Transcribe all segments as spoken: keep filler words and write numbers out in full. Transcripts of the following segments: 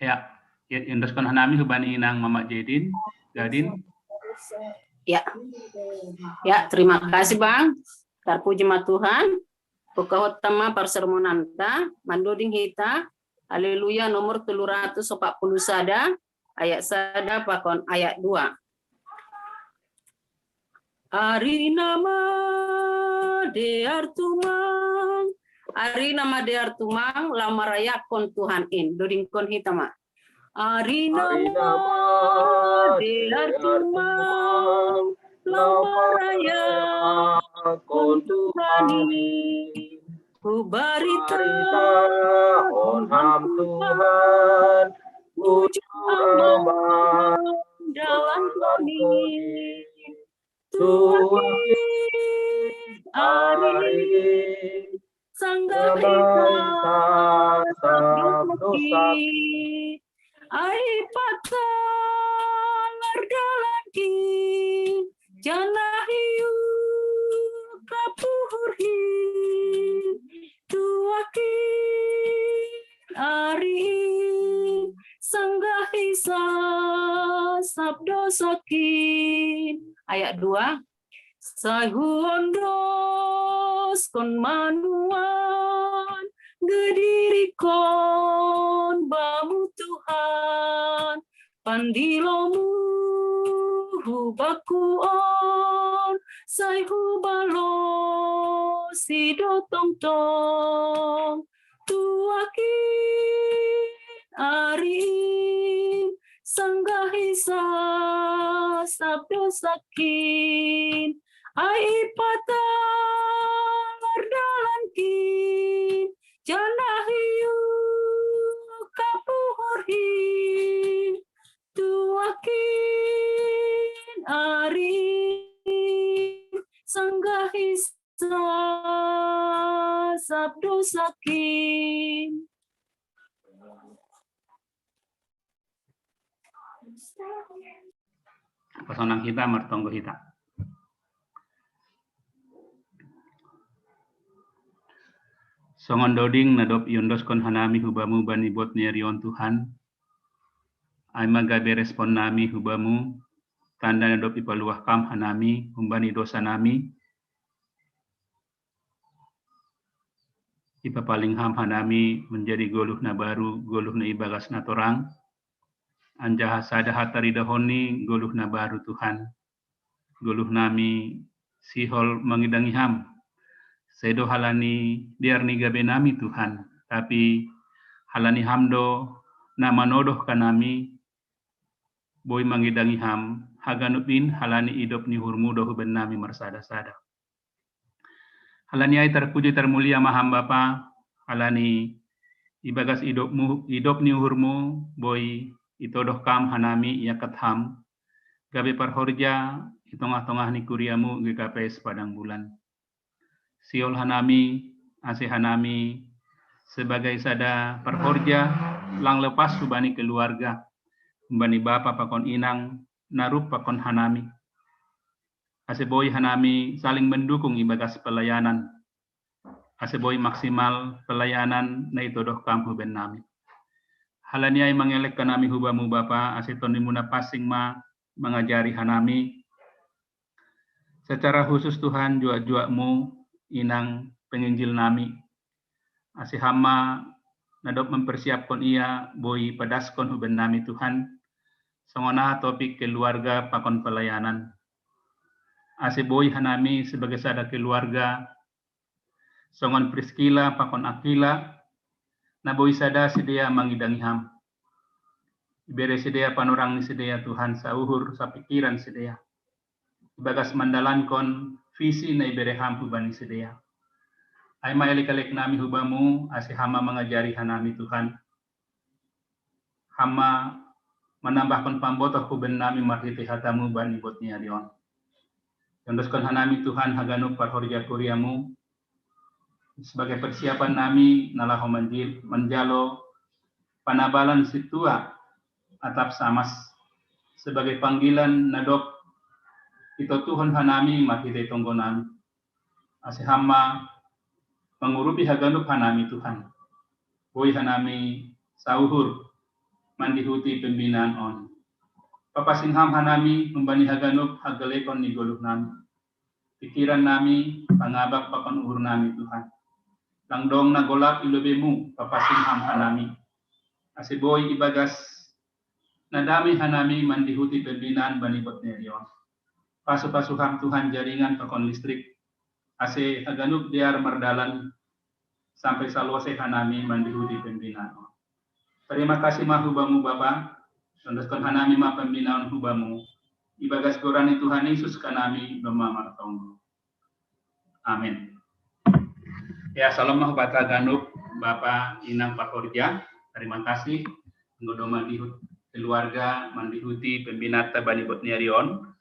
Ya, ya, endoskon hanami hubani inang Mama Jedin, Gadin. Ya. Ya, terima kasih Bang. Tarpuji ma Tuhan. Pukahot tama parsermonanta, mandoding hita, Haleluya nomor telu ratus opat puluh sada, ayat sada pakon ayat dua. Ari nama dear tumang, ari nama dear tumang, lau marayakon Tuhan in, dodingkon hita ma. Ari nama dear tumang, lau marayakon Tuhan in. Ku barita on ham Tuhan, ku jujur aman dalam Tuhan in. Tuhan ari sanggah hita sab dosa ki. Ai patang ardalan ki, janah iu kapuhur hi. Tuah ki ari sanggah hisa sab dosa ki. Ayat dua. Sai huondoskon ma nuan, gadirikon bamu Tuhan, pandilomu hubaku on, sai hubalosi do tongtong. Tuah ki ari in sanggah hisa sab dosa ki. Ai patang ardalan ki, janah iu kapuhur hi. Tuah ki ari in sanggah hisa sab dosa ki. Pasonang hita, martonggo hita. Songon doding na dob iondoskon hanami hubamu bani bot ni ari on Tuhan, ai ma gabe respon nami hubamu, tanda na dob ipaluah kam hanami humbani dosa nami, ipapaling ham hanami menjadi goluh na baru, goluh na ibagas na torang, anjaha sada hataridahon ni goluh na baru Tuhan. Goluh nami sihol mangidangi ham. Sedo halani dear ni gabe nami Tuhan, tapi halani ham do na manodoh hanami, boi mangidangi ham, haganup in halani idop ni uhurmu do huben nami marsada-sada. Halani ai tarpuji tarmulia ma ham Bapa, halani ibagas idopmu, idop ni uhurmu, boi itodoh kam hanami iangkat ham, gabe parhorja i tongah-tongah ni kuriamu G K P S Padang Bulan. Sihol hanami, ase hanami sebagai sada parhorja lang lepas hubani keluarga, humbani bapa pakon inang, na rup pakon hanami. Ase boi hanami saling mendukung ibagas pelayanan. Ase boi maksimal pelayanan na itodoh kam huben nami. Halani ai mangelek hanami hubamu Bapa, ase tondimu na pansing ma mangajari hanami. Secara khusus Tuhan, juak-juakmu inang penginjil nami. Ase ham ma na dob mempersiapkon ia boi padaskon huben nami Tuhan. Songon aha topik keluarga pakon pelayanan. Ase boi hanami sebagai sada keluarga, songon Priskila pakon Akila, na boi sada sidea mangidangi ham. Ibere sidea panorang ni sidea Tuhan sauhur sapikiran sidea. Ibagas mandalankon visi na ibere ham hubani sidea. Ai ma elek-elek nami hubamu, ase ham ma mangajari hanami Tuhan. Ham ma manambahkon pambotoh huben nami marhite hatamu bani bot ni ari on. Iondoskon hanami Tuhan haganup parhorja kuriamu, sebagai persiapan nami na laho manjil-, manjalo panabalan sintua atap samas, sebagai panggilan na dob itotuhon hanami marhite tonggo nami. Ase ham ma mangurupi haganup hanami Tuhan. Boi hanami sauhur mandihuti pembinaan on. Papasing ham hanami humbani haganup hagalekon ni goluh nami. Pikiran nami, pangabak pakon uhur nami Tuhan. Langdong na golap i lobeimu, papasing ham hanami. Ase boi ibagas na dame hanami mandihuti pembinaan bani bot ni ari on. Pasu-pasu ham Tuhan jaringan pakon listrik. Ase haganup dear mardalan sampai salose hanami mandihuti pembinaan on. Terima kasih ma hubamu Bapa, tonduskan hanami ma pembinaan hubamu. Ibagas goran ni Tuhan Yesus kanami doma martonggo. Amin. Ya, salam ma hubata ganup Bapa Inang Pakorja. Terima kasih. Nggo doma dihut keluarga mandihuti pembinata bani bot ni ari on.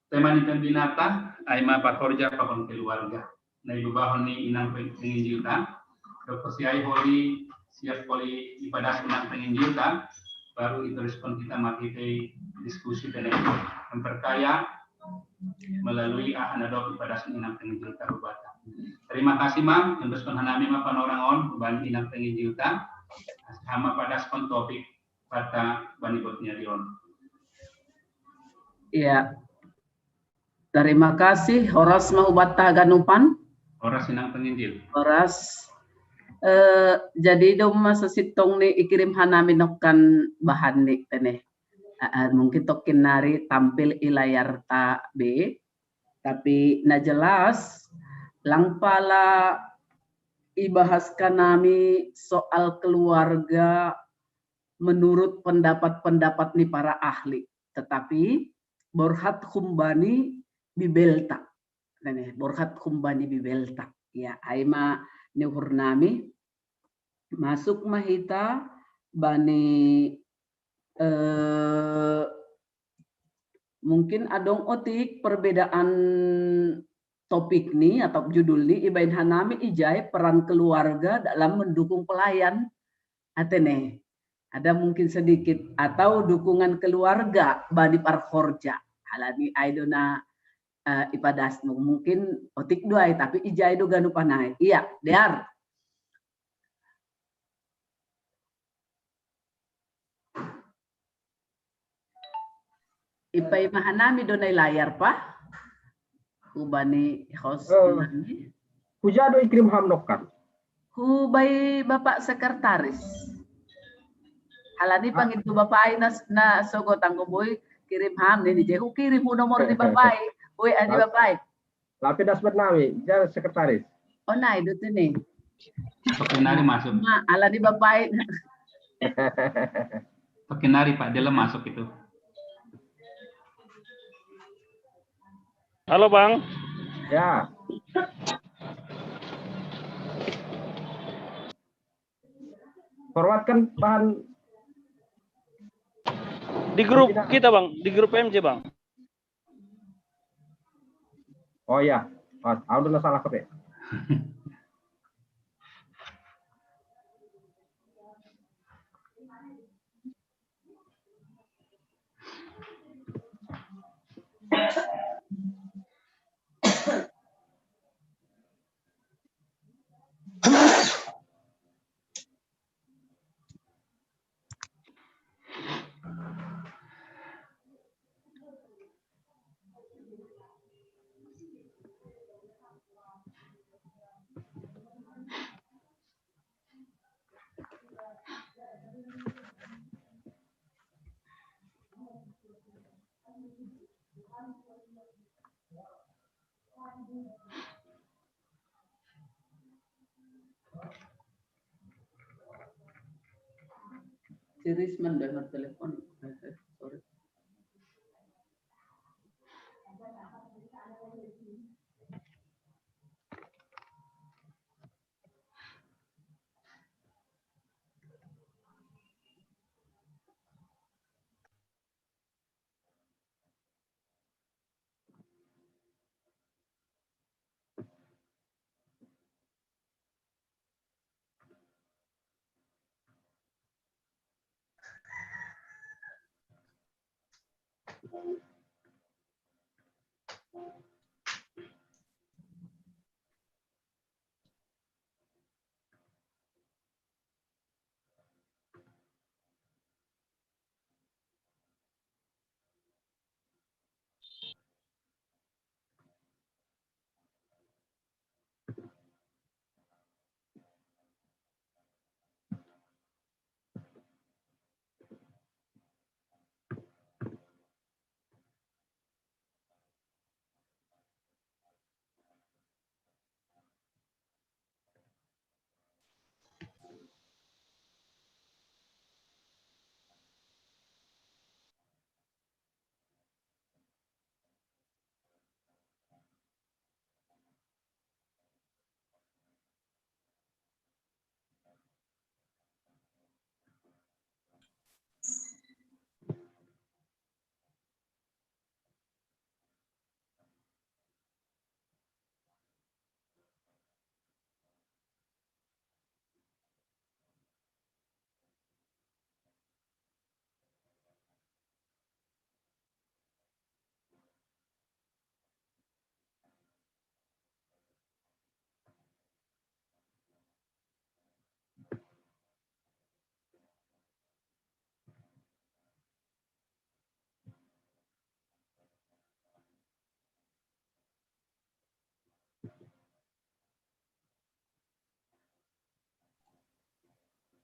Tema ni pembinata, ai ma pakorja pakon keluarga. Na ilubahon ni inang penginjilta. Dokter siai holi siap holi ipadas inang penginjilta, baru iteruskan kita materi diskusi dan yang terkaya melalui ahana dok ipadas inang penginjilta hubata. Terima kasih ma, teruskan hanami ma panorang on, ban inang penginjilta. Sama padas topik kata bani bot ni ari on. Iya. Terima kasih. Horas ma hubata ganupan. Horas inang penginjil. Horas. Eh, jadi doma sasintong ni ikirim hanami nokan bahan ni tene. Eh, eh, mungkin tokin nari tampil i layarta be. Tapi na jelas lang pala ibahas kanami soal keluarga menurut pendapat-pendapat ni para ahli. Tetapi borhat humbani Bibelta. Nene, borhat humbani Bibelta. Ya, ai ma ni uhur nami masuk ma hita bani eh, mungkin adong otik perbedaan topik ni atau judul ni ibaen hanami ijai peran keluarga dalam mendukung pelayan. Atene, ada mungkin sedikit atau dukungan keluarga bani parhorja. Halani ai do na uh, ipadas mungkin otik duai tapi ijai do ganupan ai. Iya, dear. Ipaima hanami do nai layar pa. Hubani host uh, nami. Huja do ikirim ham nokan. Hubai Bapak Sekretaris. Halani pangitu Bapak ai na, na sogo tanggo boi kirim ham ni je hukirim hu nomor ni Bapak ai. Boi ani Bapak ai. Lape das bet nami, ja sekretaris. Oh nai do tene. Pakinari masuk. Ma, ala di Bapak ai. Pakinari Pak, dia masuk itu. Halo Bang. Ya. Forwardkan bahan di grup kita Bang, di grup M C Bang. Oh iya, oh, aku udah salah kepe. Serius man dengan telepon. Sorry.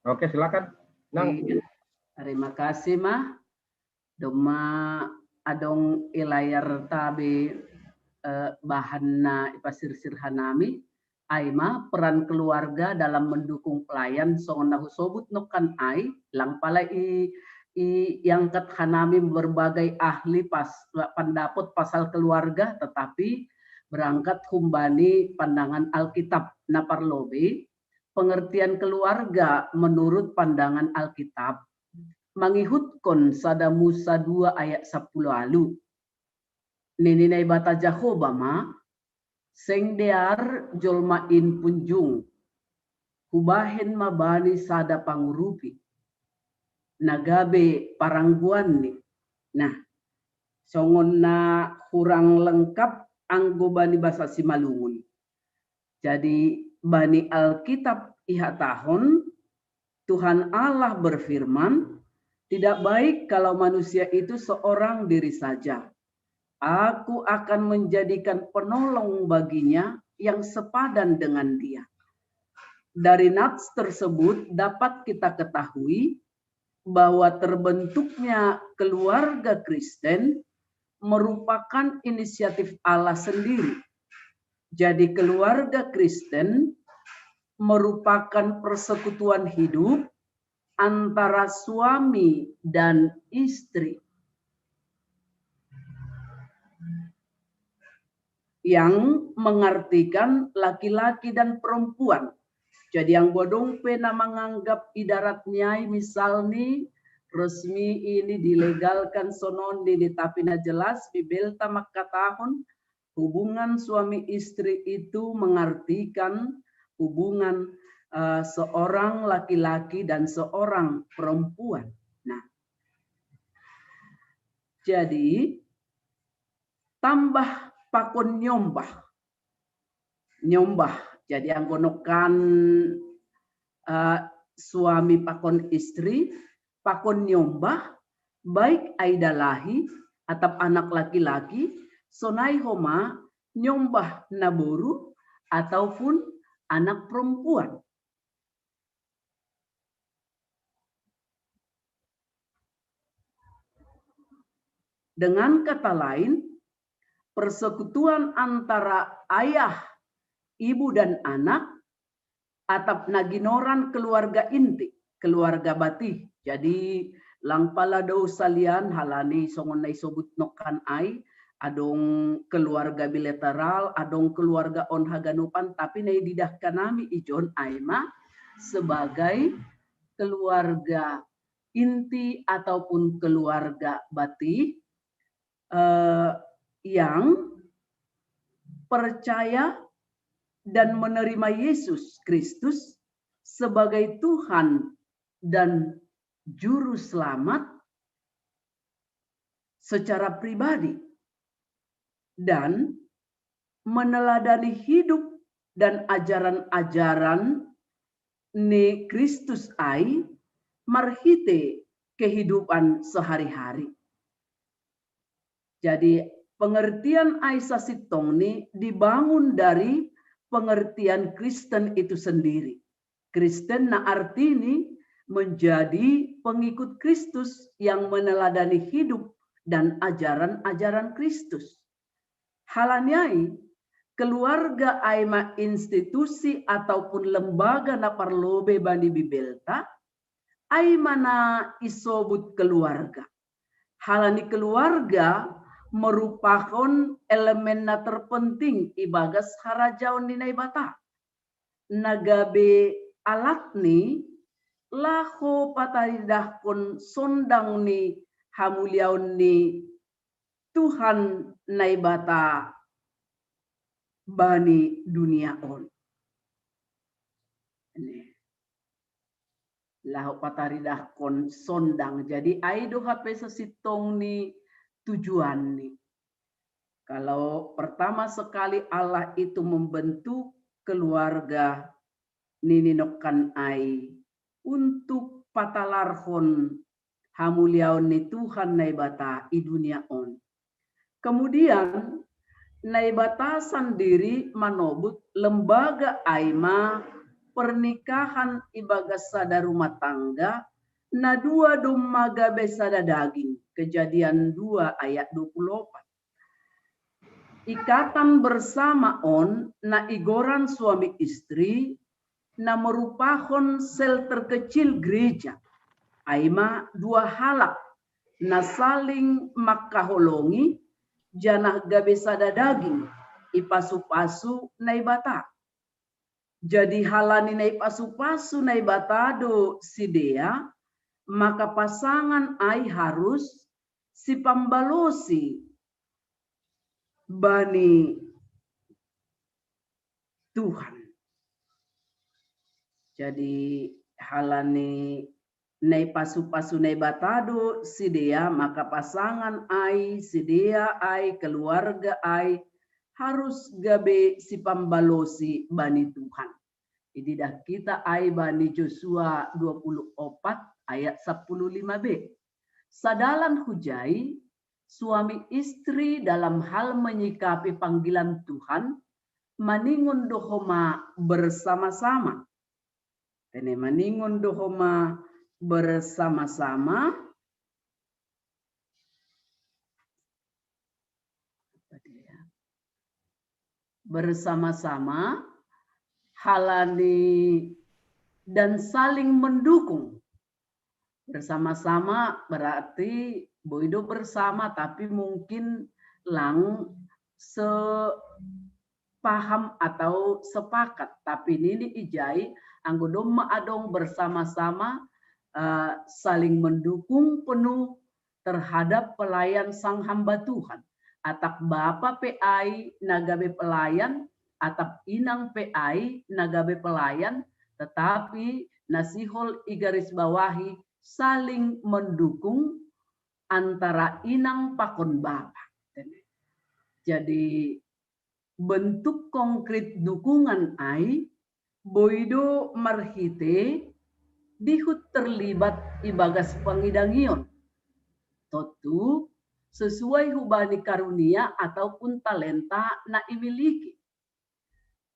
Oke, silakan. Nang. Iya. Terima kasih, Mah. Domma adong i layar tabe, eh, bahanna ipasirsir hanami, ai ma peran keluarga dalam mendukung pelayan songon na husobut nongkan ai, lang pala i, i, iangkat hanami berbagai ahli pas, pandapot pasal keluarga, tetapi berangkat humbani pandangan Alkitab. Na parlobei, pengertian keluarga menurut pandangan Alkitab mangihutkon sada Musa dua ayat sapuluh alu. Nini Naibata Jahowa ma, seng dear jolma in punjung, hubahen ma bani sada pangurupi, na gabe parangguanni. Nah, songon na hurang lengkap anggo bani basa Simalungun. Jadi bani Alkitab ihatahon, Tuhan Allah berfirman, tidak baik kalau manusia itu seorang diri saja. Aku akan menjadikan penolong baginya yang sepadan dengan dia. Dari nats tersebut dapat kita ketahui bahwa terbentuknya keluarga Kristen merupakan inisiatif Allah sendiri. Jadi keluarga Kristen merupakan persekutuan hidup antara suami dan istri yang mengartikan laki-laki dan perempuan. Jadi anggo adong pe na manganggap idarat ni ai misalni resmi ini dilegalkan songon i, tapi na jelas Bibelta mangkatahon hubungan suami istri itu mengartikan hubungan, eh, seorang laki-laki dan seorang perempuan. Nah, jadi tambah pakon nyombah. Nyombah. Jadi anggo nongkan, eh, suami pakon istri, pakon nyombah, baik ai dalahi atap anak laki-laki, sonai homa nyombah naboru ataupun anak perempuan. Dengan kata lain, persekutuan antara ayah, ibu, dan anak atap na ginoran keluarga inti, keluarga batih. Jadi lang pala do salian halani songon na isobut nongkan ai, adong keluarga bilateral, adong keluarga on haganupan, tapi na ididahkan nami ijon ai ma sebagai keluarga inti ataupun keluarga batih, eh, yang percaya dan menerima Yesus Kristus sebagai Tuhan dan Juru Selamat secara pribadi dan meneladani hidup dan ajaran-ajaran ni Kristus ai marhite kehidupan sehari-hari. Jadi pengertian ai sasintongni dibangun dari pengertian Kristen itu sendiri. Kristen na artini menjadi pengikut Kristus yang meneladani hidup dan ajaran-ajaran Kristus. Halani ai, keluarga ai ma institusi ataupun lembaga na parlobei bani Bibelta, ai ma na isobut keluarga. Halani keluarga merupakan elemen na terpenting ibagas harajaon ni Naibata. Na gabe alatni laho pataridahkon sondang ni hamuliaon ni Tuhan Naibata bani dunia on. Laho pataridahkon sondang. Jadi ai do hape sasintongni tujuanni. Kalau pertama sekali Allah itu membentuk keluarga nini nongkan ai untuk patalarhon hamuliaon ni Tuhan Naibata i dunia on. Kemudian Naibata sandiri manobut lembaga ai ma pernikahan ibagas sada rumah tangga, na dua domma gabe sada daging. Kejadian dua ayat dua puluh empat. Ikatan bersama on na igoran suami istri na merupahon sel terkecil gereja. Aima dua halak na saling makaholongi janah gabe sada daging ipasu-pasu Naibata. Jadi halani na ipasu-pasu Naibata do sidea, maka pasangan ai harus sipambalosi bani Tuhan. Jadi halani na ipasu-pasu Naibata do sidea, maka pasangan ai, sidea ai, keluarga ai harus gabe sipambalosi bani Tuhan. Ididah kita ai bani Josua dua puluh opat ayat sepuluh lima b. Sadalan hujai, suami istri dalam hal menyikapi panggilan Tuhan maningon do homa bersama-sama. Tene maningon do homa bersama-sama. Bersama-sama, halani dan saling mendukung. Bersama-sama berarti boido bersama, tapi mungkin lang sepaham atau sepakat. Tapi nini ijai, anggo domma adong bersama-sama, eh, saling mendukung penuh terhadap pelayan sang hamba Tuhan. Atap bapa pe ai na gabe pelayan, atap inang pe ai na gabe pelayan, tetapi na sihol igarisbawahi saling mendukung antara inang pakon bapa. Jadi bentuk konkret dukungan ai boido marhite dihut terlibat ibagas pangidangion. Tontu sesuai hubani karunia ataupun talenta na imiliki.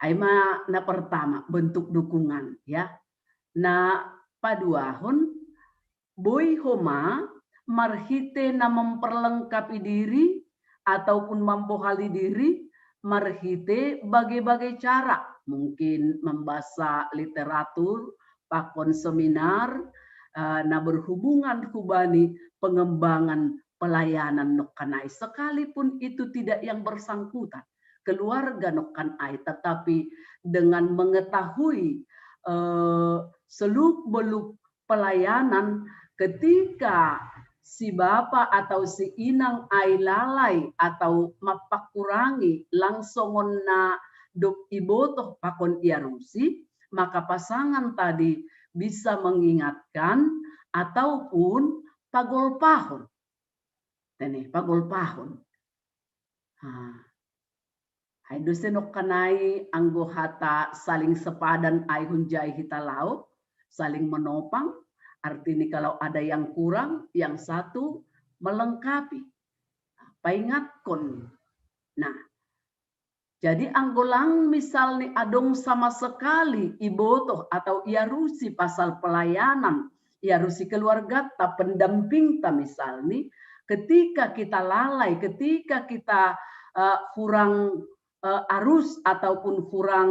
Aima na pertama, bentuk dukungan, ya. Na paduahon, boi homa marhite na memperlengkapi diri ataupun mambohali diri marhite bagai-bagai cara, mungkin membaca literatur, pakon seminar, eh, na berhubungan hubani pengembangan pelayanan nokkanai, sekalipun itu tidak yang bersangkutan keluarga nokkanai, tetapi dengan mengetahui eh, seluk-beluk pelayanan, ketika si bapa atau si inang ai lalai atau mapakurangi lang songon na dob ibotoh pakon iarusi, maka pasangan tadi bisa mengingatkan ataupun pagolpahon. Tene, pagolpahon. Nah, ai do senok kanai anggo hata saling sepadan ai hunjai hita laho, saling menopang, artinya kalau ada yang kurang, yang satu melengkapi. Paingatkon. Nah, jadi anggo lang misalnya adong sama sekali ibotoh atau iarusi pasal pelayanan, iarusi keluargata, pendampingta misalnya, ketika kita lalai, ketika kita uh, kurang uh, arus ataupun kurang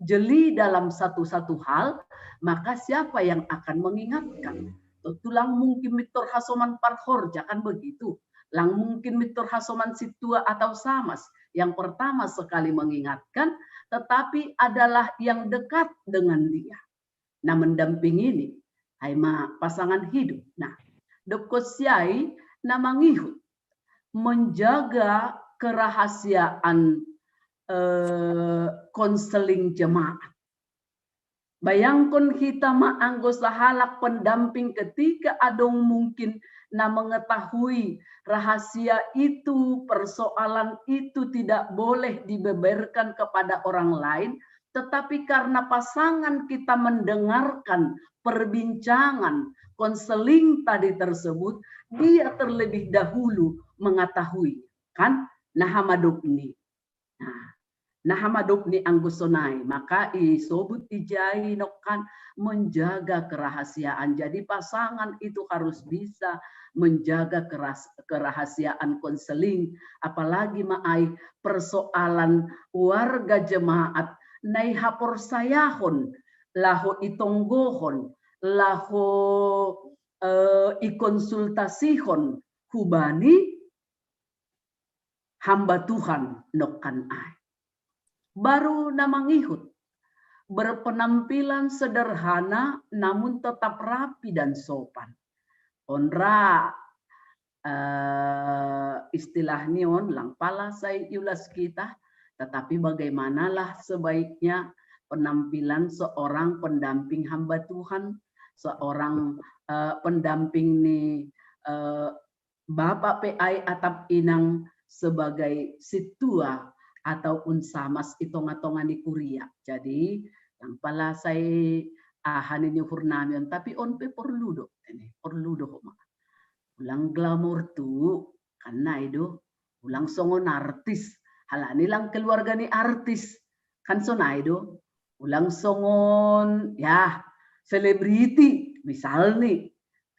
jeli dalam satu-satu hal, maka siapa yang akan mengingatkan? Tulang mungkin mitor hasoman parhorja, kan begitu. Lang mungkin mitor hasoman situa atau samas. Yang pertama sekali mengingatkan, tetapi adalah yang dekat dengan dia. Nah, mendampingi ini, hai ma pasangan hidup. Nah, dob siai na mangihut, menjaga kerahasiaan eh, konseling jemaat. Bayangkon hita ma anggo sahalak pendamping ketika adong mungkin na mengetahui rahasia itu, persoalan itu tidak boleh dibeberkan kepada orang lain, tetapi karena pasangan kita mendengarkan perbincangan konseling tadi tersebut, dia terlebih dahulu mengetahui, kan? Nah, hamadopni. Nah, Nah, hamadob ni anggo sonai, maka isobut ijai nokkan menjaga kerahasiaan. Jadi pasangan itu harus bisa menjaga keras, kerahasiaan konseling, apalagi ma ai persoalan warga jemaat nai haporsayahon laho itonggohon, laho eh, ikonsultasihon hubani hamba Tuhan nokkan ai. Baru na mangihut, berpenampilan sederhana namun tetap rapi dan sopan. Onra eh, istilah ni on lang pala sai iulas kita, tetapi bagaimanalah sebaiknya penampilan seorang pendamping hamba Tuhan, seorang eh, pendamping ni eh, Bapak P I atap inang sebagai situa ataupun samas i tonga-tonga ni kuria. Jadi, lang pala sai aha ni uhur nami on, tapi on pe porlu do, ini, porlu do homa. Ulang glamor tu, kan nai do, ulang songon artis, halani lang keluarga ni artis, kan sonai do, ulang songon, ya, selebriti, misal ni,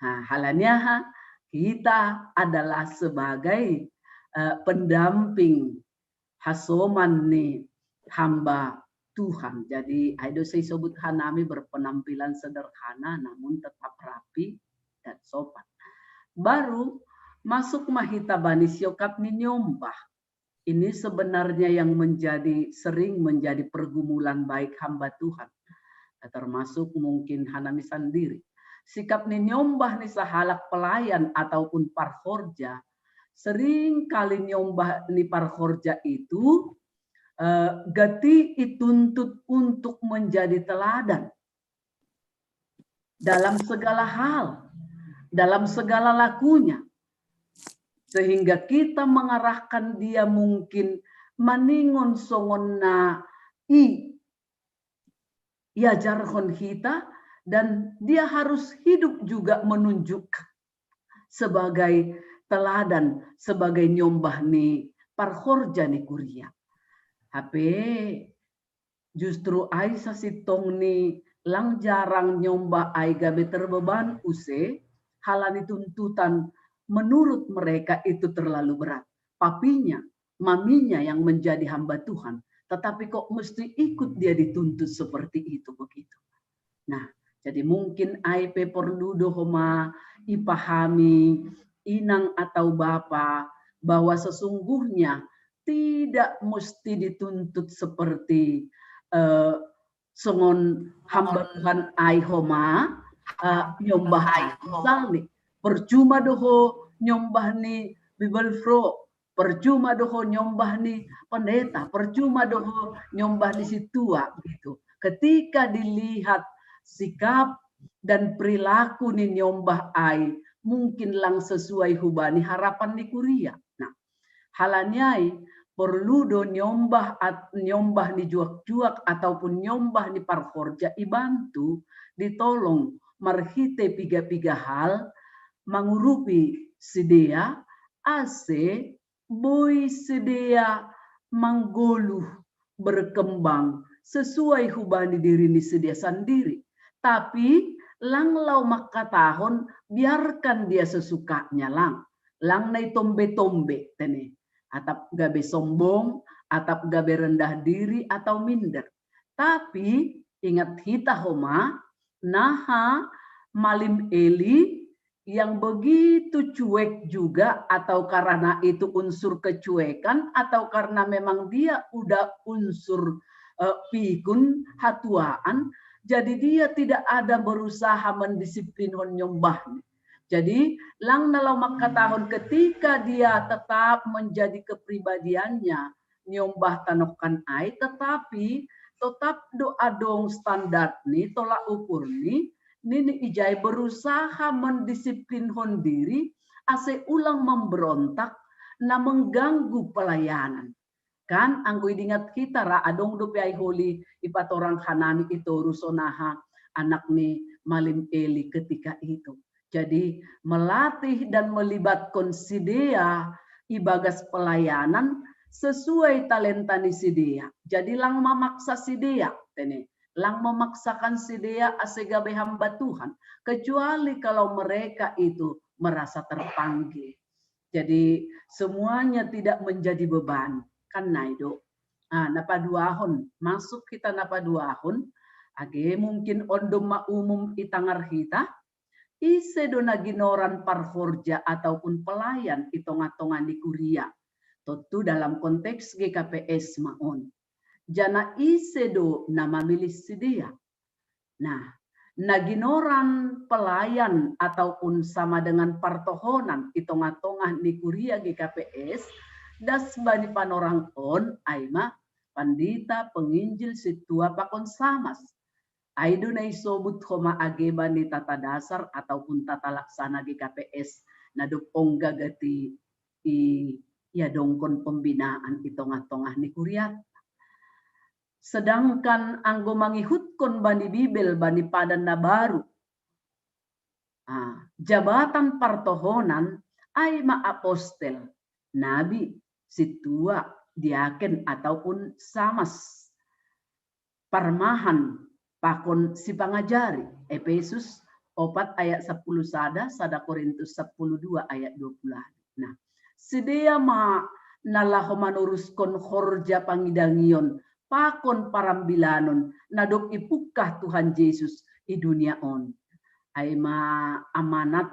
Nah, halani aha, kita adalah sebagai uh, pendamping hasoman ni hamba Tuhan. Jadi, ai do sai isobut hanami berpenampilan sederhana namun tetap rapi dan sopan. Baru masuk ma hita bani siokap ni nyombah. Ini sebenarnya yang menjadi, sering menjadi pergumulan baik hamba Tuhan, termasuk mungkin hanami sandiri. Sikap ni nyombah ni sahalak pelayan ataupun parhorja, sering kali nyombah ni parhorja itu eh, gati ituntut untuk menjadi teladan dalam segala hal, dalam segala lakunya, sehingga kita mengarahkan dia mungkin maningon songon na i iajarhon hita, dan dia harus hidup juga menunjukkan sebagai teladan, sebagai nyombah ni parhorja ni kuria. Hape justru ai sasintongni lang jarang nyombah ai gabe terbeban use, halani tuntutan menurut mereka itu terlalu berat. Papinya, maminya yang menjadi hamba Tuhan, tetapi kok mesti ikut dia dituntut seperti itu begitu. Nah, jadi mungkin ai pe porlu do homa ipahami inang atau bapa bahwa sesungguhnya tidak mesti dituntut seperti eh, songon hamba Tuhan ai homa eh, nyombah ai. Misal ni, percuma do ho nyombah ni bibelvrouw, percuma do ho nyombah ni pendeta, percuma do ho nyombah ni situa gitu. Ketika dilihat sikap dan perilaku ni nyombah ai mungkin lang sesuai hubani harapan ni kuria. Nah, halani ai porlu do nyombah at, nyombah ni juak-juak ataupun nyombah ni parhorja ibantu ditolong marhite piga-piga hal mangurupi sidea ase boi sidea manggoluh berkembang sesuai hubani diri ni sidea sandiri. Tapi lang lao mangkatahon biarkan dia sesukanya lang. Lang nai tombe-tombe tene. Atap gabe sombong, atap gabe rendah diri atau minder. Tapi ingat hita homa, naha Malim Eli yang begitu cuek juga atau karena itu unsur kecuekan atau karena memang dia udah unsur uh, pikun hatuaan, jadi dia tidak ada berusaha mendisiplin nyombahnya. Jadi lang na lao mangkatahon ketika dia tetap menjadi kepribadiannya nyombah tanokan ai, tetapi tetap do adong standar ni tolak ukur ni nini ijai berusaha mendisiplinhon diri ase ulang memberontak na mengganggu pelayanan. Kan anggo idingat kita ra adong dope ai holi ipatorang hanami i toru sonaha anak ni Malim Eli ketika itu. Jadi melatih dan melibatkan sidea ibagas pelayanan sesuai talenta ni sidea. Jadi lang mamaksa sidea, tene. Lang memaksakan sidea ase gabe hamba Tuhan, kecuali kalau mereka itu merasa terpanggil. Jadi semuanya tidak menjadi beban, kan nai do. Ah, napaduahon, masuk kita napaduahon, age mungkin ondo maumum itangar kita, ise do na ginoran parhorja ataupun pelayan i tonga-tonga ni kuria. Tontu dalam konteks G K P S maon. Jana ise do na mamilih sidea. Nah, na ginoran pelayan ataupun sama dengan partohonan i tonga-tonga ni kuria G K P S, das bani panorang on, ai ma pandita, penginjil, situa pakon samas. Ai do na isobut homa age bani tata dasar ataupun tata laksana G K P S, na dob ongga gati i, iadongkon pembinaan i tonga-tonga ni kuriat. Sedangkan anggo mangihutkon bani Bibel, bani padan na baru, ah, jabatan partohonan ai ma apostel, nabi, situa, diaken ataupun samas, parmahan, pakon sipangajari. Efesus opat ayat sepuluh sada, sada Korintus sepuluh dua ayat dua puluh. Nah, sidea ma na laho manoruskon horja pangidangion pakon parambilanon na dob ipungkah Tuhan Jesus i dunia on. Ai ma amanat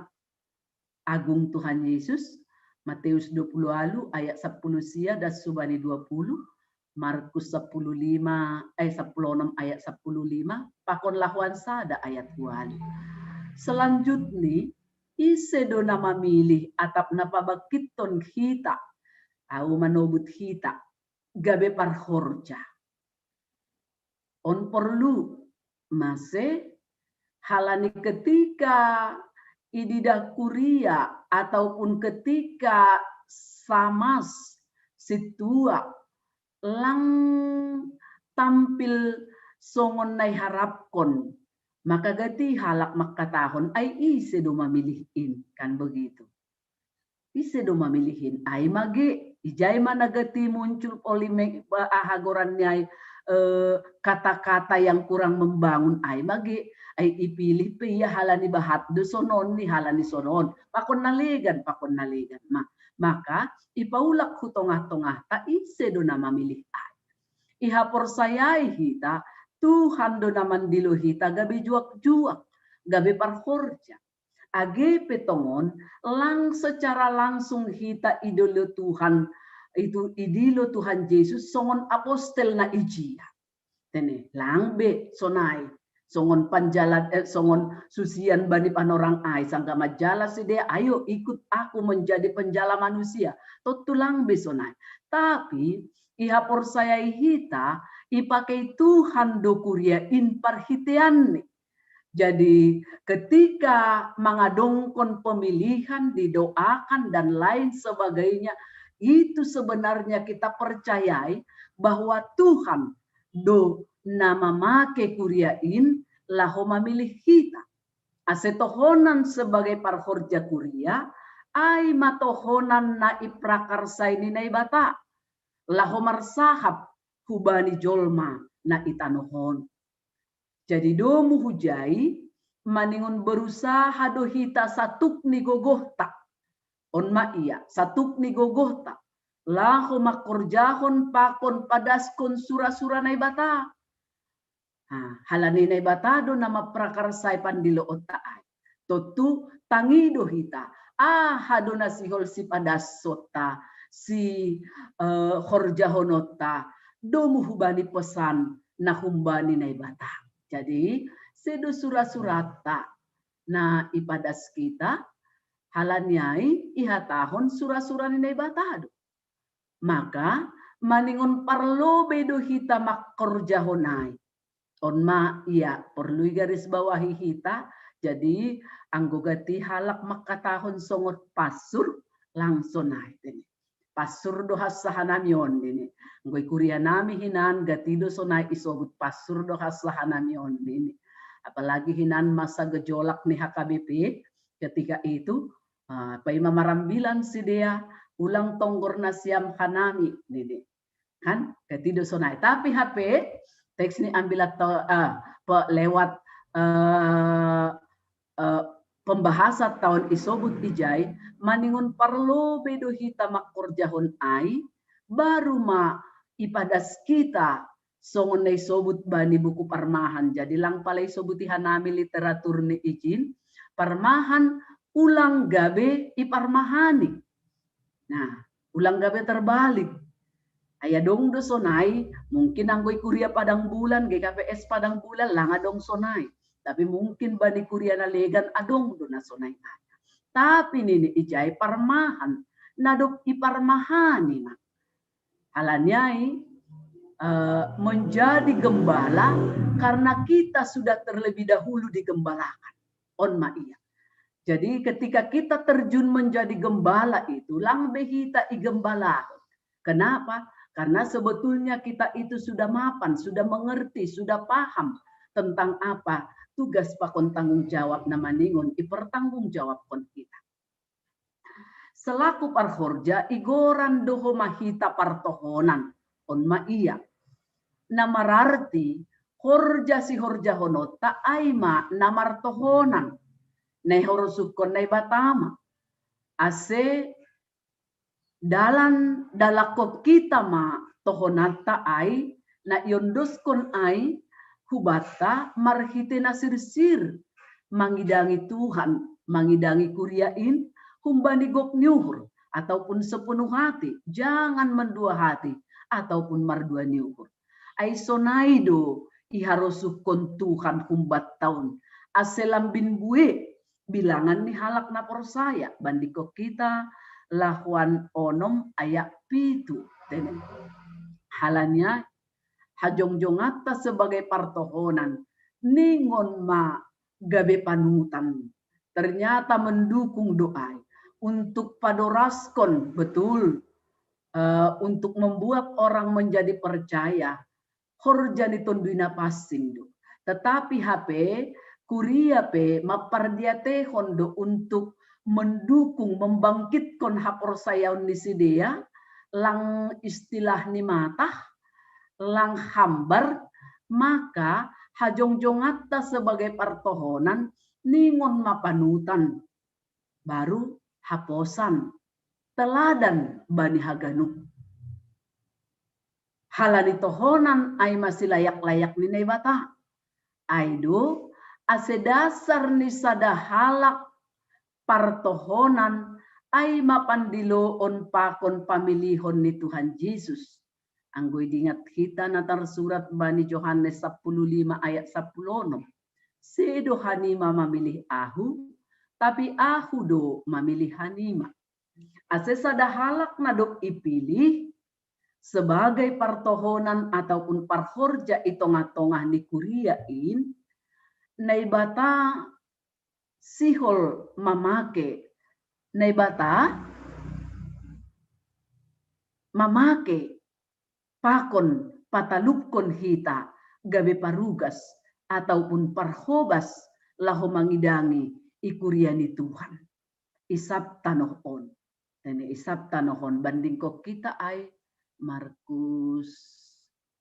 agung Tuhan Yesus, Matius dua puluh walu ayat sepuluh sia das subani dua puluh, Markus sepuluh lima, eh, sepuluh enam ayat sepuluh lima, pakon lahoan sada ayat walu. Selanjutnya, ise do na mamilih atap na pabangkiton hita, au manobut hita, gabe parhorja. On porlu, mase, halani ketika ididah kuria ataupun ketika samas, situa, lang tampil songon na iharapkon, maka gati halak mangkatahon, ai ise do mamilih in, kan begitu. Ise do mamilihin, ai mage, ijai ma na gati muncul polemik, aha goran ni ai, eh, kata-kata yang kurang membangun, ai mage, ai ipilih pe ia halani bahat do sonon ni halani sonon, pakon na legan, pakon na legan. Ma, maka ipaulak hu tongah-tongah ta ise do na mamilih ai. Ihaporsayai hita, Tuhan do na mandilo hita gabe juak-juak, gabe parhorja. Age pe tongon, lang secara langsung hita idilo Tuhan, itu idilo Tuhan Jesus songon apostel na ijia. Tene, lang be sonai, songon panjalan, eh, songon susian bani panorang ai, sangga manjala sidea, ayo ikut aku menjadi penjala manusia. Tontu lang be sonai. Tapi, ihaporsayai hita, ipakei Tuhan do kuria in parhiteanni. Jadi ketika mangadongkon pemilihan, didoakan dan lain sebagainya, itu sebenarnya kita percayai bahwa Tuhan do na mamake kuria in laho mamilih hita. Ase tohonan sebagai parhorja kuria, ai ma tohonan na iprakarsai ni Naibata, laho marsahap hubani jolma na i tanoh on. Jadi domu hujai, maningon berusaha do hita satuk ni gogohta. On ma ia, satuk ni gogohta. Laho mangkorjahon pakon padaskon sura-sura Naibata. Ha, halani Naibata do na mamprakarsai pandiloonta ai. Tontu tangi do hita, aha do na sihol sipadashonta, si, eh, horjahononta, domu hubani pesan na humbani Naibata. Jadi, sedo sura-suranta na ipadas hita, halani ai ihatahon sura-sura ni Naibata do. Maka, maningon parlobei do hita mangkorjahon ai. On ma ia porlu igarisbawahi hita, jadi anggo gati halak mangkatahon songon pansur, lang sonai tene. Pansur do hansa hanami on ini. Anggo i kuria nami hinan gati do sonai isobut pansur do hansa hanami on ini. Apalagi hinan masa gejolak ni H K B P, ketika itu, ah, paima marambilan sidea, ulang tonggor nasiam hanami nini. Kan? Ketido sonai. Tapi hape teks ni ambil atau uh, pe, lewat uh, uh, pembahasa taon isobut ijai, maningon parlo bedo hita makorjahon ai, baru ma ipadas kita songon na isobut bani buku parmahan. Jadi lang pala isobut ihanami literatur ni ijin, parmahan ulang gabe iparmahani. Nah, ulang gabe terbalik. Aya dong do sonai, mungkin anggo ikuria padang bulan, G K P S padang bulan, langa dong sonai. Tapi mungkin bani kuria na legan adong do na sonai. Tapi nini ijai parmahan, nadok iparmahani ma. Halaniai uh, menjadi gembala karena kita sudah terlebih dahulu digembalakan. On ma ia. Jadi ketika kita terjun menjadi gembala itu, lang behita igembala. Kenapa? Karena sebetulnya kita itu sudah mapan, sudah mengerti, sudah paham tentang apa tugas pakon tanggung jawab na maningon ipertanggung jawabkon kita. Selaku parhorja igoran doho mahita partohonan, on ma ia. Na mararti horja sihorjahononta ai ma na martohonan, na ihorosukon Naibata ma. Ase dalan dalakon kita ma tohonanta ai, na iondoskon ai hubanta marhite na sirsir, mangidangi Tuhan, mangidangi kuria in, humbani gok ni uhur, ataupun sepenuh hati, jangan mendua hati, ataupun mardua ni uhur. Ai sonai do iharosukon Tuhan humbanta on, ase lambin bue bilangan ni halak na porsaya, bandingkon kita lahuan onom ayat pitu. Halaniai hajongjonganta sebagai partohonan, ningon ma gabe panutan. Ternyata mendukung do ai untuk padoraskon, betul, uh, untuk membuat orang menjadi percaya, horja ni Tonduina Pansing do. Tetapi hape kuria pe mampardiatehon do untuk mendukung, membangkitkon haporsayaon ni sidea, lang istilah ni matah, lang hambar, maka hajongjonganta sebagai partohonan ningon ma panutan, baru haposan, teladan bani haganup. Halani tohonan ai ma silayak-layak ni Naibata. Ai do, ase dasar ni sada halak partohonan ai ma pandiloon pakon pamilihon ni Tuhan Jesus. Anggo idingat hita na tarsurat bani Johannes sapuluh lima ayat sapuluh onom. Sedo hanima mamilih ahu, tapi ahu do mamilih hanima. Ase sada halak na dob ipilih sebagai partohonan ataupun parhorja i tongah-tongah ni kuria in, Naibata sihol mamake, Naibata mamake pakon patalupkon hita gabe parugas ataupun parhobas laho mangidangi i kuria ni Tuhan. Isab tanoh on. Ini isab tanoh on, bandingkon kita ai Markus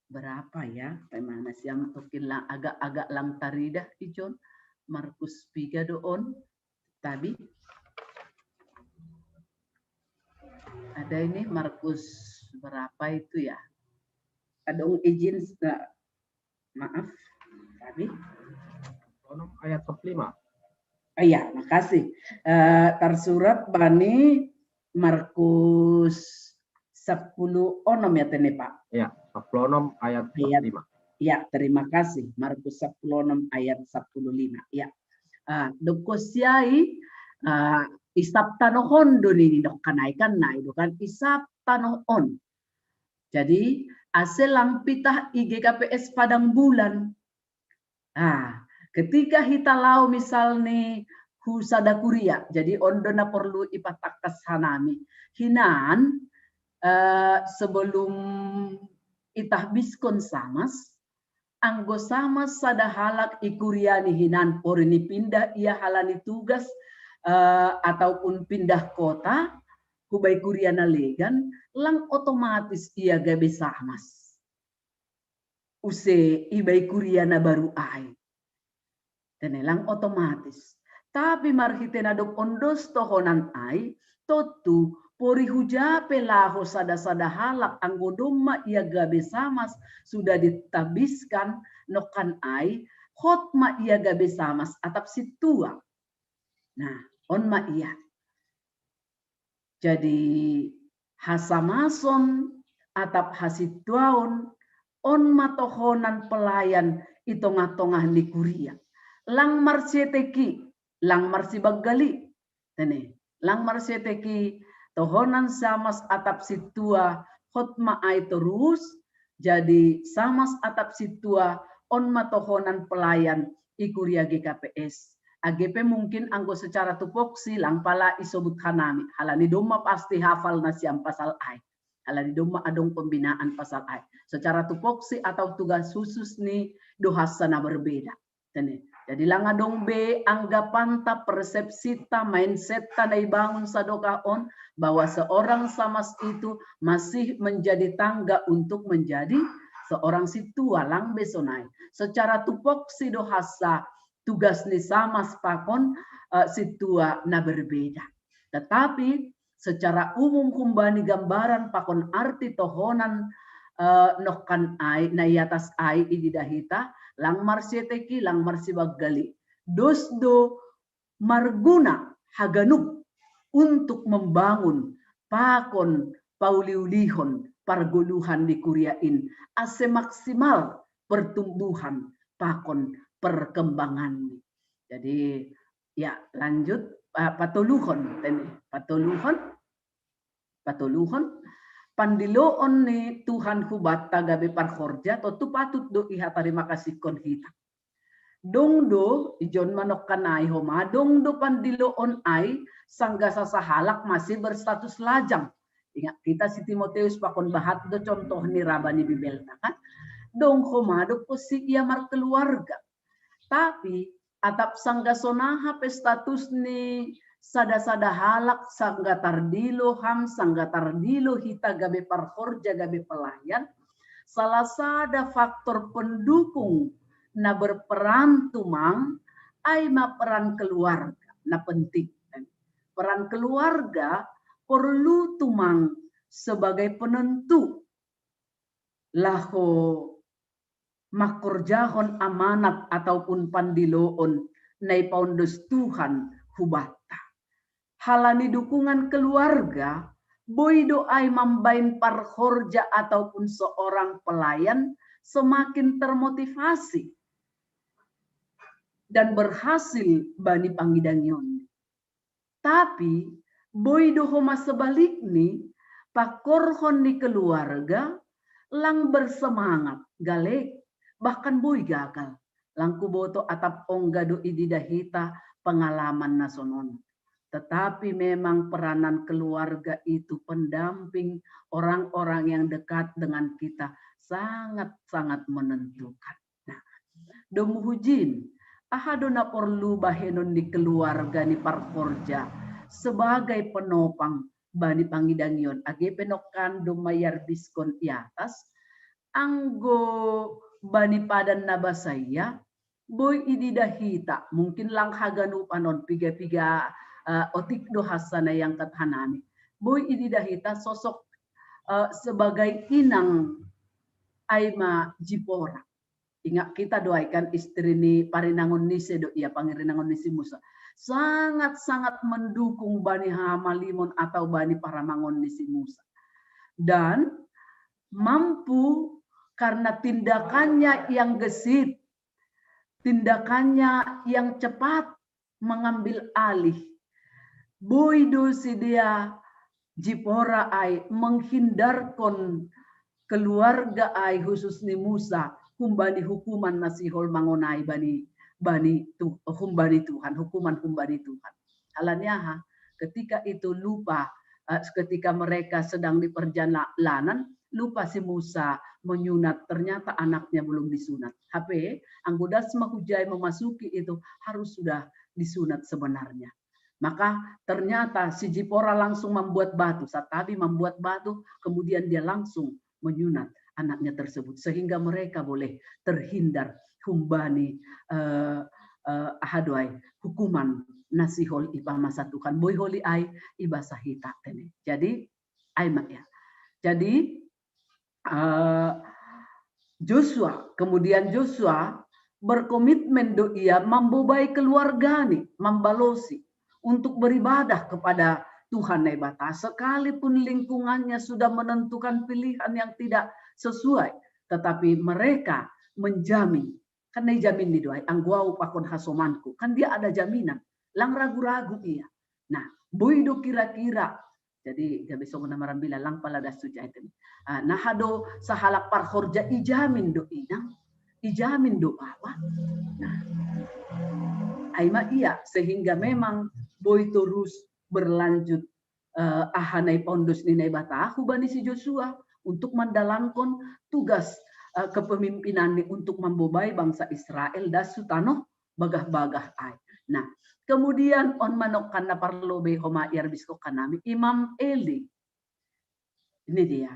berapa ya? Pemana siam tokin lang agak-agak lang taridah ijon. Markus piga do on. Tabi. Ada ini Markus berapa itu ya? Adong ijin, eh, maaf. Tabi. Onom ayat empat puluh lima. Oh iya, makasih. Eh, tarsurat bani Markus sepuluh onom ya tene, Pak? Ya, sepuluh onom ayat empat puluh lima. Ya, terima kasih. Markus sepuluh onom ayat sepuluh lima. Ya. Ah, dob siai, ah, isab tanoh on do nini, dok kanai kan, nah, itu kan isab tanoh on. Jadi, ase lang pitah i G K P S Padang Bulan. Ah, ketika hita laho misalni hu sada kuria, jadi on do na porlu ipatangkas hanami. Hinan, eh, sebelum itahbiskon samas, anggo samas sada halak i kuria ni hinan, pori ni pindah ia halani tugas, eh, ataupun pindah kota, hubai kuria na legan, lang otomatis ia gabe samas. Use ibai kuria na baru ai. Tene lang otomatis. Tapi marhite na dob ondos tohonan ai, tontu pori hujape laho sada-sada halak anggo domma ia gabe samas sudah ditabiskan nongkan ai, hot ma ia gabe samas atap sintua. Nah, on ma ia. Jadi hasamason atap hasintuaon on ma tohonan pelayan i tongah-tongah ni kuria. Lang marsieteki, lang marsibanggali. Tene, lang marsieteki, tohonan samas atap sintua, hot ma ai torus, jadi samas atap sintua on ma tohonan pelayan i kuria G K P S. Age pe mungkin anggo secara tupoksi lang pala isobut hanami. Halani domma pasti hafal nasiam pasal ai. Halani domma adong pembinaan pasal ai. Secara tupoksi atau tugas khusus ni do hasa na berbeda. Tene. Jadi lang adong be anggapanta, persepsita, mindsetta na ibangun sadokah on bahwa seorang samas itu masih menjadi tangga untuk menjadi seorang sintua, lang be sonai. Secara tupoksi do hasa tugas ni samas pakon uh, sintua na berbeda. Tetapi secara umum humbani gambaran pakon arti tohonan uh, nongkan ai, na i atas ai ididah hita, lang marsieteki, lang marsibanggali. Dos do marguna haganup untuk membangun pakon pauliulihon pargoluhan ni kuria in ase maksimal pertumbuhan pakon perkembangan. Jadi ya lanjut uh, patoluhon tene patoluhon patoluhon pandiloon ni Tuhan hubanta gabe parhorja tontu patut do iha tarima kasihkon hita. Dong do ijon manokkan ai homa dong do pandiloon ai sangga sasahalak masih berstatus lajang. Ingat kita si Timoteus pakon bahat do contoh ni raba ni Bibelta kan. Dong homa do posi ia markeluarga. Tapi atap sangga sonaha pe status ni sada-sada halak sangga tardilo ham sangga tardilo hita gabe parhorja gabe pelayan, salah sada faktor pendukung na berperan tumang ai ma peran keluarga na penting. Peran keluarga perlu tumang sebagai penentu laho mangkorjahon amanat ataupun pandiloon na ipaondos Tuhan hubanta. Halani dukungan keluarga, boi do ai mambaen parhorja ataupun seorang pelayan semakin termotivasi dan berhasil bani pangidangion. Tapi boi do homa sebalikni, pakorhon ni keluarga lang bersemangat, galek, bahkan boi gagal. Lang kuboto atap ongga do ididah hita pengalaman na sonon. Tetapi memang peranan keluarga itu pendamping orang-orang yang dekat dengan kita sangat-sangat menentukan. Nah, domu hujin, aha do na porlu bahenon ni keluarga ni parhorja sebagai penopang bani pangidangion age penokkan do mayar biskon i atas, anggo bani padan na basaia, boi ididah hita, mungkin lang haganupan on piga-piga uh, otik do hasana yang kat hanami. Boi ididah hita sosok uh, sebagai inang ai ma Jipora. Ingat kita doaikan istri ni parinangon nise do ia pangirinangon nise Musa. Sangat-sangat mendukung bani hamalimon atau bani paramangon nise Musa. Dan mampu karena tindakannya yang gesit, tindakannya yang cepat mengambil alih. Boi do sidea Jipora ai menghindarkon keluarga ai khusus ni Musa humbani hukuman na sihol mangonai bani bani tu, humbani Tuhan, hukuman humbani Tuhan. Halani aha? Ketika itu lupa, eh, ketika mereka sedang di perjalanan, lupa si Musa menyunat, ternyata anaknya belum disunat. Hape, anggo das ma hujai memasuki itu harus sudah disunat sebenarnya. Maka ternyata si Zipora langsung membuat batu, Satabi membuat batu, kemudian dia langsung menyunat anaknya tersebut, sehingga mereka boleh terhindar humbani eh, eh, ahaduai hukuman nasihol ipa masa Tuhan. Boi holi ai ibasa hita tene. Jadi ai mak ya. Jadi uh, Joshua, kemudian Joshua berkomitmen do ia membobai keluarga ni, membalosi untuk beribadah kepada Tuhan Naibata, sekalipun lingkungannya sudah menentukan pilihan yang tidak sesuai, tetapi mereka menjamin, kan nai jamin ni doai, anggo au pakon hasomanku, kan dia ada jaminan, lang ragu-ragu ia. Nah, boi do kira-kira. Jadi gabe songon na marambila, lang pala dasu jahit ini. Ah, na hado sahalak parhorja ijamin do inang, ijamin do bapa. Nah, ai ma ia sehingga memang boi terus berlanjut eh, aha nai pondos ni Naibata hubani si Joshua untuk mandalankon tugas eh, kepemimpinan ni untuk mambobai bangsa Israel dasu tanoh bagah-bagah ai. Nah, kemudian on manokkan na parlobe homa iarbisko kanami Imam Eli. Ini dia.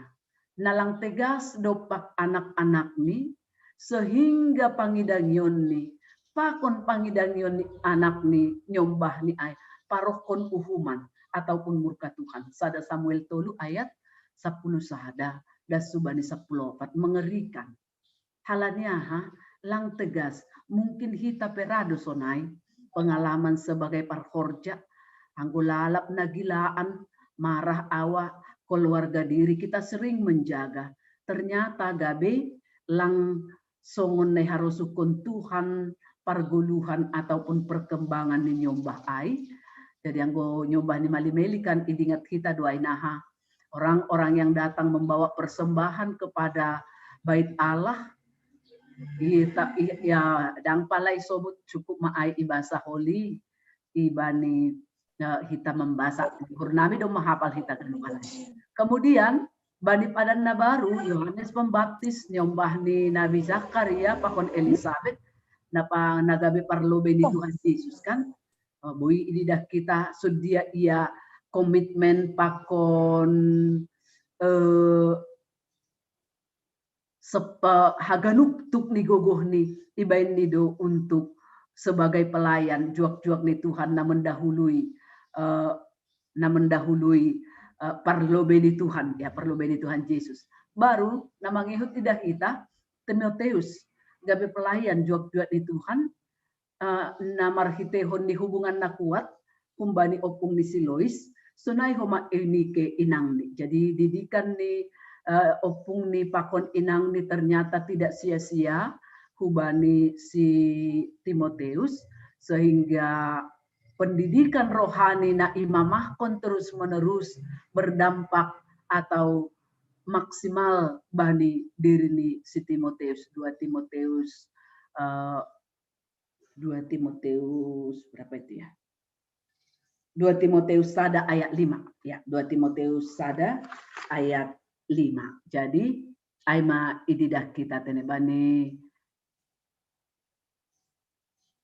Nalang tegas dopak anak-anak ni sehingga pangidangion ni pakon pangidangion ni anak ni nyombah ni ai parohkon uhuman ataupun murka Tuhan. Sada Samuel tolu ayat sepuluh sada dasu bani sepuluh opat, mengerikan. Halani aha? Lang tegas, mungkin hita pe ra do sonai pengalaman sebagai parhorja, anggo lalap na gilaan, marah awa, keluarga diri kita sering menjaga. Ternyata gabe lang songon na iharosuhkon Tuhan pargoluhan ataupun perkembangan ni nyombah ai. Jadi anggo nyombah ni malimeli kan idingat hita do ai naha orang-orang yang datang membawa persembahan kepada bait Allah. Ita ya dang pala isobut, cukup ma ai ibasa holi ibani eh, hita membasa. Guru nami do mahapal hita kan. Kemudian bani padan na baru Yohanes Pembaptis nyombah ni Nabi Zakaria pakon Elisabet na pa na gabe parlobe ni Tuhan Yesus kan. Eh, boi ididah kita sedia ia komitmen pakon eh, sepe haganup tuk ni gogoh ni ibaen ni do untuk sebagai pelayan juak-juak ni Tuhan na mendahului uh, na mendahului uh, parlobe ni Tuhan ya parlobe ni Tuhan Yesus. Baru na mangihut idah ita Timoteus gabe pelayan juak-juak ni Tuhan uh, na marhitehon ni hubungan na kuat humbani ompung ni si Lois, sonai homa Eunike inangni. Jadi didikan ni uh, ompung ni pakon inangni ternyata tidak sia-sia hubani si Timoteus, sehingga pendidikan rohani na imamahkon terus-menerus berdampak atau maksimal bani diri ni si Timoteus, dua Timoteus uh, dua Timoteus berapa itu ya? Dua Timoteus sada ayat lima. Ya, dua Timoteus sada ayat lima. Jadi ai ma ididah kita tene bani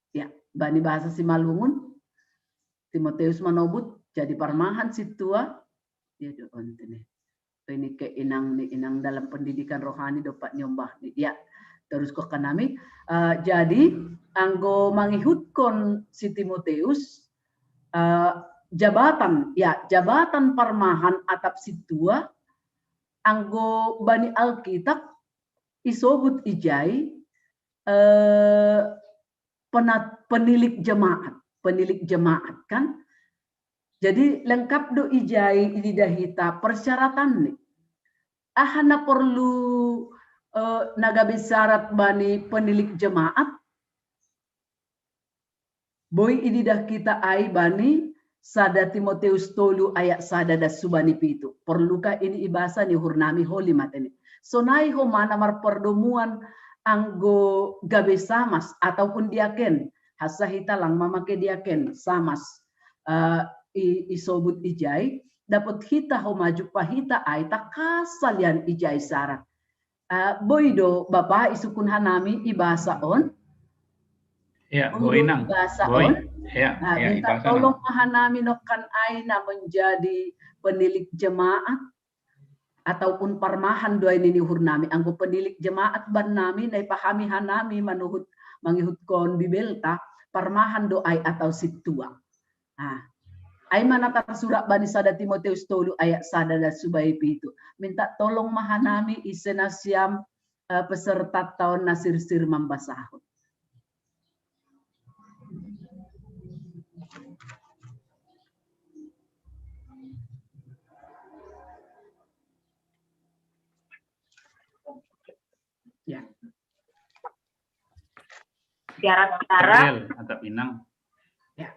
ya bani bahasa Simalungun Timoteus manobut jadi parmahan si tua ya do on tene. Ini ke inang ni inang dalam pendidikan rohani dopak nyombah ni ya terus kok kanami uh, jadi anggo mangihutkon si Timoteus uh, jabatan ya jabatan parmahan atap si tua anggo bani Alkitab isobut ijai uh, penat, penilik jemaat, penilik jemaat kan. Jadi lengkap do ijai ididahita persyaratan ni. Aha na perlu eh, na gabe syarat bani penilik jemaat? Boi ididah kita ai bani sada Timoteus tolu ayat sada das subani pitu. Perlukah ini ibasa ni hurnami holi mateni. Sonai ho mana marperdomuan anggo gabe samas ataupun diaken. Hasa hita lang mamake diaken samas uh, i, isobut ijai. Dapot hita ho maju pa hita ai takasalian ijai syarat. Uh, boi do bapa isukun hanami ibasa on. Ya, Guru Inang. Bahasa Guru. Ya, nah, ya, minta tolong mahanami nokkan aina menjadi penilik jemaat ataupun parmahan do ai nini uhurnami, anggo penilik jemaat bannami na ipahami hanami manuhut mangihutkon Bibelta, parmahan do ai atau sintua. Nah, ai ma na tarsurat bani sada Timoteus tolu ayat sada das subai pitu. Minta tolong mahanami ise nasiam uh, peserta taon na sirsir mambasahon. Ya. Syarat-syarat. Atau Inang. Ya.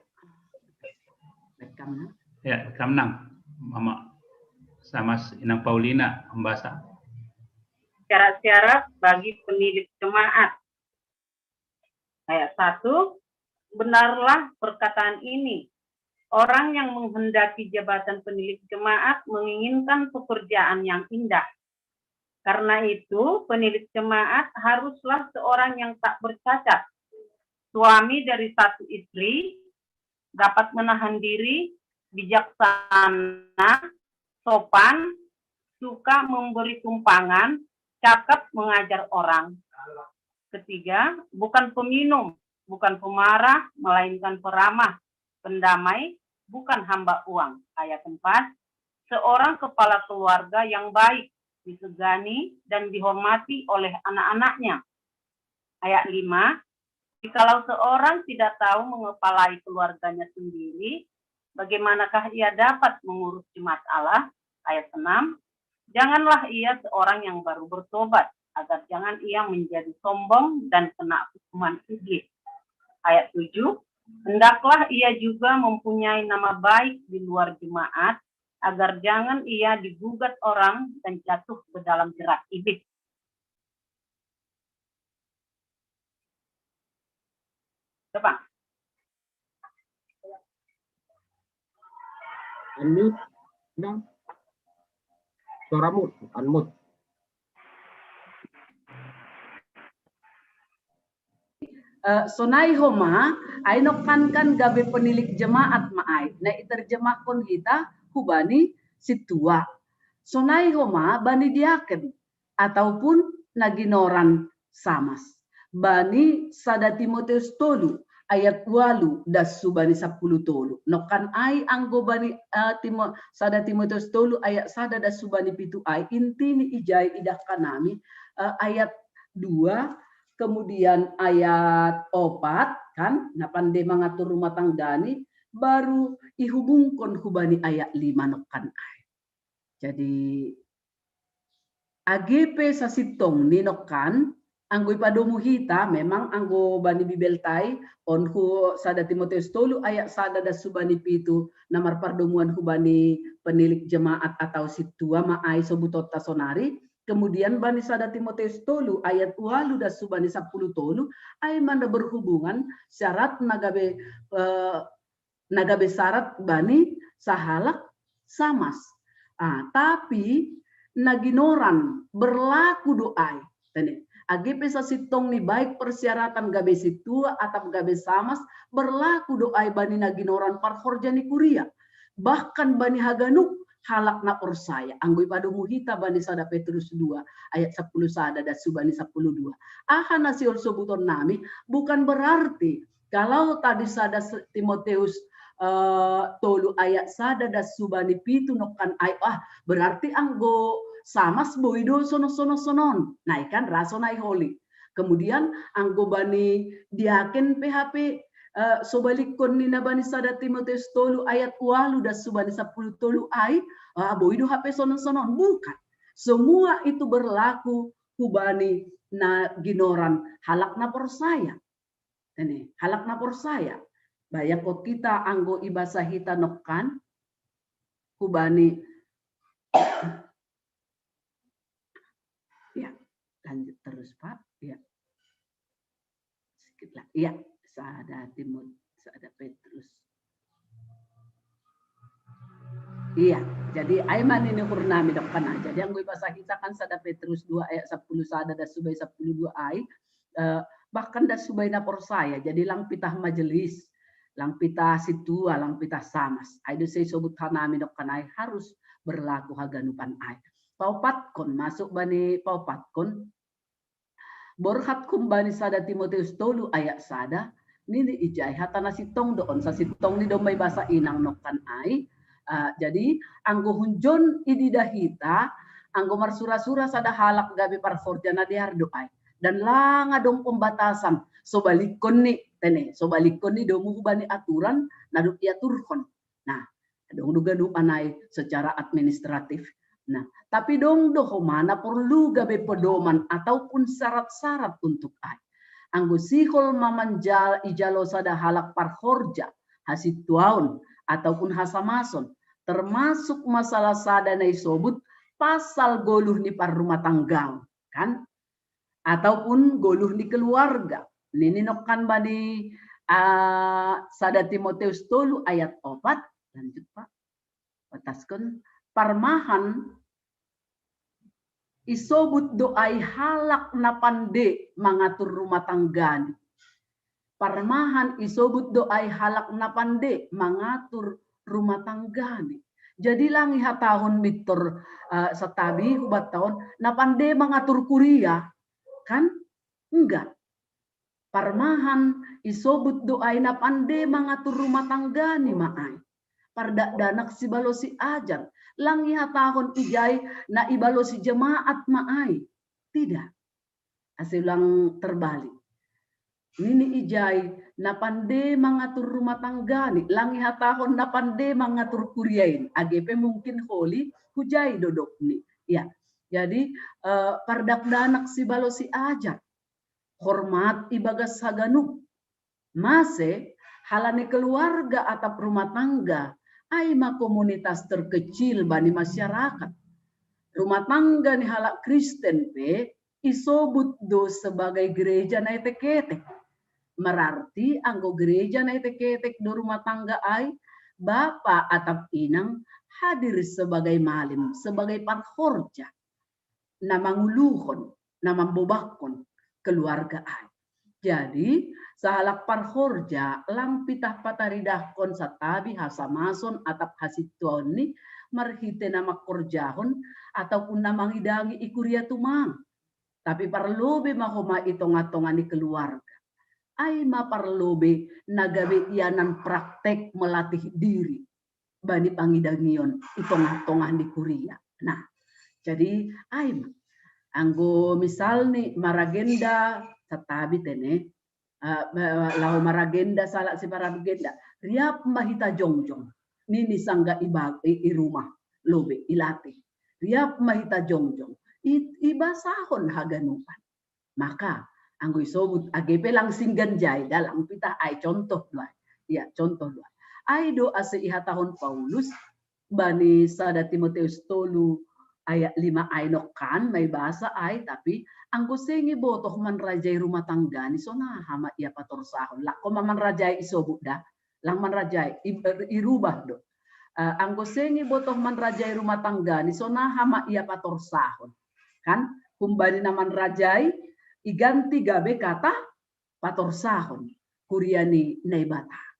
Rekam. Ya, rekam nang. Mama sama Inang Paulina membaca. Syarat-syarat bagi pemilik jemaat. Ayat satu, benarlah perkataan ini. Orang yang menghendaki jabatan penilik jemaat menginginkan pekerjaan yang indah. Karena itu, penilik jemaat haruslah seorang yang tak bercacat, suami dari satu istri, dapat menahan diri, bijaksana, sopan, suka memberi tumpangan, cakap mengajar orang. Ketiga, bukan peminum, bukan pemarah, melainkan peramah, pendamai, bukan hamba uang. Ayat empat, seorang kepala keluarga yang baik, disegani dan dihormati oleh anak-anaknya. Ayat lima, jikalau seorang tidak tahu mengepalai keluarganya sendiri, bagaimanakah ia dapat mengurus jemaat Allah? Ayat enam, janganlah ia seorang yang baru bertobat, agar jangan ia menjadi sombong dan kena hukuman iblis. Ayat tujuh, hendaklah ia juga mempunyai nama baik di luar jemaat, agar jangan ia digugat orang dan jatuh ke dalam jerat iblis. Coba. Unmute, Inang. Suara mute, unmute. Uh, sonai homa, ai nokkan kan gabe penilik jemaat ma ai, na iterjemahkon hita hubani sintua. Sonai homa bani diaken ataupun na ginoran samas. Bani sada Timoteus tolu ayat ualu das subani sapuluh tolu. Nokkan ai anggo bani uh, Timo, sada Timoteus tolu ayat sada das subani pitu ai intini ijai idahkanami uh, ayat dua, kemudian ayat opat kan, na pande mangatur rumah tanggani, baru ihubungkon hubani ayat lima nokkan ai. Jadi agepe sasintong ni nokkan, anggo ipadomu hita memang anggo bani Bibeltai on hu sada Timoteus tolu ayat sada das subani pitu na marpardomuan hubani penilik jemaat atau sintua ma ai sobutonta sonari, kemudian bani sada Timoteus tolu ayat ualu das subani sapuluh tolu ai mana berhubungan syarat na gabe eh, na gabe syarat bani sahalak samas. Ah, tapi na ginoran berlaku do ai. Tene, agepe sasintong ni baik persyaratan gabe sintua atau gabe samas berlaku do ai bani na ginoran parhorja ni kuria. Bahkan bani haganup halak na porsaya. Anggo ipadomu hita bani sada Petrus dua ayat sepuluh sada dan subani sepuluh dua. Aha na siol sobuton nami bukan berarti kalau tadi sada Timoteus uh, tolu ayat sada dan subani pitu nokkan ai ah berarti anggo samas boi do sono sono sonon nai kan raso nai holi. Kemudian anggo bani diaken P H P uh, eh, sobalikkon nina bani sada Timoteus tolu ayat walu dan subani sepuluh tolu ai ah boi do hape sonon sonon bukan. Semua itu berlaku hubani na ginoran halak na porsaya. Ini halak na porsaya. Bayangko kita anggo ibasa hita nokkan hubani. Ya, lanjut terus Pak. Ya. Sedikit lah. Ya, sada Timot, sada Petrus. Iya, jadi ai manini hurnami dokkan aja. Jadi anggo ibasa hita kan sada Petrus dua ayat sepuluh sada dan subai sepuluh dua ai. Uh, Bahkan da subai na porsaya, jadi lang pitah majelis, lang pitah situa, lang pitah samas. Ai do sai sobut hanami nokkan ai harus berlaku haganupan ai. Paupatkon, masuk bani paupatkon, borhat humbani sada Timoteus tolu ayat sada, nini ijai hata na sintong do on, sasintong ni do mai basa inang nokkan ai. Uh, jadi anggo hunjon idida hita, anggo marsura-sura sada halak gabe parhorja na dear do ai. Dan lang adong pembatasan, sobalikkon ni, tene, sobalikkon ni domu hubani aturan na dung iaturhon. Nah, adong do ganupan ai secara administratif. Nah, tapi dong do homa na porlu gabe pedoman ataupun syarat-syarat untuk ai. Anggo sihol ma manjal ijalo sada halak parhorja, hasituaon ataupun hasamason, termasuk masalah sada na isobut pasal goluh ni parrumatanggaon, kan? Ataupun goluh ni keluarga. Nini nokkan bani uh, sada Timoteus tolu ayat opat, lanjut Pak. Pataskon, parmahan isobut do ai halak na pande mangatur rumatanggani. Parmahan isobut do ai halak na pande mangatur rumatanggani. Jadi lang ihatahon mintor uh, satabi hubatahon na pande mangatur kuria, kan? Enggak. Parmahan isobut do ai na pande mangatur rumatanggani ma ai. Pardakdanak sibalosi ajar. Lang ihatahon ijai na ibalosi jemaat ma ai. Tidak. Asa lang terbalik. Nini ijai na pande mangatur rumatanggani, lang ihatahon na pande mangatur kuriain. Age pe mungkin holi hujai dodokni. Ya. Jadi uh, pardakdanak sibalosi ajar. Hormat ibagas haganup. Mase, halani keluarga atap rumatangga ai ma komunitas terkecil bani masyarakat. Rumatangga ni halak Kristen pe isobut do sebagai gereja na etek-etek. Merarti anggo gereja na etek-etek do rumatangga ai, bapa atap inang hadir sebagai malim, sebagai parhorja na manguluhon, na mambobahkon keluarga ai. Jadi sahalak parhorja lang pitah pataridahkon satabi hasamason atap hasituaon ni marhite na mangkorjahon ataupun na mangidangi i kuria tumang. Tapi parlobe ma homa i tonga-tonga ni keluarga. Ai ma parlobe na gabe ianan praktek melatih diri bani pangidangion i tongah-tongah ni kuria. Nah, jadi ai ma. Anggo misalni maragenda satabi tene, uh, laho maragenda sahalak siparagenda, riap ma hita jongjong. Nini sangga i, i rumah lobe ilatih. Riap ma hita jongjong. I, ibasahon haganupan. Maka anggo isobut age pe lang singgan jai da lang pitah ai contoh do ai. Ya, contoh do ai. Ai do asa ihatahon Paulus bani sada Timoteus tolu ayat lima ai nokkan mai basa ai, tapi anggo seng ibotoh manrajai rumatanggani sonaha ma ia patorsahon. Lakko ma manrajai isobut da, lang manrajai, irubah do. Uh, anggo seng ibotoh manrajai rumatanggani sonaha ma ia patorsahon. Kan humbani na manrajai iganti gabe kata patorsahon kuria ni Naibata.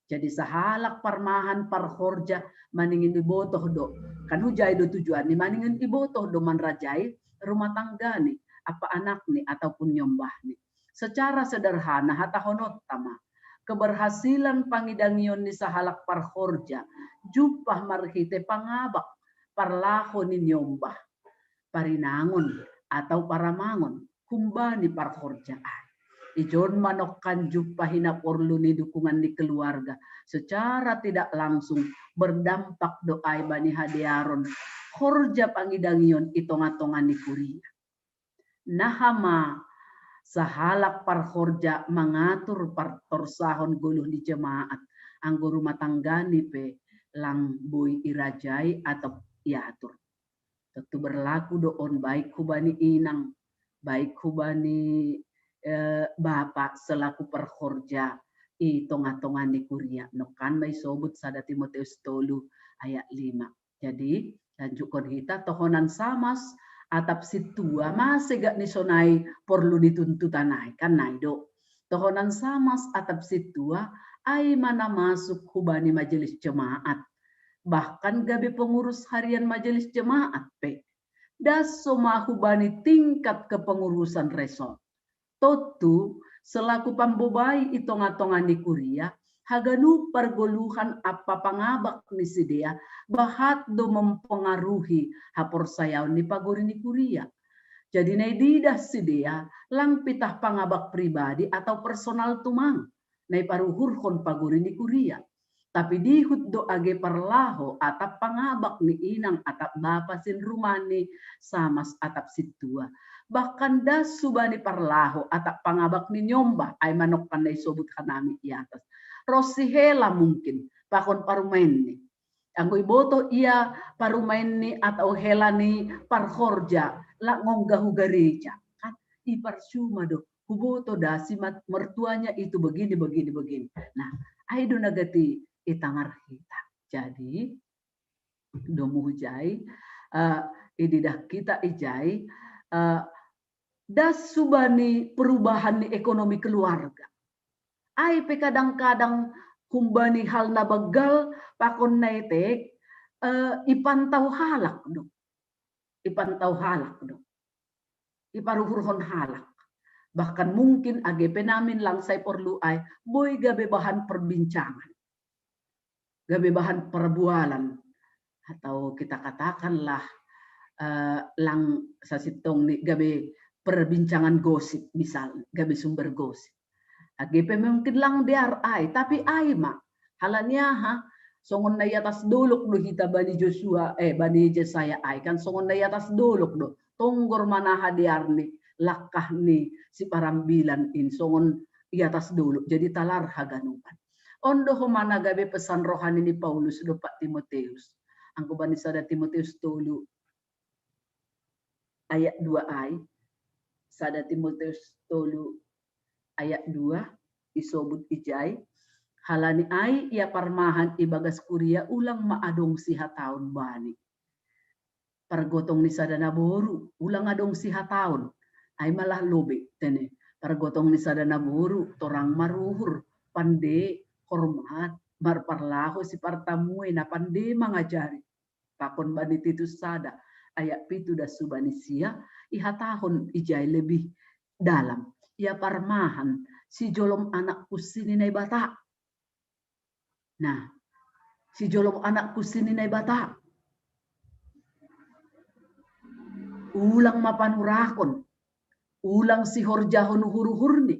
Jadi sahalak parmahan parhorja maningin ibotoh do. Kan hujai do tujuan ni maningin ibotoh do manrajai rumatanggani, apa anakni ataupun nyombahni. Secara sederhana hatahononta ma, keberhasilan pangidangion ni sahalak parhorja jumpah marhite pangabak parlaho ni nyombah, parinangon atau paramangon humbani parhorja ai. Ijon ma nokkan jumpah i na porlu ni dukungan ni keluarga secara tidak langsung berdampak do ai bani hadearon horja pangidangion i tonga-tonga ni kuria. Naha ma sahalak parhorja mangatur patorsahon goluh ni jemaat, anggo rumatanggani pe lang boi irajai atau iatur. Tentu berlaku do on baik hubani inang, baik hubani eh, bapa selaku parhorja i tonga-tonga ni kuria. Nokkan ma isobut sada Timoteus tolu ayat lima. Jadi lanjutkon hita tohonan samas atap sintua, mase gak ni sonai porlu ni tuntutan ai, kan nai do. Tohonan samas atap sintua, ai mana masuk hubani majelis jemaat. Bahkan gabe pengurus harian majelis jemaat pe. Das so ma hubani tingkat kepengurusan resort. Tontu, selaku pambobai i tonga-tonga ni kuria, haganup pargoluhan ampa pangabak ni sidea, bahat do mempengaruhi haporsayaon ni pagori ni kuria. Jadi nai didah sidea, lang pitah pangabak pribadi atau personal tumang, nai paruhurhon pagori ni kuria. Tapi dihut do age parlaho atap pangabak ni inang atap bapa sin rumah ni samas atap sintua. Bahkan das subani parlaho atap pangabak ni nyombah, ai manokkan na isobut hanami i atas. Ros si hela mungkin, pakon parumaen ni. Anggo iboto ia parumaen ni atau hela ni parhorja, lak ngongga hu gareja. Kan, i parsuma do, huboto da si mertuanya itu begini, begini, begini. Nah, ai do nagati itangar hita. Jadi, domu hujai, uh, ididah kita ijai, uh, das subani perubahan ni ekonomi keluarga. Ai pe kadang-kadang humbani hal na banggal pakon na etek, uh, ipantau halak do. Ipantau halak do. Iparuhurhon halak. Bahkan mungkin age pe namin lang sai porlu ai, boi gabe bahan perbincangan. Gabe bahan perbualan. Atau kita katakanlah, uh, lang sasintong ni gabe perbincangan gosip, misal, gabe sumber gosip. Age pe mungkin lang dear ai, tapi ai ma. Halani aha, songon na i atas dolok do hita bani Josua, eh, bani Jesaya ai, kan songon na i atas dolok do. Tonggor manaha dear ni, langkah ni, si parambilan in, songon i atas dolok. Jadi talar haganupan. On do homa na gabe pesan rohani ni Paulus dompak Timoteus. Anggo bani sada Timoteus tolu ayat dua ai, sada Timoteus tolu ayat dua, isobut ijai, halani ai ia parmahan ibagas kuria ulang ma adong sihataon bani. Pargotong ni sada naboru, ulang adong sihataon, ai malah lobe tene. Pargotong ni sada naboru, torang maruhur, pande, hormat, marparlaho sipartamue na pande mangajari. Pakon bani Titus sada, ayat pitu das subani sia, ihatahon ijai lebih dalam. Ia parmahan, sijolom anak kunsi ni Naibata. Nah, sijolom anak kunsi ni Naibata. Ulang ma panurakon, ulang sihorjahon uhur-uhurni,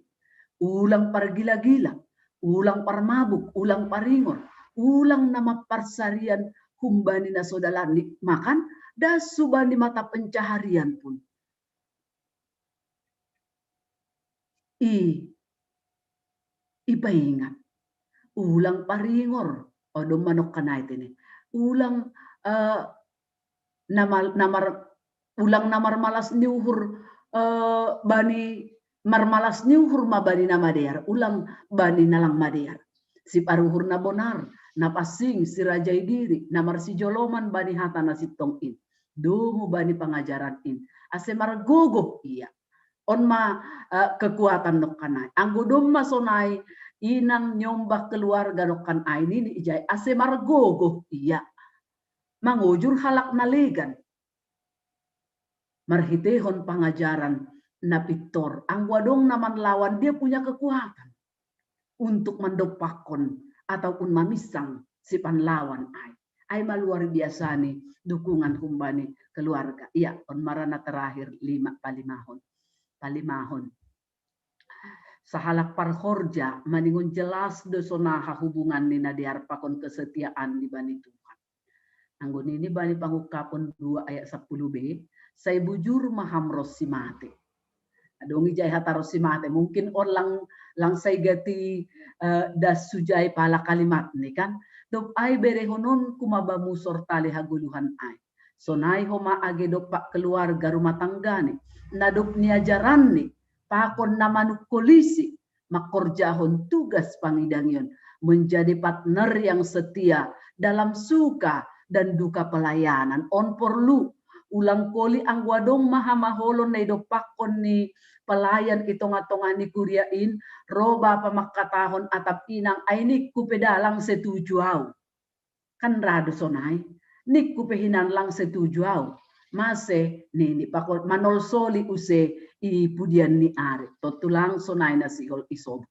ulang pargila-gila, ulang parmabuk, ulang paringor, ulang na mamparsarian humbani na so dalanni, makan das subani mata pencaharian pun. I, ipaingat. Ulang paringor, o domma nokkanai tene. Ulang, uh, namar, namar, ulang na marmalas ni uhur, uh, bani marmalas ni uhur ma bani na madear, ulang bani na lang madear. Siparuhur na bonar, na pansing, sirajai diri, na marsijoloman bani hata na sintong in. Domu bani pangajaran in. Ase margogoh ia. On ma, uh, kekuatan nokkanai. Anggo domma sonai inang nyombah keluarga nokkanai nini ijai ase margogoh ia. Mangojur halak na legan. Marhitehon pangajaran na pintor. Anggo adong na manlawan dia punya kekuatan untuk mandompakkon ataupun mamisang sipanlawan ai. Ai ma luar biasa ni dukungan humbani keluarga. Ia, on marana terakhir lima palimahon. Palimahon. Sahalak parhorja maningon jelas do sonaha hubungan ni nadear pakon kesetiaan ni bani Tuhan. Anggo nini bani Pangungkapon dua ayat sepuluh b, sai bujur ma ham ros si mate. Adong ijai hata ros si mate, mungkin on lang, lang sai gati, uh, das sujai pala kalimat ni kan. Dop ai berehonon kumabamu sortale hagoluhan ai. Sonai homa age dompak keluarga rumah tanggani. Na dop niajaranni, pakon na manungkolisi, mangkorjahon tugas pangidangion, menjadi partner yang setia dalam suka dan duka pelayanan. On porlu, Ulang koli anggo adong ma hamaolon na idompakkon ni pelayan i tonga-tonga ni kuria in, ro bapa mangkatahon atap inang, ai ningku pe da lang setuju au. Kan ra do sonai, ningku pe hinan lang setuju au. Mase nini pakon manolsoli use i pudian ni ari. Tontu lang sonai na sihol isobut.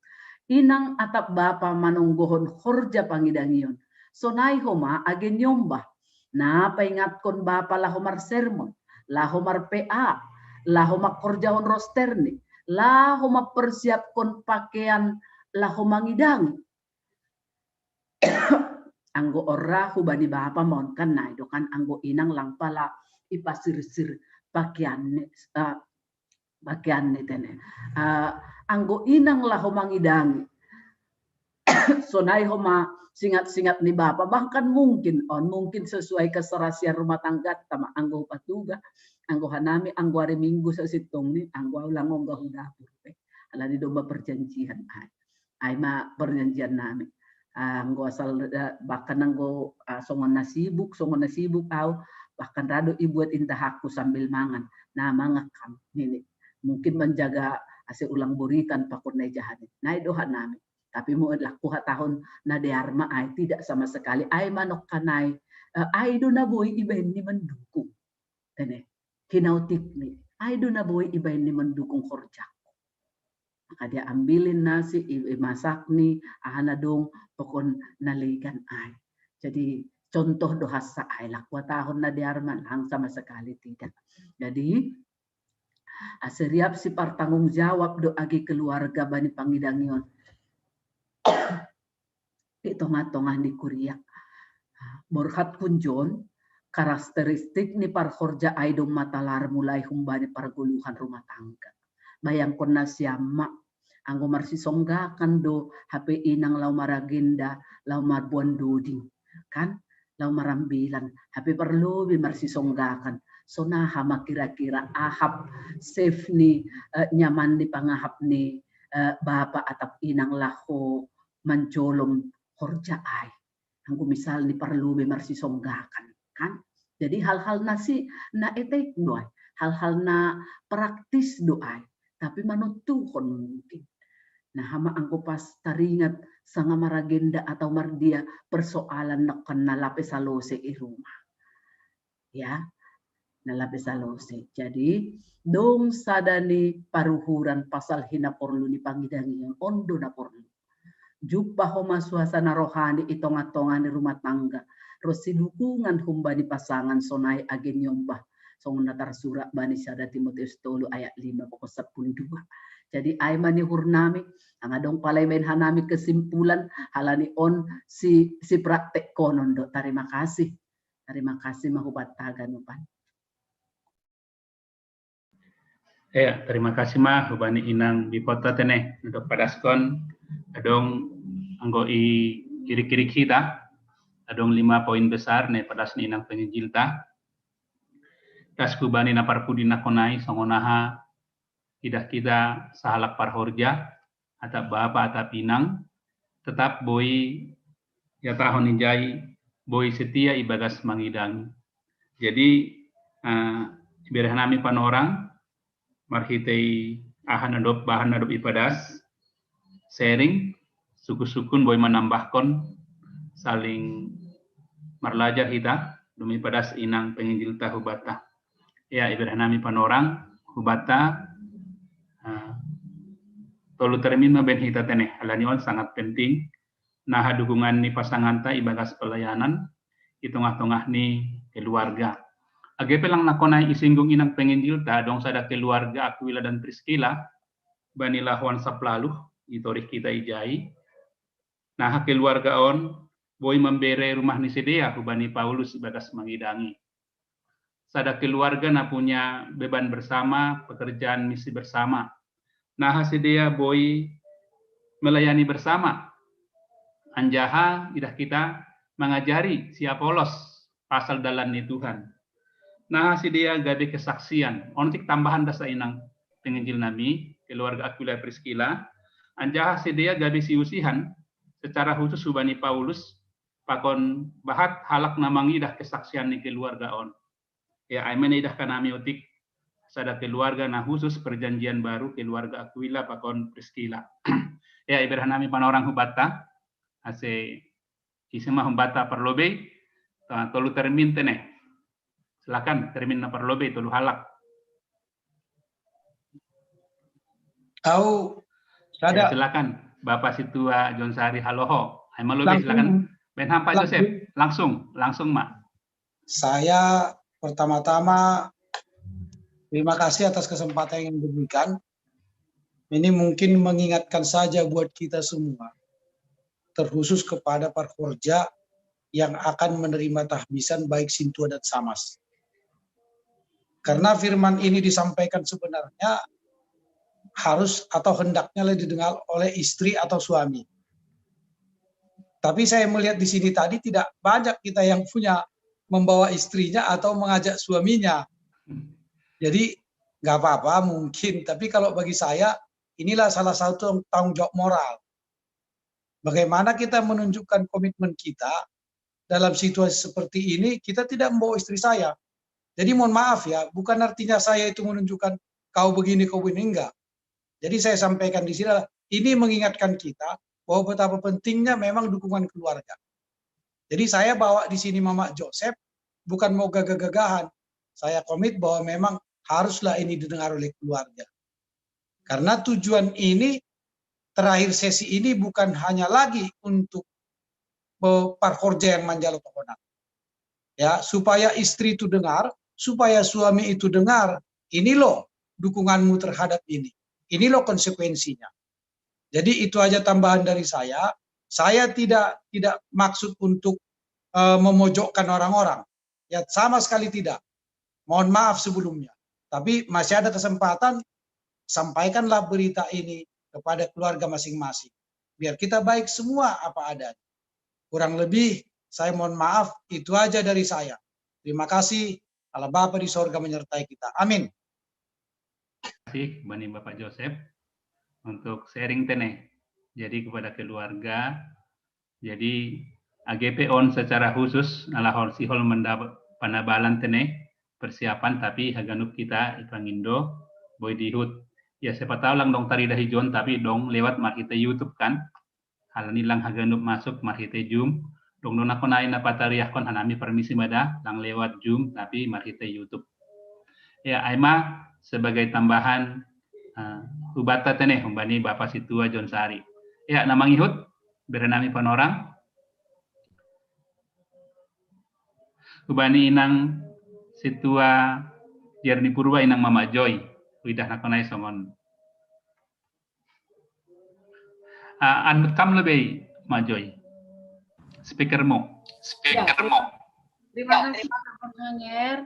Inang atap bapa manonggohon horja pangidangion. Sonai homa age niombah. Na paingatkon bapa laho marsermon, laho mar-P A, laho mangkorjahon rosterni, laho mampersiapkon pakean laho mangidangi. Anggo on ra hubani bapa ma on, kan nai do kan, anggo inang lang pala ipasirsir pakeanni, eh, pakeanni tene. Eh, anggo inang laho mangidangi, sonai homa singat-singat ni bapa, bahkan mungkin on, mungkin sesuai keserasian rumah tangga ta ma, anggo patuga, anggo hanami, anggo ari Minggu sasintongni, anggo au lang ongga hu dapur pe. Alani domma perjanjian ai. Ai ma perjanjian nami. Anggo asal, eh, bahkan anggo, ah, songon na sibuk, songon na sibuk au, bahkan ra do ibuat indahanku sambil mangan. Na mangan kam nini. Mungkin menjaga ase ulang boritan pakon na i jaha ni. Nai do hanami. Tapi molo lang huhatahon na dear ma ai, tidak sama sekali. Ai manongka nai, eh, ai do na boi ibaen ni mendukung. Tene, hinautikni. Ai do na boi ibaen ni mendukung horjangku. Maka diambilin nasi, i, imasakni, aha na dong, pokon na legan ai. Jadi contoh do hansa ai, lang huhatahon na dear ma, lang sama sekali tidak. Jadi ase riap sipartanggung jawab do age keluarga bani pangidangion i tonga-tonga ni kuria. Borhat kunjon, karakteristik ni parhorja ai domma talar mulai humbani pargoluhan rumah tangga. Bayangkon nasiam ma, anggo marsisonggakan do hape inang laho maragenda, laho marboan doding, kan? Laho marambilan, hape parlobi marsisonggakan. Sonaha ma kira-kira ahap, safe ni, eh, nyaman ni pangahap ni, eh, bapa atap inang laho manjolom horja ai. Anggo misal ni parlobi marsisonggakan, kan? Jadi hal-hal na si, na etek do ai, hal-hal na praktis do ai, tapi manontuhon mungkin. Nah, hama anggo pas taringat sanga maragenda atau mardia persoalan nokkan na lape salose i rumah. Ya, na lape salose. Jadi dong sada ni paruhuran pasal hinaporlu ni pangidangion, on do na porlu. Jumpa homa suasana rohani i tonga-tonga ni rumah tangga, ro sidukungan humbani pasangan sonai age niombah, songon na tarsurat bani sada Timoteus tolu ayat lima pokok sepuluh dua. Jadi ai ma ni uhurnami, anga dong pala ibaen hanami kesimpulan, halani on si, sipraktekkonon do. Terima kasih. Terima kasih ma hubanta ganupan. Ya, terima kasih ma hubani inang Bipota tene, untuk padaskon adong anggo i irik-irik hita, adong lima poin besar ne padas ni inang penginjilta. Das hubani na parpudi na konai songon aha idah kita sahalak parhorja, atap bapa atap inang, tetap boi ihatahon ijai, boi setia ibagas mangidangi. Jadi, uh, ibereh nami panorang, marhitei aha na dob, bahan na dob ipadas, sharing, sukun-sukun boi manambahkon, saling marlajar hita, dumi padas inang penginjilta hubanta. Ya, ibereh nami panorang hubanta, uh, tolu termin ma baen hita tene, halani on sangat penting, naha dukungan ni pasanganta ibagas pelayanan i tongah-tongah ni keluarga. Age pe lang na konai isinggung inang penginjilta, adong sada keluarga Aquila dan Priskila, bani lahoan saplaluh i torih kita ijai. Naha keluarga on boi mambere rumah ni sidea hubani Paulus ibagas mangidangi. Sada keluarga na punya beban bersama, pekerjaan misi bersama. Naha sidea boi melayani bersama. Anjaha idah kita mangajari si Apolos pasal dalan ni Tuhan. Naha sidea gabe kesaksian. On cik tambahan das inang penginjil nami, keluarga Aquila Priskila. Anjaha sidea gabe siusihan secara khusus hubani Paulus, pakon bahat halak na mangidah kesaksian ni keluarga on. Ya, ai ma ne idahkan ami utik sada keluarga na khusus perjanjian baru, keluarga Aquila pakon Priskila. Ya, iberhan ami panorang hubatta, ase ise ma hubatta parlobei, tolu termin te ne. Silakan, termin na parlobei, tolu halak. Au, sada. Silakan, Bapak Situa John Sari Haloho. Ai ma lobei, silakan. Benham Pak Joseph, langsung, langsung ma. Saya pertama-tama terima kasih atas kesempatan yang diberikan. Ini mungkin mengingatkan saja buat kita semua, terkhusus kepada parhorja yang akan menerima tahbisan baik sintua dan samas. Karena firman ini disampaikan sebenarnya harus atau hendaknya didengar oleh istri atau suami. Tapi saya melihat di sini tadi tidak banyak kita yang punya membawa istrinya atau mengajak suaminya. Jadi nggak apa-apa mungkin, tapi kalau bagi saya inilah salah satu tanggung jawab moral. Bagaimana kita menunjukkan komitmen kita dalam situasi seperti ini, kita tidak membawa istri saya. Jadi mohon maaf ya, bukan artinya saya itu menunjukkan kau begini, kau begini, enggak. Jadi saya sampaikan di sini adalah ini mengingatkan kita bahwa betapa pentingnya memang dukungan keluarga. Jadi saya bawa di sini Mama Joseph bukan mau gagah-gagahan. Saya komit bahwa memang haruslah ini didengar oleh keluarga. Karena tujuan ini, terakhir sesi ini bukan hanya lagi untuk parhorja yang manjalo tohonan. Ya, supaya istri itu dengar, supaya suami itu dengar, ini loh dukunganmu terhadap ini. Ini loh konsekuensinya. Jadi itu aja tambahan dari saya. Saya tidak tidak maksud untuk uh, memojokkan orang-orang. Ya, sama sekali tidak. Mohon maaf sebelumnya. Tapi masih ada kesempatan, sampaikanlah berita ini kepada keluarga masing-masing. Biar kita baik semua apa adanya. Kurang lebih saya mohon maaf, itu aja dari saya. Terima kasih. Allah Bapa di sorga menyertai kita. Amin. Terima kasih Bani Bapak Joseph untuk sharing te ne. Jadi kepada keluarga, jadi A G P on secara khusus nalahor sihol mendap panabalan te ne persiapan, tapi haganup kita ipangindo boi dihut. Ya, siapa tahu lang dong taridah ijon, tapi dong lewat marhite YouTube kan. Halani lang haganup masuk marhite Zoom. Dong dona konai na patariahkon hanami permisi mada lang lewat Zoom, tapi marhite YouTube. Ya, ai ma sebagai tambahan uh, hubatta te ne humbani Bapak Situa John Sari. Ya, na mangihut, bere nami panorang. Humbani inang Situa Jerni Purba, inang Mama Joy. Huidah nakonai songon. Uh, anu kam lebih Ma Joy. Speakermu. Speakermu. Ya, terima kasih Pak Hanger.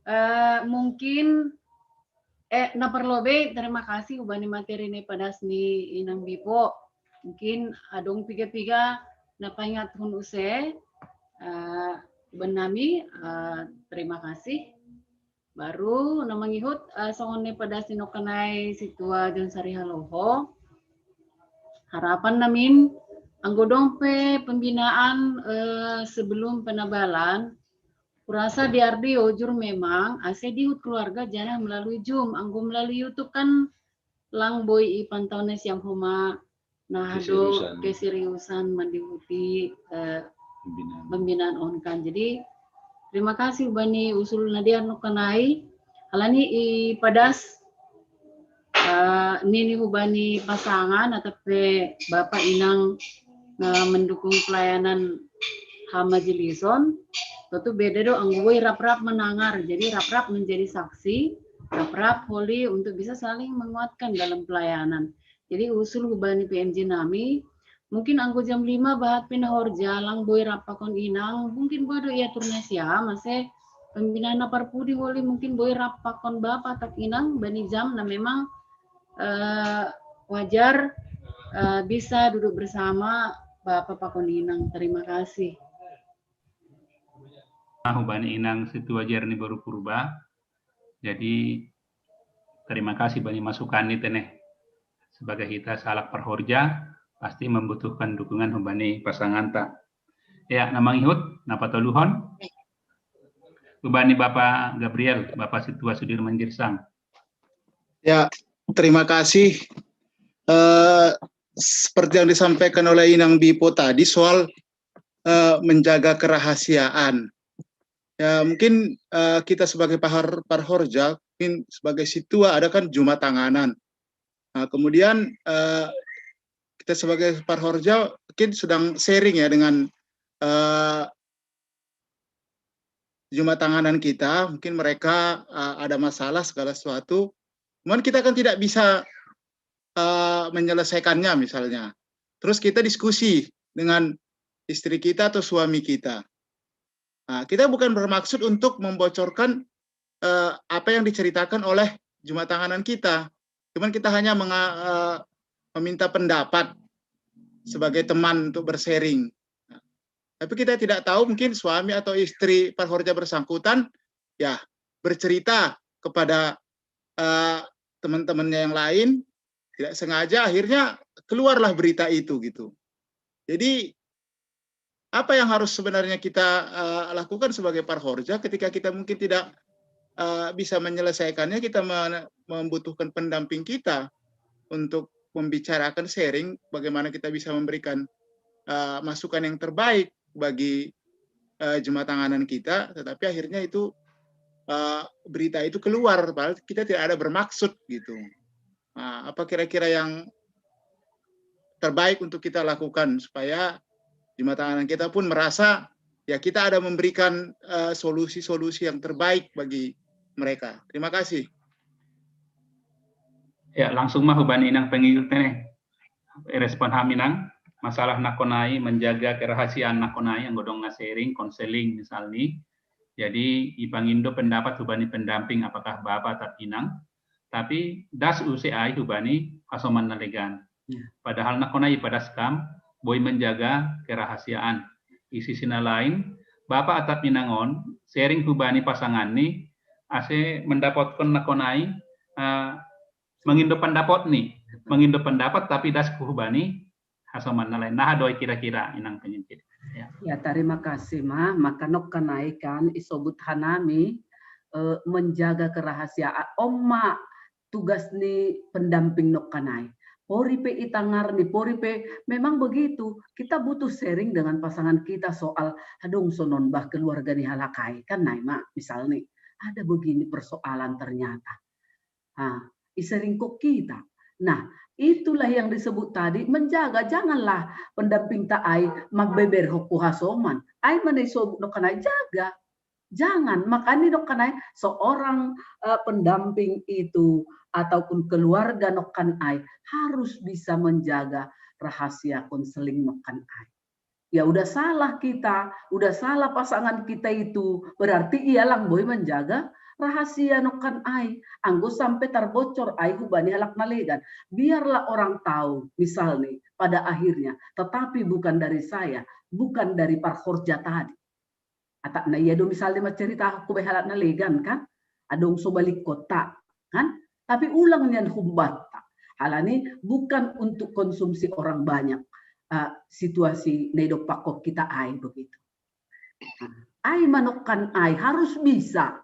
Uh, mungkin eh na parlobei terima kasih humbani materi ni padas ni inang Bipo. Mungkin adong piga-piga na paingathon use uh, huban nami uh, terima kasih. Baru na mangihut uh, songon ni padas ni nokanai Situa John Sari Haloho. Harapan namin anggo dong pe pembinaan uh, sebelum penabalan. Kurasa di R D O jur memang ase dihut keluarga janah melalui Zoom. Anggo melalui YouTube kan lang boi ipantau na siam homa na do keseriusan mandihuti eh, pembinaan on kan. Jadi terima kasih bani usul na diar nokanai. Halani i padas uh, nini hubani pasangan atau pe bapak inang na mendukung pelayanan ha majelison, tentu beda do anggo boi rap-rap menangar, jadi rap-rap menjadi saksi, rap-rap holi untuk bisa saling menguatkan dalam pelayanan. Jadi usul hubani P M J nami, mungkin anggo jam lima bahat pe na horja lang boi rap pakon inang, mungkin boi do iatur na siam ase pembinaan na parpudi holi mungkin boi rap pakon bapa atap inang bani jam na memang uh, wajar uh, bisa duduk bersama bapa pakon inang. Terima kasih. Hubani inang Situa Jerni Boru Purba. Jadi terima kasih bani masukan ni te ne. Sebagai hita sahalak parhorja pasti membutuhkan dukungan hubani pasanganta. Ya, na mangihut, na patoluhon. Hubani Bapak Gabriel, Bapak Situa Sudirman Girsang. Ya, terima kasih. Eh, seperti yang disampaikan oleh Inang Bipo tadi soal eh, menjaga kerahasiaan. Ya, mungkin eh, kita sebagai pahar parhorja, mungkin sebagai situa ada kan juma tanganan. Nah, kemudian eh, kita sebagai parhorja mungkin sedang sharing ya dengan eh, juma tanganan kita, mungkin mereka eh, ada masalah segala sesuatu. Cuman kita kan tidak bisa eh, menyelesaikannya misalnya. Terus kita diskusi dengan istri kita atau suami kita. Nah, kita bukan bermaksud untuk membocorkan eh, apa yang diceritakan oleh juma tanganan kita. Cuman kita hanya menga- eh, meminta pendapat sebagai teman untuk bersharing. Tapi kita tidak tahu, mungkin suami atau istri parhorja bersangkutan ya bercerita kepada eh, teman-temannya yang lain, tidak sengaja akhirnya keluarlah berita itu gitu. Jadi apa yang harus sebenarnya kita eh, lakukan sebagai parhorja ketika kita mungkin tidak eh, bisa menyelesaikannya, kita me- membutuhkan pendamping kita untuk membicarakan, sharing bagaimana kita bisa memberikan eh, masukan yang terbaik bagi eh, jemaat tanganan kita, tetapi akhirnya itu eh, berita itu keluar padahal kita tidak ada bermaksud gitu. Nah, apa kira-kira yang terbaik untuk kita lakukan supaya jemaat tanganan kita pun merasa ya kita ada memberikan eh, solusi-solusi yang terbaik bagi mereka. Terima kasih. Ya, langsung mah hubani Inang panggilu tene. Respon ham Inang, masalah nakonai, menjaga kerahasiaan nakonai, anggo dong na sharing, konseling misalni. Jadi ipangindo pendapat hubani pendamping, apakah Bapak atap Inang, tapi das use ai hubani hasoman na legan. Padahal nakonai ipadas kam boi menjaga kerahasiaan. Isi sina lain, Bapak atap Inang on sharing hubani pasanganni, ase mendapotkon nakonai eh, mengindo pendapat nih, mengindo pendapat tapi das ku hubani hasoman na lain. Nah, doi kira-kira Inang pengintit. Ya. Ya, terima kasih ma. Maka nokkanai kan isobut hanami eh, menjaga kerahasiaan. Om ma tugas ni pendamping nokkanai. Pori pe itangar ni, pori pe memang begitu. Kita butuh sharing dengan pasangan kita soal adong sonon bah keluarga ni halakai kan nai ma misalnya ada begini persoalan ternyata. Nah, iseringkok kita. Nah, itulah yang disebut tadi menjaga. Janganlah pendamping ta ai magbeber hokku hasoman. Ai mana isobut nokkanai jaga. Jangan, makanya nokkanai seorang uh, pendamping itu ataupun keluarga nokkanai harus bisa menjaga rahasia konseling nokkanai. Ya udah salah kita, udah salah pasangan kita itu, berarti ia lang boi menjaga rahasia nokkanai. Anggo sampai terbocor ai hubani halak na legan. Biarlah orang tahu, misalnya pada akhirnya, tetapi bukan dari saya, bukan dari parhorja tadi. Atap na ia do misalnya mencerita aku halak na legan kan, adong so balik kota kan, tapi ulang nian humbatta. Halani bukan untuk konsumsi orang banyak uh, situasi na idompakkon kita ai begitu. Ai manokkan ai harus bisa.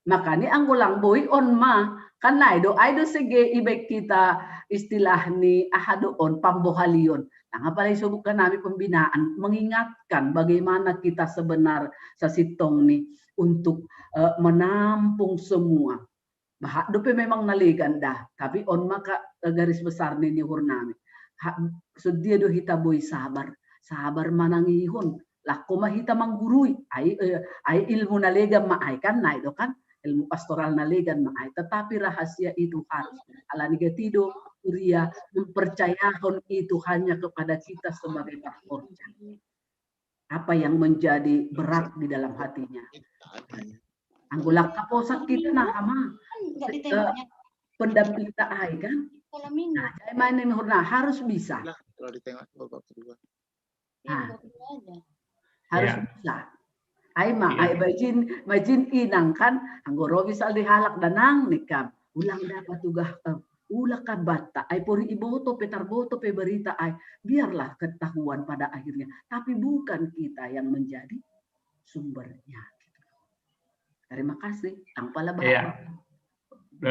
Makanya anggo lang boi on ma kan nai do ai do sege ibek kita istilah ni aha do on pambohalion. Nah, apalagi so bukan nami pembinaan mengingatkan bagaimana kita sebenar sasintong ni untuk uh, menampung semua. Bahat dope memang nalegan dah, tapi on maka uh, garis besar ni ni hurnami. Ha, sedia do hita boi sabar, sabar manangihon, lakko ma hita manggurui ai, eh, ai ilmu nalegan ma ai kan nai do kan, ilmu pastoral nalegan ma ai, tetapi rahasia itu harus alani gatido kuria mempercayahon itu hanya kepada kita sebagai parhorja. Apa yang menjadi berat di dalam hatinya. Anggulak kaposak kita nah ama pendamping ta ai kan. Nah, mana hurna harus bisa. Kalau ditengok babak kedua. Nah, harus ya. Bisa. Ai ma, ya. Ai bajin, bajin inang kan, anggoro bisa dihalak danang nih kam. Ulang dapat tugas kam. Ulah kabatta, ai pori iboto pe tarboto pe berita ai. Biarlah ketahuan pada akhirnya. Tapi bukan kita yang menjadi sumbernya. Terima kasih. Tang pala Iya.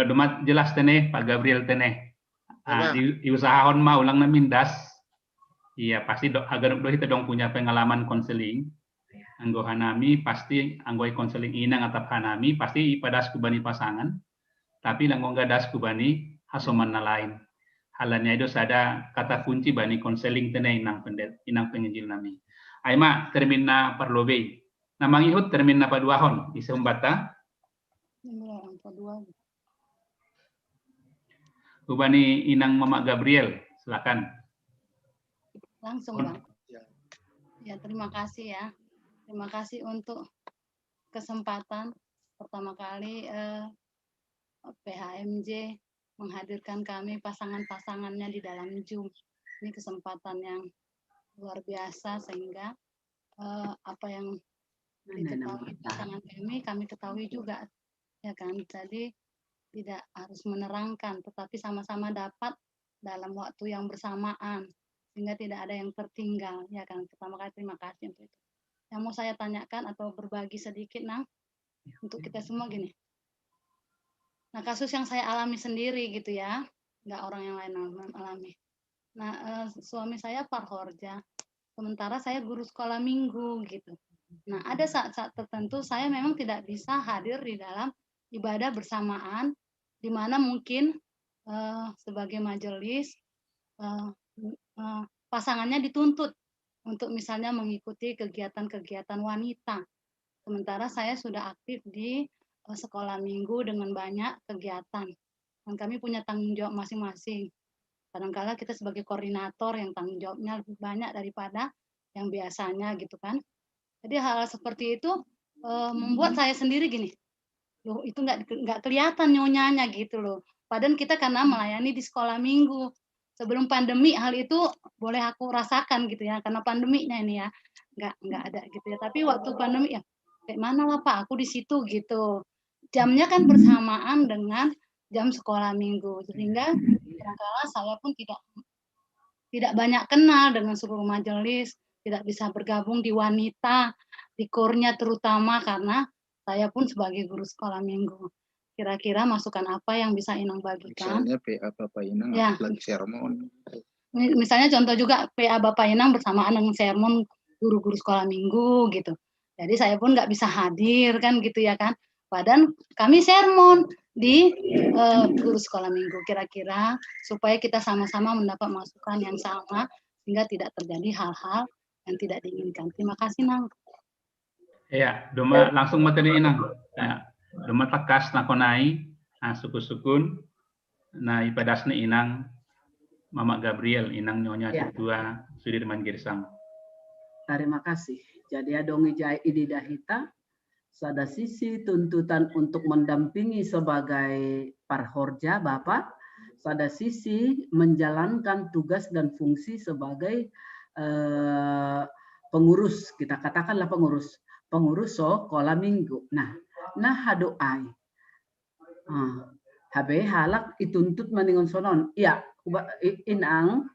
Duma jelas tene, Pak Gabriel tene. Ah, i, i usahahon ma ulang na mindas. Iya, pasti do, agar do hita dong punya pengalaman konseling. Anggo hanami pasti, anggo i konseling inang atap hanami pasti ipadas ku bani pasangan. Tapi langgo ngga das ku bani hasoman na lain. Halani ai do sada kata kunci bani konseling tene inang pendet, inang penginjil nami. Ai ma termin na parlobei. Na mangihut termin na paduahon, ise umbatta? Hubani inang Mama Gabriel, silakan. Langsung, Bang. Ya, terima kasih ya. Terima kasih untuk kesempatan pertama kali eh, P H M J menghadirkan kami pasangan-pasangannya di dalam Zoom. Ini kesempatan yang luar biasa sehingga eh, apa yang diketahui pasangan kami, kami ketahui juga, ya kan. Jadi tidak harus menerangkan, tetapi sama-sama dapat dalam waktu yang bersamaan sehingga tidak ada yang tertinggal, ya kan. Pertama kali terima kasih untuk itu. Yang mau saya tanyakan atau berbagi sedikit, Nang, untuk kita semua gini. Nah, kasus yang saya alami sendiri gitu ya, nggak orang yang lain alami. Nah, eh, suami saya parhorja, sementara saya guru sekolah minggu gitu. Nah, ada saat-saat tertentu saya memang tidak bisa hadir di dalam ibadah bersamaan, di mana mungkin eh, sebagai majelis eh, eh, pasangannya dituntut untuk misalnya mengikuti kegiatan-kegiatan wanita. Sementara saya sudah aktif di eh, sekolah minggu dengan banyak kegiatan. Dan kami punya tanggung jawab masing-masing. Kadangkala kita sebagai koordinator yang tanggung jawabnya lebih banyak daripada yang biasanya gitu kan. Jadi hal seperti itu eh, membuat saya sendiri gini, loh itu nggak nggak kelihatan nyonyanya gitu loh. Padahal kita karena melayani di sekolah minggu. Sebelum pandemi hal itu boleh aku rasakan gitu ya, karena pandeminya ini ya nggak nggak ada gitu ya. Tapi waktu pandemi ya, kayak mana lah Pak, aku di situ gitu. Jamnya kan bersamaan dengan jam sekolah minggu, sehingga kadangkala saya pun tidak tidak banyak kenal dengan seluruh majelis, tidak bisa bergabung di wanita, di kornya terutama karena saya pun sebagai guru sekolah minggu. Kira-kira masukan apa yang bisa Inang bagikan? Misalnya P A Bapak Inang ya. Lagi sermon. Misalnya contoh juga P A Bapak Inang bersamaan dengan sermon guru-guru sekolah minggu gitu. Jadi saya pun nggak bisa hadir kan gitu ya kan. Padahal kami sermon di uh, guru sekolah minggu. Kira-kira supaya kita sama-sama mendapat masukan yang sama sehingga tidak terjadi hal-hal yang tidak diinginkan. Terima kasih, Nang. Iya, duma langsung materi Inang. Nah, duma takas nakonai, nah, sukun-sukun, nah ipadas ni Inang Mama Gabriel, Inang Nyonya ya. Situa Sudirman Girsang. Terima kasih. Jadi adong ijai idi dahita, sada sisi tuntutan untuk mendampingi sebagai parhorja Bapak, sada sisi menjalankan tugas dan fungsi sebagai eh, pengurus, kita katakanlah pengurus, pengurus sekolah minggu. Nah, nah hadoai. Ah, habe halak ituntut maningon sonon. Ya, Inang,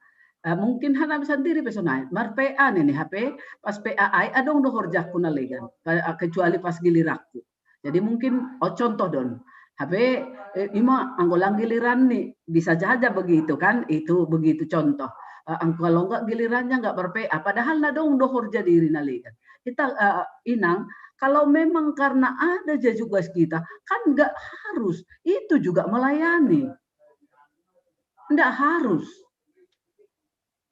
uh, mungkin hana bisa diri pe sonai. Mar P A nini hape, pas P A ai adong do horjaku na legan, kecuali pas gilirakku. Jadi mungkin oh, contoh don. Hape eh, ima anggolang giliran ni bisa saja begitu kan, itu begitu contoh. Uh, anggo enggak gilirannya enggak ber-P A, padahal nadong do horja diri na legan. Kita uh, Inang, kalau memang karena ada jajugas kita, kan enggak harus itu juga melayani. Enggak harus.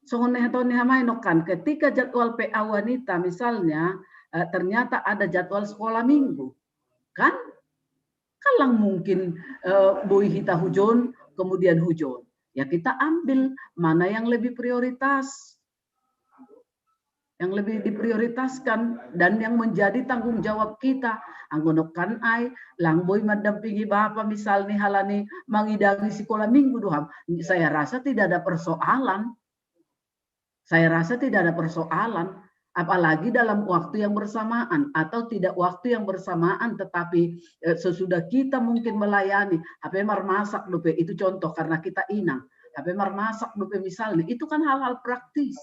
Songon nehatoni hamai nokan, ketika jadwal P A wanita misalnya, eh, ternyata ada jadwal sekolah minggu. Kan? Kalang mungkin eh, boi hita hujon, kemudian hujon. Ya kita ambil mana yang lebih prioritas. Yang lebih diprioritaskan dan yang menjadi tanggung jawab kita. Anggo nokan ai, lang boi mendampingi Bapak misalnya halani mangidangi sekolah minggu doham. Saya rasa tidak ada persoalan. Saya rasa tidak ada persoalan, apalagi dalam waktu yang bersamaan atau tidak waktu yang bersamaan, tetapi eh, sesudah kita mungkin melayani, hape marmasak dope, itu contoh karena kita Inang, hape marmasak dope misalnya, itu kan hal-hal praktis.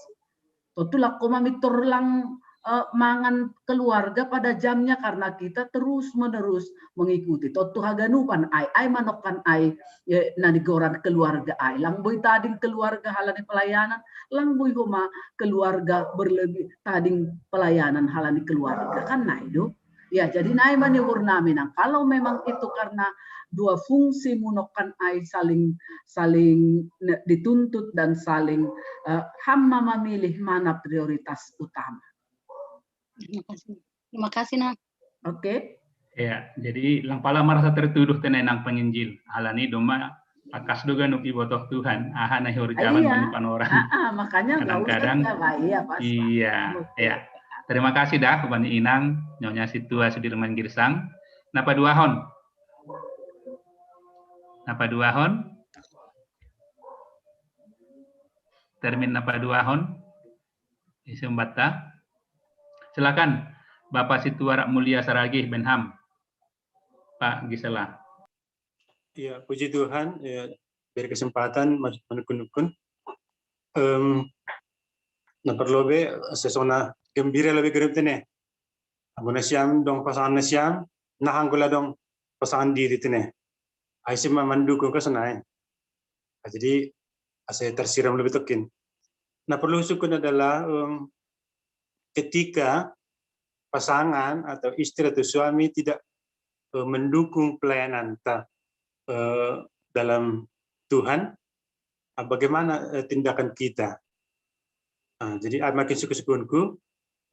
Tontu lakko mamintor lang eh, mangan keluarga pada jamnya karena kita terus menerus mengikuti. Totu haganupan ai, ai manokkan ai, eh, nanigoran keluarga ai. Lang boi tading keluarga halani pelayanan, lang boi homa keluarga berlebih tading pelayanan halani keluarga. Kan nai do. Ya, jadi nai maniwur nami nang. Kalau memang itu karena dua fungsi munokkan ai saling saling dituntut dan saling uh, hamma memilih mana prioritas utama. Terima kasih. Terima kasih, Nang. Oke. Okay. Ya, jadi lang pala merasa tertuduh tenenang penginjil. Alani doma akas do ganuk ibotoh Tuhan. Aha na hori jalan iya. Panorang. Ah, ah, makanya kadang-kadang. Iya, iya. Terima kasih dah kepada Inang, Nyonya Situa Sudirman Girsang. Napa duahon? Napa duahon? Termin napa duahon? Isu batta. Silakan, Bapak Situa Rak Mulia Saragih Benham. Pak Gisela. Ya, puji Tuhan, ya, beri kesempatan menukun-nukun. Um, na perlu be sesona gembira lebih gerem tene. Aku nasiam dong pasangan nasiam, nah angkula dong pasangan diri tene. Aisi mendukung ke sana. Jadi saya tersiram lebih tokin. Nah, perlu sukun adalah um, ketika pasangan atau istri atau suami tidak uh, mendukung pelayanan ta, uh, dalam Tuhan, uh, bagaimana uh, tindakan kita? Uh, jadi uh, makin suku-sukunku,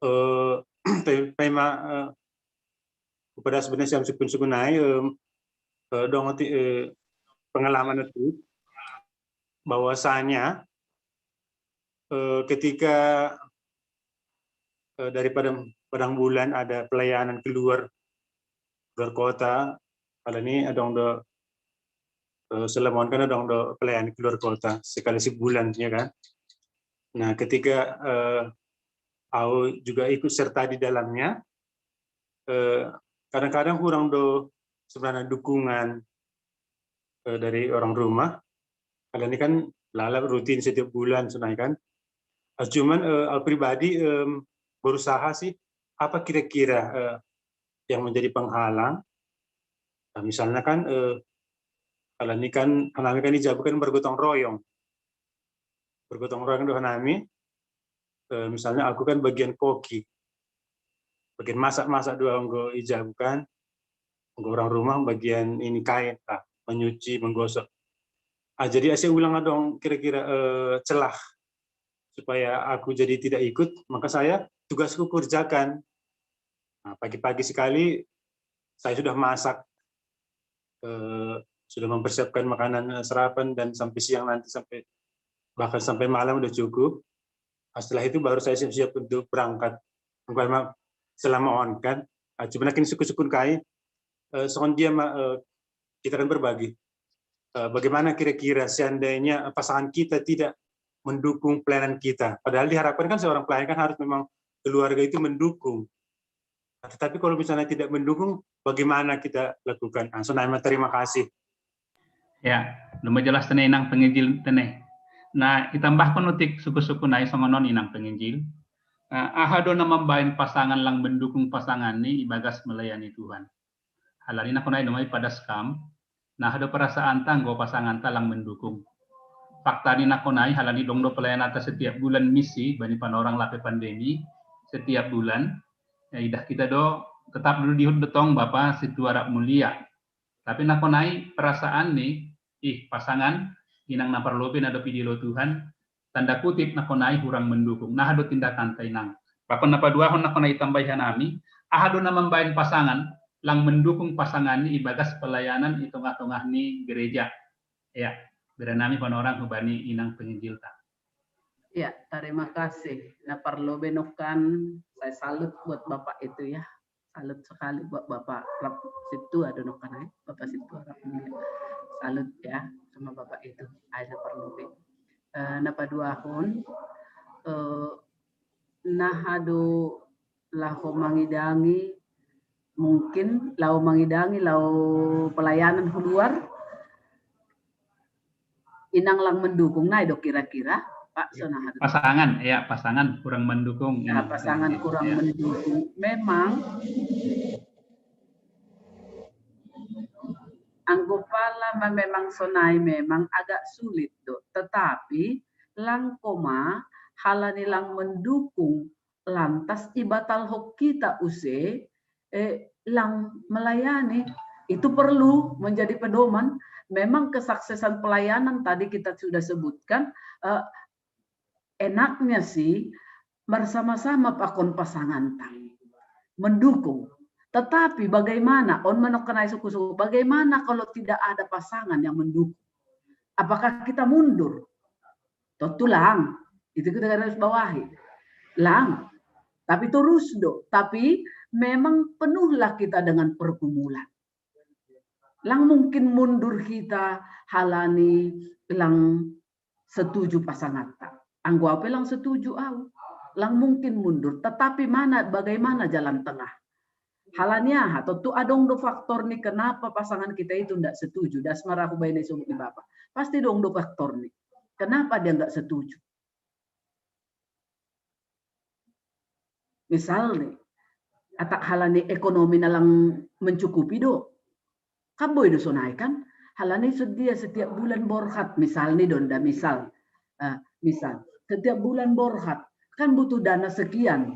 uh, pema uh, kepada sebenarnya siam sukun-sukun nai um, uh, dong uh, pengalaman itu bahwasanya uh, ketika uh, dari padang padang bulan ada pelayanan keluar keluar kota, ada ni ada do uh, selama kan ada do pelayanan keluar kota sekali sebulan ya kan. Nah, ketika uh, aku juga ikut serta di dalamnya, uh, kadang-kadang kurang do sebenarnya dukungan uh, dari orang rumah. Karena ini kan lalap rutin setiap bulan sebenarnya kan. Uh, cuman uh, aku pribadi um, berusaha sih apa kira-kira uh, yang menjadi penghalang. Nah, misalnya kan uh, kalau ini kan kami kan di Jabu kan bergotong royong. Bergotong royong do nami. Uh, misalnya aku kan bagian koki. Bagian masak-masak dua anggo i Jabu kan. Anggo orang rumah bagian ini kain lah, menyuci, menggosok. Ah, jadi saya ulang dong kira-kira uh, celah supaya aku jadi tidak ikut, maka saya tugasku kerjakan. Nah, pagi-pagi sekali saya sudah masak, eh, sudah mempersiapkan makanan eh, sarapan dan sampai siang nanti sampai bahkan sampai malam udah cukup. Nah, setelah itu baru saya siap-siap untuk berangkat. Bukan selama on kan. Nah, cuma nakin suku-sukun kai, eh, soal dia eh, kita akan berbagi. Eh, bagaimana kira-kira seandainya pasangan kita tidak mendukung pelayanan kita. Padahal diharapkan kan seorang pelayan kan harus memang keluarga itu mendukung. Nah, tetapi kalau misalnya tidak mendukung, bagaimana kita lakukan? Langsung nama terima kasih. Ya, nama jelas tenenang penginjil teneh. Nah, itambahkan utik suku-suku nai songonon inang penginjil. Uh, aha do na mambaen pasangan lang mendukung pasangan ni ibagas melayani Tuhan. Halani nako nai do mai padas kam, nah do perasaan ta anggo pasangan ta lang mendukung. Fakta ni nako nai halani dong do pelayanan ta setiap bulan misi bani panorang lape pandemi setiap bulan. Ya, idah kita do tetap dulu dihut betong Bapa Situa Rak Mulia. Tapi nako nai perasaan ni ih pasangan inang na parlobe na dopi dilo Tuhan, tanda kutip nako nai hurang mendukung. Nah do tindakan ta inang. Pakon na paduahon nako nai tambahi hanami, aha do na mambaen pasangan lang mendukung pasangan ni ibagas pelayanan i tongah-tongah ni gereja. Ya, beranami panorang hubani inang penginjil ta. Ya, terima kasih. Na parlobe nokan, saya salut buat Bapak itu ya. Salut sekali buat Bapak Rap Situa do nokan ai, Bapak Situa Rap Mulia. Salut ya sama Bapak itu. Ai na parlobe. Uh, na paduahon uh, nah do laho mangidangi mungkin laho mangidangi laho pelayanan hu luar inang lang mendukung nai do kira-kira. Pak Sona. Pasangan, ya, pasangan kurang mendukung. Ya, pasangan kurang mendukung. Memang anggo pala memang sonai memang agak sulit do. Tetapi lang koma halani lang mendukung lantas ibatal hok kita use eh, lang melayani itu perlu menjadi pedoman. Memang kesuksesan pelayanan tadi kita sudah sebutkan eh, enaknya sih bersama-sama pakon pasangan tadi mendukung. Tetapi bagaimana on menokkanai suku-suku? Bagaimana kalau tidak ada pasangan yang mendukung? Apakah kita mundur? Tulang itu kita harus bawahi. Lang, tapi terus do. Tapi memang penuhlah kita dengan pergumulan. Lang mungkin mundur kita halani lang setuju pasangan ta. Anggo au pe lang setuju au. Lang mungkin mundur. Tetapi mana bagaimana jalan tengah? Halani aha, tentu adong do faktor ni kenapa pasangan kita itu ndak setuju. Das marahu bayi ni subuh ni bapak. Pasti dong do faktor ni. Kenapa dia nggak setuju? Misal nih, atak halani ekonomi nalang mencukupi do. Kaboi do sonai kan? Halani sedia setiap bulan borhat, misal nih donda, misal. Uh, misal, setiap bulan borhat, kan butuh dana sekian.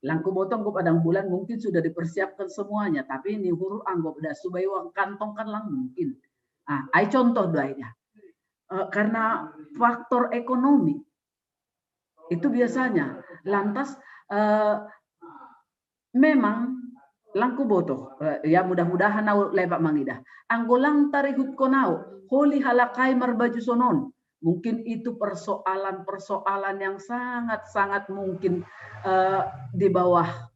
Langku botong ke padang bulan mungkin sudah dipersiapkan semuanya, tapi ini huru anggap dah subai uang kantong kan lang mungkin. Ah, ai contoh doai dah. Uh, karena faktor ekonomi itu biasanya lantas uh, memang langku botoh uh, ya mudah-mudahan au lepak mangidah anggo lang tarihut konau holi halakai marbaju sonon mungkin itu persoalan-persoalan yang sangat-sangat mungkin uh, di bawah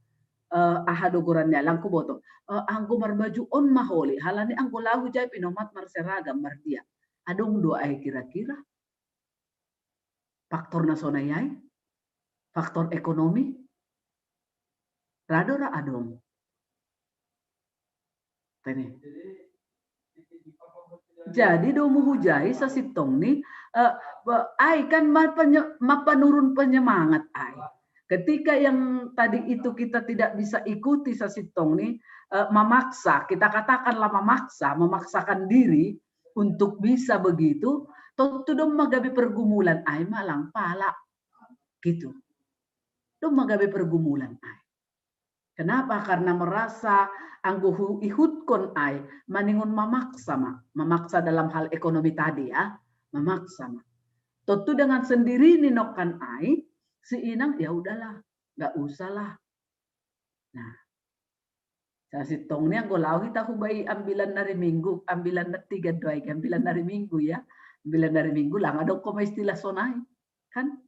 uh, aha dogorannya langku botoh uh, anggo marbaju on maholi halani anggo lahu jai pinomat marseragam mardia adong dua ai kira-kira faktor nasional ai faktor ekonomi rado ra adong tene jadi do muhujai sasintong ni uh, ai kan mapanurun penyemangat ai ketika yang tadi itu kita tidak bisa ikuti sasintong ni uh, memaksa kita katakanlah memaksa memaksakan diri untuk bisa begitu tentu dong magabe pergumulan ai malang pala gitu dong magabe pergumulan ai kenapa karena merasa anggo ihutkon ai maningon memaksa ma memaksa dalam hal ekonomi tadi ya memaksa ma tentu dengan sendiri ni nokkan ai si inang ya udahlah nggak usahlah nah sasintong ni anggo lau hita hubai ambilan nari minggu ambilan tiga doai ambilan nari minggu ya ambilan nari minggu lang adong koma istilah sonai kan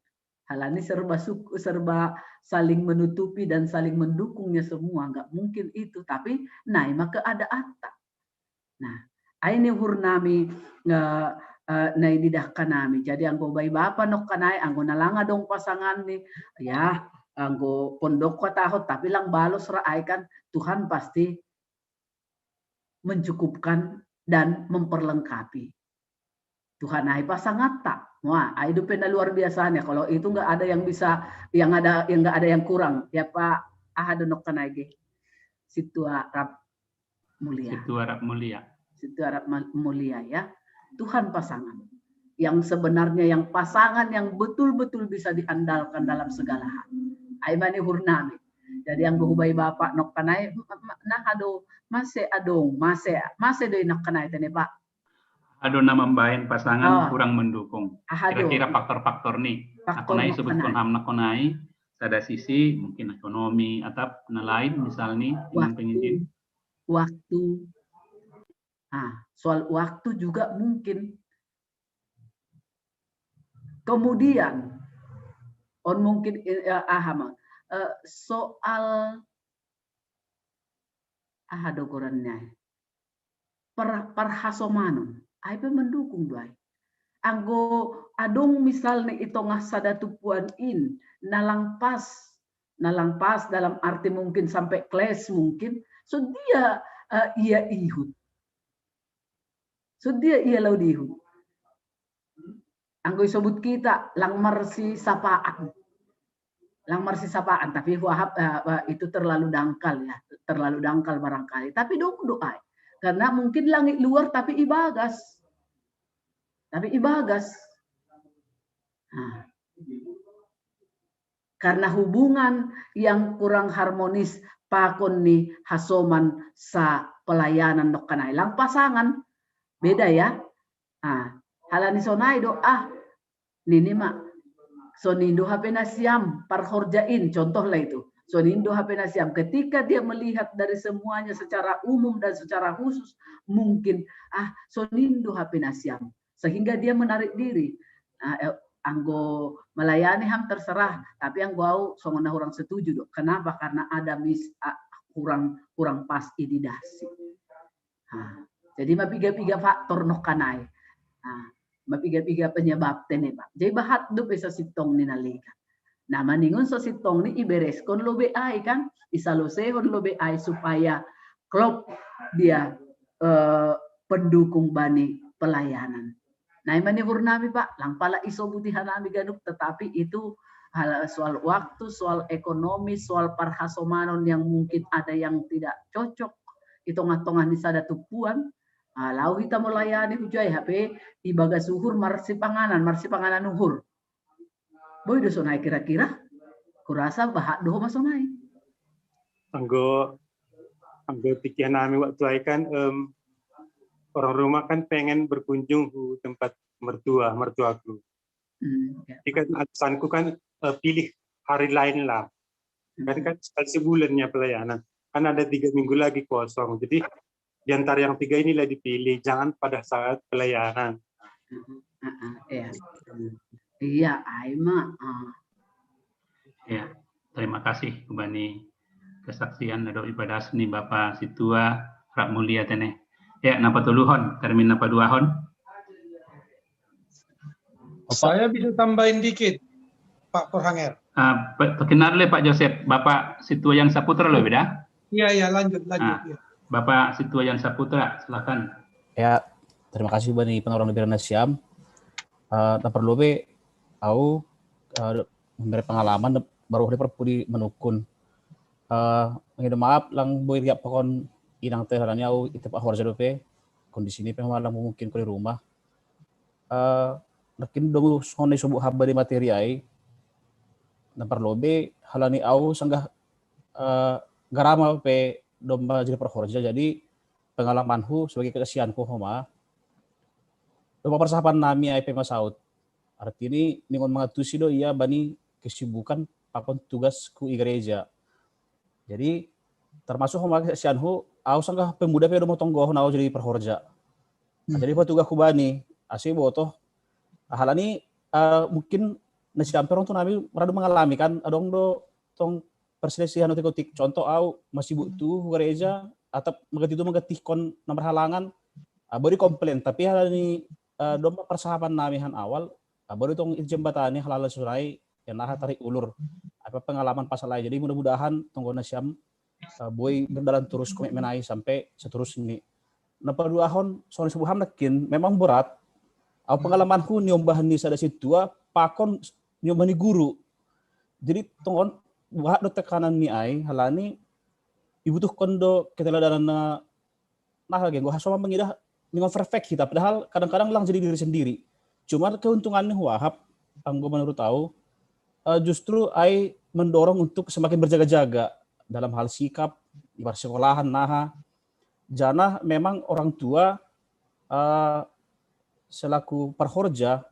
halani serba suku, serba saling menutupi dan saling mendukungnya semua nggak mungkin itu tapi nai maka ada atta nah ai ni hur nami uh, uh, nai didah kanami jadi anggo bai bapa nok kanai anggo nalanga dong pasangan ni ya anggo pondok kota hot tapi lang balos ra ai kan Tuhan pasti mencukupkan dan memperlengkapi. Tuhan ai pasangatta. Wah, ai dupe na luar biasanya. Kalau itu nggak ada yang bisa, yang ada yang nggak ada yang kurang. Ya Pak, aha donok kanai ge. Situa rap mulia. Situa rap mulia. Situa rap mulia ya. Tuhan pasangan. Yang sebenarnya yang pasangan yang betul-betul bisa diandalkan dalam segala hal. Ai mani hurnami. Jadi yang hubai bapak nok kanai nah aduh masih adong masih masih do inak kanai tene pak. Aduh nama main pasangan oh. kurang mendukung. Kira-kira faktor-faktor nih. Faktor aku naik sebut konham nak konai sada sisi mungkin ekonomi atau na lain misalnya dengan penginjil. Waktu. Nah, soal waktu juga mungkin. Kemudian on mungkin eh, aha uh, soal aha dogorannya per, perhasomanon ai pe mendukung doai anggo adong misalnya i tongah sada tupuan in nalang pas nalang pas dalam arti mungkin sampai kles mungkin so dia uh, ia ihut so dia ia lau dihut Anggo isobut kita lang marsisapaan. Lang marsisapaan, tapi huahap, eh, eh, itu terlalu dangkal ya, terlalu dangkal barangkali. Tapi dong doa. Karena mungkin langit luar tapi ibagas. Tapi ibagas. Nah, karena hubungan yang kurang harmonis pakon ni hasoman sa pelayanan nokkanai lang pasangan. Beda ya. Ah, halani sonai do ah nini ma. Sonindo hape nasiam parhorjain, contohlah itu. Sonindo hape nasiam. Ketika dia melihat dari semuanya secara umum dan secara khusus, mungkin ah sonindo hape nasiam sehingga dia menarik diri. Nah, eh, anggo melayani ham terserah, tapi anggo au songon na hurang setuju do. Kenapa? Karena ada mis ah, kurang kurang pas ididasi. Nah, jadi mapiga-piga faktor nokkanai. Nah, mapiga-piga penyebab teneba. Jadi bahat do pe sasintong ni nalika. Nah, maningon sasintong ni ibereskon lobe ai kan, isalosehon lobe ai supaya klop dia eh, pendukung bani pelayanan. Nah, ima ni hurnami Pak, lang pala isobuti hanami ganup, tetapi itu hal soal waktu, soal ekonomi, soal parhasomanon yang mungkin ada yang tidak cocok di tengah-tengah ni sada tumpuan. Ah, lau hita melayani hujai hape ibagas uhur marsipanganan, marsipanganan uhur. Boi do sonai kira-kira? Kurasa bahat do homa sonai. Anggo anggo pikiran nami waktu ai kan em, orang rumah kan pengen berkunjung ke tempat mertua mertuaku. Hmm, ya. Jadi kan alasanku kan eh, pilih hari lain lah. Kan kan sekali sebulannya pelayanan. Kan ada tiga minggu lagi kosong. Jadi di antara yang tiga inilah dipilih, jangan pada saat pelayanan. Iya, iya, ai ma. Ya, terima kasih Bani kesaksian ado ibadah ni Bapak Situa rap mulia tene. Ya, napa toluhon, termin napa duahon? Saya bisa tambahin dikit, Pak Porhanger. Uh, perkenal dulu Pak Joseph, Bapak Situa yang Saputra lo beda? Iya, iya, lanjut, lanjut. Ah, ya. Bapak Situa yang Saputra, silakan. Ya, terima kasih Bani Penorong di Nasiam. Uh, tak perlu be, au uh, memberi pengalaman baru ada perpudi menukun. Uh, maaf lang boi riap pakon inang teh au itu Pak Horja dope kondisi ini pemalang mungkin di rumah. Uh, nakin dong sonai sobu haba di materi ai. Na parlobe halani au sanggah uh, garama pe domba jadi perhorja jadi pengalamanku sebagai kekesianku homa. Domba persahapan nami ai pe masaut. Artini ningon mangatusi do ia bani kesibukan pakon tugas ku i gereja. Jadi termasuk homa kekesianku au sanggah pemuda pe domba tonggo na au jadi perhorja. Nah, jadi petugas ku bani asi botoh halani uh, mungkin nasi dampir tu nami radu mengalami kan adong do tong perselisihan otik-otik contoh au masih butuh gereja atau mengerti itu mengerti kon nomor halangan uh, beri komplain tapi halani uh, domba persahapan nami han awal uh, beri tong itu jembatan ni halal surai yang naha tarik ulur apa pengalaman pasal lain jadi mudah-mudahan tonggo nasiam uh, boi berjalan terus komitmen ai sampai seterus ini. Napa dua hon soal sebuah nakin memang berat. Au pengalamanku niombah ni sada situa pakon niombah ni guru. Jadi tongon buat do tekanan ni ai halani ibutuhkon do keteladanan na nah genggo hasoma mengidah ningon perfect kita padahal kadang-kadang lang jadi diri sendiri. Cuma keuntungannya wahap anggo menurut tahu uh, justru ai mendorong untuk semakin berjaga-jaga dalam hal sikap di persekolahan naha jana memang orang tua uh, selaku perhorja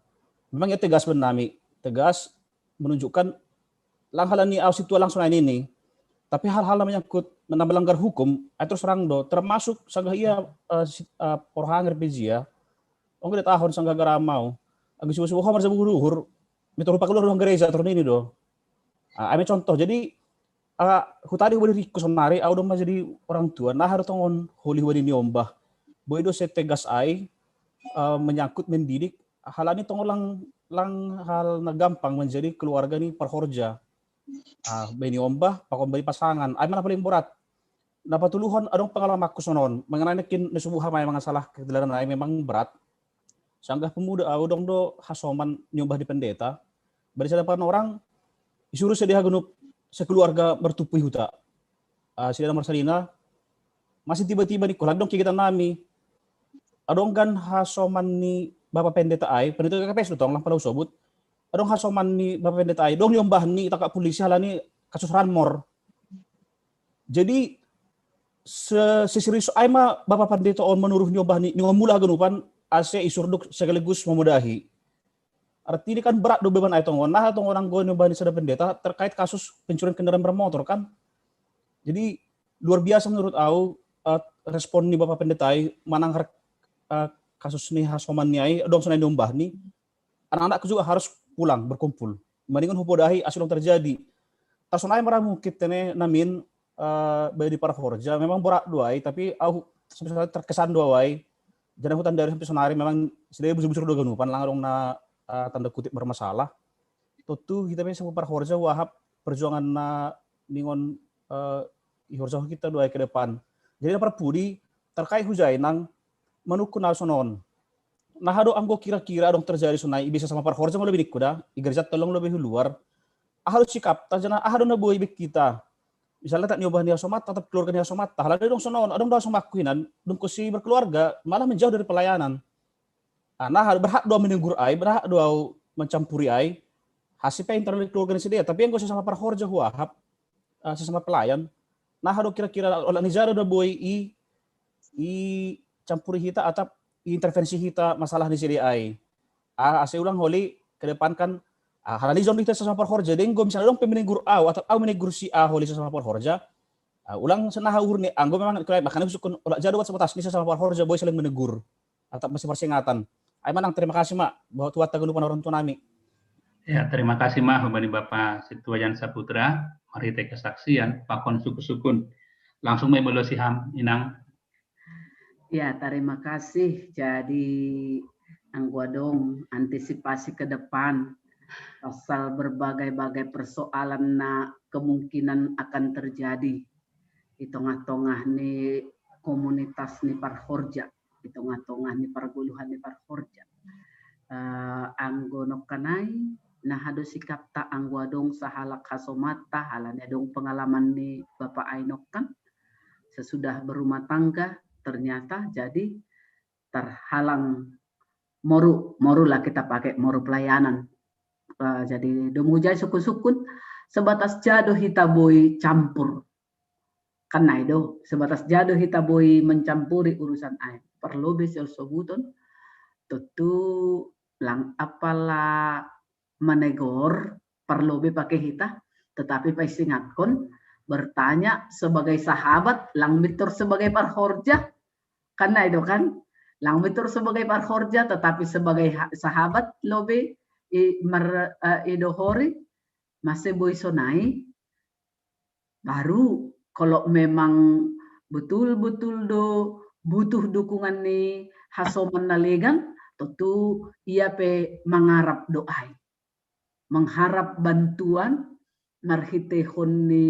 memang ia tegas benami tegas menunjukkan langhalan ni au situa langsung ini tapi hal-hal yang menyangkut melanggar hukum ai terus terang do termasuk sanggah ia uh, uh, porhanger pejia onggo tahun sanggah garamau agus subuh-subuh homar sebuah luhur mitur rupa keluar ruang gereja turun ini do. Ah, ami contoh jadi ah, hutadi hubadi riku sonari au doma jadi orang tua nah ada tongon holi hubadi niombah. Boy do setegas ai ah, menyangkut mendidik halani tongon lang lang hal na gampang menjadi keluarga ni perhorja. Ah, beni ombah pakon beni pasangan ai mana paling berat. Napa tuluhon adong pengalamanku sonon mengenai nekin nesubuh hamai mangasalah ketilaran ai memang berat. Sanggah pemuda au dong do hasoman niombah ni pendeta. Bari sada pan orang isuru sedia haganup sekeluarga mertupui huta. Uh, sida marsalina masih tiba-tiba ni kola dong kegiatan nami. Adong gan hasoman ni Bapak Pendeta ai, pendeta K K P S do tong lang pala usobut. Adong hasoman ni Bapak Pendeta ai, dong niombah ni taka polisi halani kasus ranmor. Jadi se seserius ai ma Bapak Pendeta on manuruh niombah ni, ni mula haganupan ase isurduk sekaligus memudahi. Arti ini kan berat do beban ai tongon. Nah, tongon anggo niombah ni sada pendeta terkait kasus pencurian kendaraan bermotor kan. Jadi luar biasa menurut au uh, respon ni Bapak Pendeta ai manang uh, kasus ni hasoman ni ai dong sonai niombah ni anak-anak juga harus pulang berkumpul. Mendingan hupodahi asil yang terjadi. Tasonai maramu kita ne namin uh, bagi para horja memang berat duai tapi au sampai terkesan duai. Jadi hutan dari sampai sonari memang sudah busur-busur do ganupan lang dong na uh, tanda kutip bermasalah. Tutu kita pe sama para horja wahap perjuangan na ningon uh, ihorja kita duai ke depan. Jadi na parpudi terkait hujai nang manukku na sonon. Nah, hado anggo kira-kira dong terjadi sonai bisa sama para horja lebih nikku da, igerjat tolong lebih luar. Ahado sikap ta jana ahado na boi kita. Misalnya tak nyoba ni hasomat, tetap keluarga ni hasomat. Halado dong sonon, adong dong somakku hinan, dong kosi berkeluarga, malah menjauh dari pelayanan. Ah, nah, berhak do menegur ai, berhak do mencampuri ai. Hasil pe internal keluarga ni sedia, tapi anggo sesama para horja huahap, uh, sesama pelayan. Nah, hado kira-kira olah ni jado do boi i i campuri hita atap i intervensi hita masalah ni sedia ai. Ah, ase ulang holi kedepankan ah, halani jon hita sesama para horja denggo misalnya dong pe menegur au atap au menegur si a holi sesama para horja. Ah, ulang senaha uhur ni anggo memang makanya sukun olah jado buat sebatas ni sesama para horja boi saling menegur. Atap masih persingatan. Ai manang terima kasih ma buat tuat tagun orang tua nami. Ya, terima kasih ma hubani Bapak Situayan Saputra, marhite kesaksian, pakon sukun-sukun. Langsung mai belo siham, Inang. Ya, terima kasih. Jadi anggo adong antisipasi ke depan pasal berbagai-bagai persoalan na kemungkinan akan terjadi di tengah-tengah ni komunitas ni parhorja, di tengah-tengah ni perguluhan ni parhorja. Uh, anggo nokkanai, nah hado sikap ta anggo adong sahalak hasomat ta halani adong pengalaman ni Bapak ai nokkan, sesudah berumah tangga ternyata jadi terhalang moru, moru lah kita pakai moru pelayanan. Uh, jadi domu jai sukun-sukun sebatas jado hita boi campur. Kan nai do, sebatas jado hita boi mencampuri urusan ai. Perlu besel sobuton, tentu lang apala menegor perlu be pakai hita, tetapi pai singatkon bertanya sebagai sahabat lang mitur sebagai parhorja kan nai do kan lang mitur sebagai parhorja tetapi sebagai sahabat lobe i mer uh, i dohori masih boy sonai baru kalau memang betul-betul do butuh dukungan ni hasoman na legan tentu ia pe mangarap doai mengharap bantuan marhitehon ni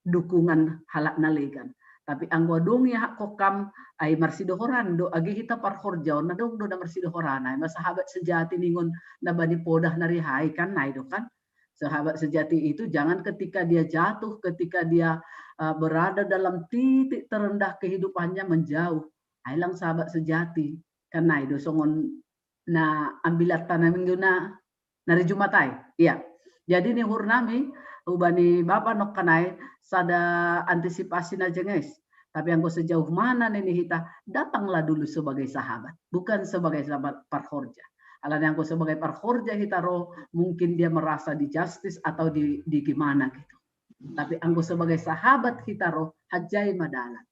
dukungan halak na legan. Tapi anggo adong ia hak kokam ai marsidohoran do age hita parhorjaon na dong do na marsidohoran ai ma sahabat sejati ningon na bani podah na rihai kan nai do kan. Sahabat sejati itu jangan ketika dia jatuh, ketika dia uh, berada dalam titik terendah kehidupannya menjauh. Ai lang sahabat sejati kan nai do songon na ambilat tanah minggu na nari Jumat ai. Iya. Jadi ni hur nami ubani bapa nokkanai sada antisipasi na jenges. Tapi anggo sejauh mana nini hita datanglah dulu sebagai sahabat, bukan sebagai sahabat parhorja. Alani anggo sebagai parhorja hita roh mungkin dia merasa di justice atau di, di gimana gitu. Tapi anggo sebagai sahabat hita roh hajai madalan.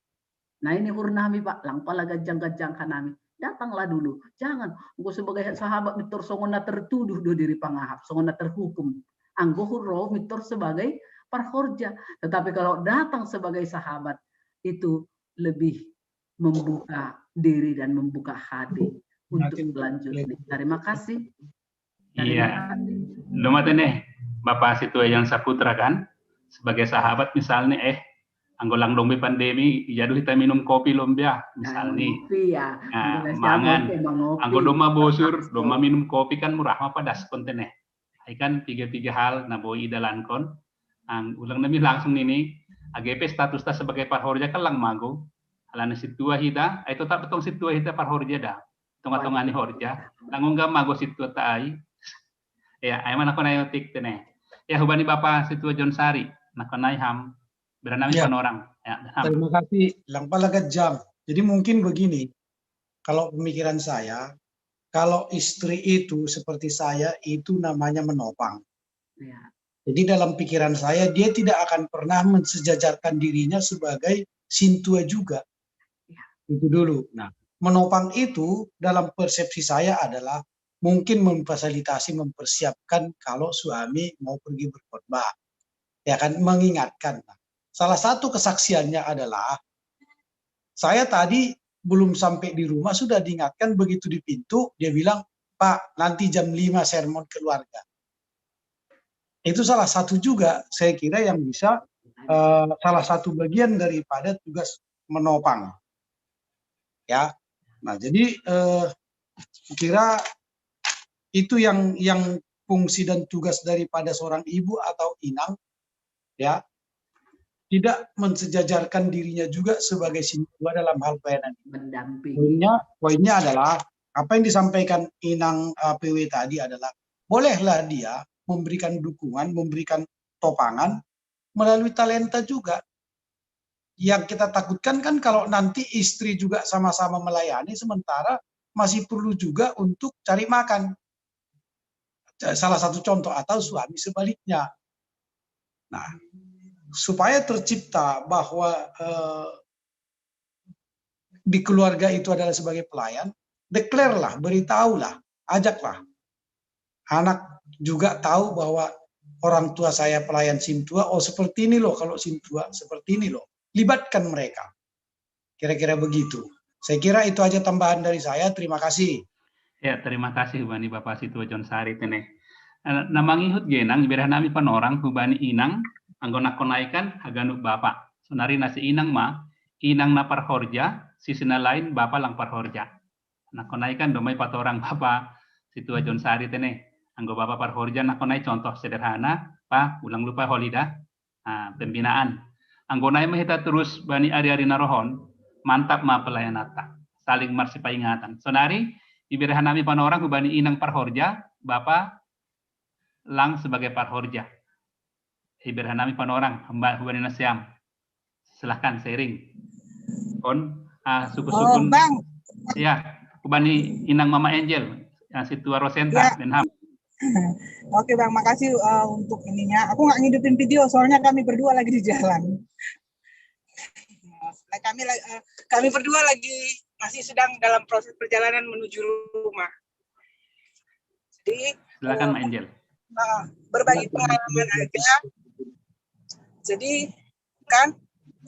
Nah ini hur nami pak, lang pala gajang-gajang hanami. Datanglah dulu. Jangan. Engkau sebagai sahabat mitor songon na tertuduh do diri pangahap, songon na terhukum. Anggo hur roh mitor sebagai parhorja. Tetapi kalau datang sebagai sahabat, itu lebih membuka diri dan membuka hati untuk selanjutnya. Terima kasih. Iya. Lo mate nih, Bapak Situayan Saputra kan, sebagai sahabat misalnya, eh, Anggo lang dong be pandemi, ijadu hita minum kopi lombia, misal ni. Ngopi ya. Nah, mangan. Anggo dong ma bosur, dong ma minum kopi kan murah ma padas konten eh. Ai kan piga-piga hal na boi idalankon. Ang ulang nami langsung nini, age pe statusta sebagai parhorja kan lang mago. Alana sintua hita, ai totap tong sintua hita parhorja da. Tonga-tonga ni horja, lang ungga mago sintua ta ai. Ya, ai mana kona yotik tene. Ya, hubani bapa sintua John Sari, na kona ham. Berana ya. Panorang. Ya, ham. Terima kasih, lang palagat jam. Jadi mungkin begini, kalau pemikiran saya, kalau istri itu seperti saya, itu namanya menopang. Ya. Jadi dalam pikiran saya, dia tidak akan pernah mensejajarkan dirinya sebagai sintua juga. Ya. Itu dulu. Nah, menopang itu dalam persepsi saya adalah mungkin memfasilitasi, mempersiapkan kalau suami mau pergi berkhotbah. Ya kan, mengingatkan. Salah satu kesaksiannya adalah saya tadi belum sampai di rumah sudah diingatkan, begitu di pintu dia bilang, "Pak, nanti jam lima sermon keluarga." Itu salah satu juga saya kira yang bisa eh, salah satu bagian daripada tugas menopang. Ya. Nah, jadi eh, kira itu yang yang fungsi dan tugas daripada seorang ibu atau inang, ya, tidak mensejajarkan dirinya juga sebagai sintua dalam hal pelayanan. Mendampingi. Poinnya, poinnya adalah apa yang disampaikan Inang eh, P W tadi adalah bolehlah dia memberikan dukungan, memberikan topangan melalui talenta juga. Yang kita takutkan kan kalau nanti istri juga sama-sama melayani sementara masih perlu juga untuk cari makan. Salah satu contoh, atau suami sebaliknya. Nah, supaya tercipta bahwa eh, di keluarga itu adalah sebagai pelayan, declare-lah, beritahulah, ajaklah. Anak juga tahu bahwa orang tua saya pelayan sintua, oh seperti ini loh kalau sintua, seperti ini loh. Libatkan mereka. Kira-kira begitu. Saya kira itu aja tambahan dari saya. Terima kasih. Ya, terima kasih hubani Bapak Sintua John Sari tene. Eh, na mangihut genang, iberah nami panorang hubani inang, anggo na kona i kan haganup bapa. Sonari na si inang ma, inang na parhorja, sisi na lain bapa lang parhorja. Na kona i kan dong ma i patorang Bapak Sintua John Sari tene. Anggo bapa parhorja na kona i contoh sederhana, pa ulang lupa holi da. Nah, pembinaan. Anggo na i ma hita terus bani ari-ari na rohon, mantap ma pelayananta. Saling marsipaingatan. Sonari, iberah nami panorang hubani inang parhorja, bapa lang sebagai parhorja. Iberah nami panorang, hamba hubani nasiam. Silahkan sharing. On, ah, suku-suku. Oh, Bang. Ya, hubani inang Mama Angel, yang sintua Rosenta, Ya. Menham. Oke Bang, makasih uh, untuk ininya. Aku nggak ngidupin video, soalnya kami berdua lagi di jalan. Nah, kami lagi, uh, kami berdua lagi masih sedang dalam proses perjalanan menuju rumah. Jadi Silakan uh, Ma Angel. uh, berbagi pengalaman aja. Jadi kan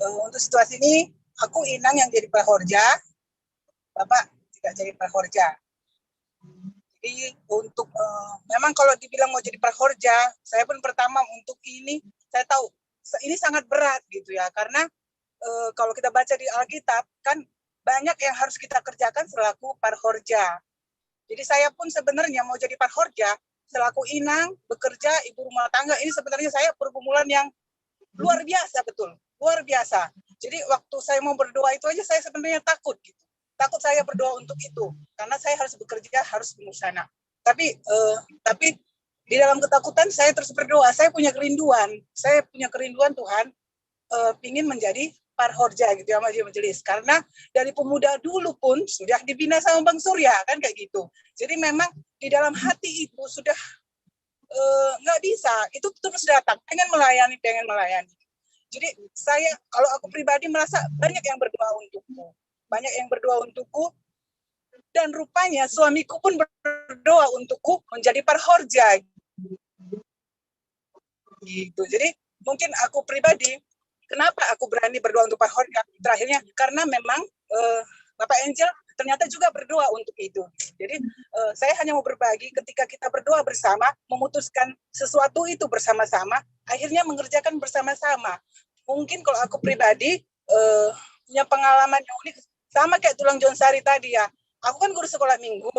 uh, untuk situasi ini aku inang yang jadi parhorja, bapak tidak jadi parhorja. Jadi untuk uh, memang kalau dibilang mau jadi parhorja, saya pun pertama untuk ini saya tahu ini sangat berat gitu ya, karena uh, kalau kita baca di Alkitab kan banyak yang harus kita kerjakan selaku parhorja. Jadi saya pun sebenarnya mau jadi parhorja selaku inang, bekerja, ibu rumah tangga, ini sebenarnya saya pergumulan yang luar biasa, betul, luar biasa. Jadi waktu saya mau berdoa itu aja saya sebenarnya takut gitu. Takut saya berdoa untuk itu karena saya harus bekerja, harus mengurus anak. Tapi uh, tapi di dalam ketakutan saya terus berdoa. Saya punya kerinduan, saya punya kerinduan Tuhan uh, pingin menjadi parhorja gitu ya majelis. Karena dari pemuda dulu pun sudah dibina sama Bang Surya kan kayak gitu. Jadi memang di dalam hati itu sudah uh, nggak bisa, itu terus datang, pengen melayani, pengen melayani. Jadi saya kalau aku pribadi merasa banyak yang berdoa untukku, banyak yang berdoa untukku, dan rupanya suamiku pun berdoa untukku menjadi parhorja. Gitu. Jadi mungkin aku pribadi, kenapa aku berani berdoa untuk parhorja? Terakhirnya karena memang uh, Bapak Angel ternyata juga berdoa untuk itu. Jadi uh, saya hanya mau berbagi ketika kita berdoa bersama, memutuskan sesuatu itu bersama-sama, akhirnya mengerjakan bersama-sama. mungkin kalau aku pribadi, eh, punya pengalaman yang unik, sama kayak tulang John Sari tadi ya. Aku kan guru sekolah minggu,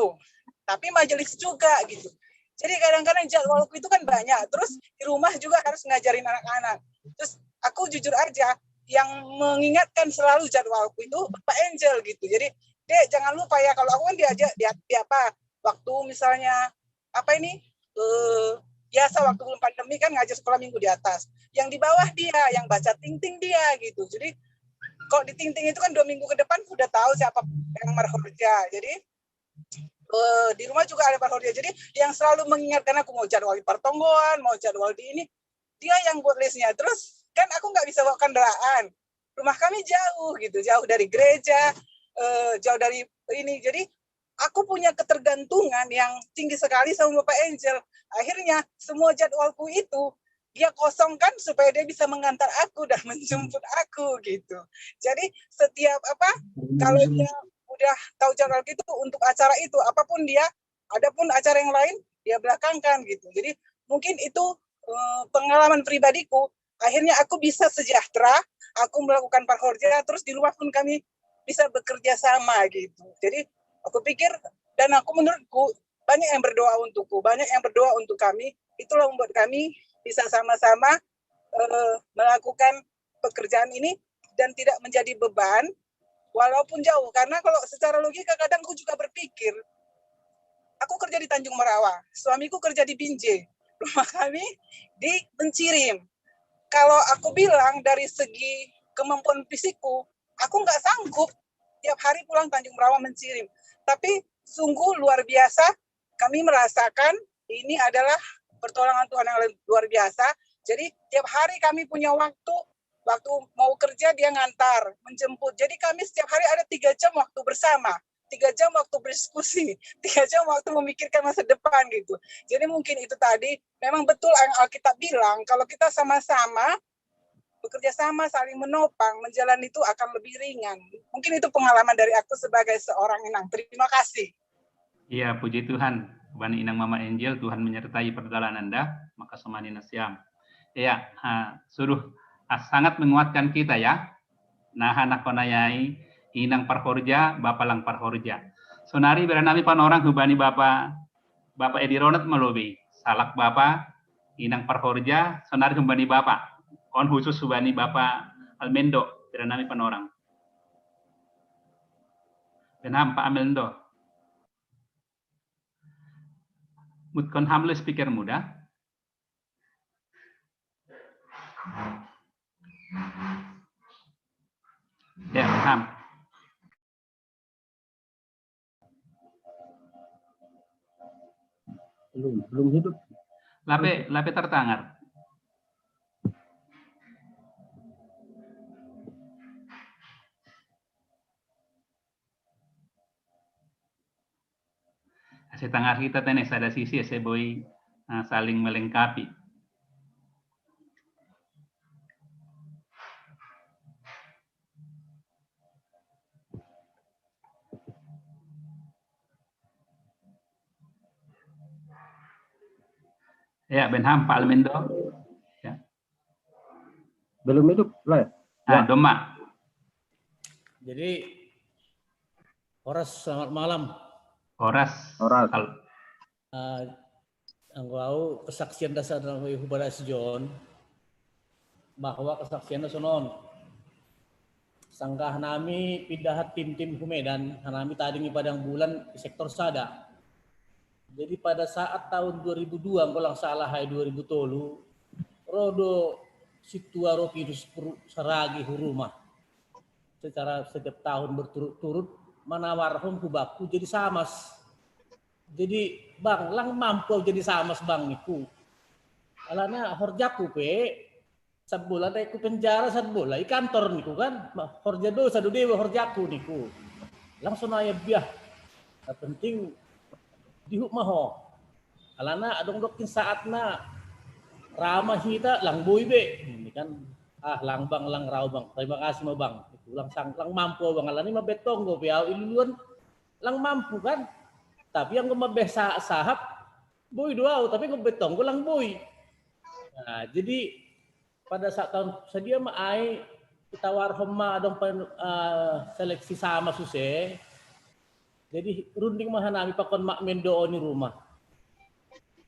tapi majelis juga gitu. Jadi kadang-kadang jadwalku itu kan banyak. Terus di rumah juga harus ngajarin anak-anak. Terus aku jujur aja, yang mengingatkan selalu jadwalku itu Pak Angel gitu. Jadi, "Dek, jangan lupa ya," kalau aku kan diajak di, di apa, waktu misalnya apa ini, eh, biasa waktu belum pandemi kan ngajar sekolah minggu di atas. Yang di bawah dia, yang baca ting-ting dia gitu. Jadi kalau di ting-ting itu kan dua minggu ke depan sudah tahu siapa yang merhorja. Jadi, eh, di rumah juga ada merhorja. Jadi yang selalu mengingatkan aku mau jadwal di pertonggoan, mau jadwal di ini, dia yang buat listnya. Terus kan aku nggak bisa bawa kendaraan. Rumah kami jauh gitu, jauh dari gereja, eh, jauh dari ini. Jadi aku punya ketergantungan yang tinggi sekali sama Bapak Angel. Akhirnya semua jadwalku itu dia kosongkan supaya dia bisa mengantar aku dan menjemput aku gitu. Jadi setiap apa, kalau dia udah tahu jadwal itu untuk acara itu, apapun dia, adapun acara yang lain dia belakangkan gitu. Jadi mungkin itu, eh, pengalaman pribadiku. Akhirnya aku bisa sejahtera, aku melakukan parhorja, terus di rumah pun kami bisa bekerja sama gitu. Jadi aku pikir, dan aku, menurutku, banyak yang berdoa untukku, banyak yang berdoa untuk kami. Itulah membuat kami bisa sama-sama, eh, melakukan pekerjaan ini dan tidak menjadi beban walaupun jauh. Karena kalau secara logika kadang aku juga berpikir, aku kerja di Tanjung Merawa, suamiku kerja di Binjai, rumah kami di Mencirim. Kalau aku bilang dari segi kemampuan fisikku, aku nggak sanggup tiap hari pulang Tanjung Merawa Mencirim. Tapi sungguh luar biasa, kami merasakan ini adalah pertolongan Tuhan yang luar biasa. Jadi tiap hari kami punya waktu, waktu mau kerja dia ngantar, menjemput. Jadi kami setiap hari ada tiga jam waktu bersama, tiga jam waktu berdiskusi, tiga jam waktu memikirkan masa depan gitu. Jadi mungkin itu tadi, memang betul yang Alkitab bilang, kalau kita sama-sama bekerja sama, saling menopang, menjalani itu akan lebih ringan. Mungkin itu pengalaman dari aku sebagai seorang inang. Terima kasih. Iya, puji Tuhan. Bani inang Mama Angel, Tuhan menyertai perjalanan dah. Maka semani nasiam. Iya, ha, suruh, ah, sangat menguatkan kita ya. Nah, anak konayai, inang parhorja, bapa lang parhorja. Sonari beranami panorang hubani bapa, bapa Edi Ronald Malobi. Salak bapa, inang parhorja, sonari hubani bapa. On khusus hubani bapa Almendo, beranami panorang. Benam, Pak Almendo. Mutkon hamle speaker muda. Ya, ham. Belum, belum hidup. Lape, lape tertangar. Ase tangar kita tene sada sisi ase boi, uh, saling melengkapi. Ya, Benham, Pak Almendo. Ya. Belum hidup lah. Ah, ya. Doma. Jadi, horas, selamat malam. Horas. Horas. Uh, anggo au kesaksian dasar dari Hubaras John bahwa kesaksian sonon. Sanggah nami pindah tim-tim hu Medan, nami tading i Padang Bulan di sektor sada. Jadi pada saat tahun dua ribu dua, kalau salah hai dua ribu tolu, rodo situa roh virus saragi hu rumah. Secara setiap tahun berturut-turut manawar hom hubaku jadi samas. Jadi bang, lang mampu jadi samas bang niku. Alana horjaku pe, Sabbola dai ku penjara, sabbola i kantor niku kan. Horja dosa do dewa horjaku niku. Langsung aja biah. Nah, penting dihuk maho. Alana adong dokin saatna rama hita lang boi be. Ini kan, ah, lang bang, lang rau bang. Terima kasih ma bang. Lang sang, lang mampu bang. Alana ma betong go piau iluluan lang mampu kan. Tapi yang gue mabeh sahap boi do au, tapi gue betong gue lang boi. Nah, jadi Pada saat tahun sedia ma ai, kita warhom ma adong pen, eh, seleksi sama suse. Jadi runding ma hanami pakon Mak Mendo ni rumah.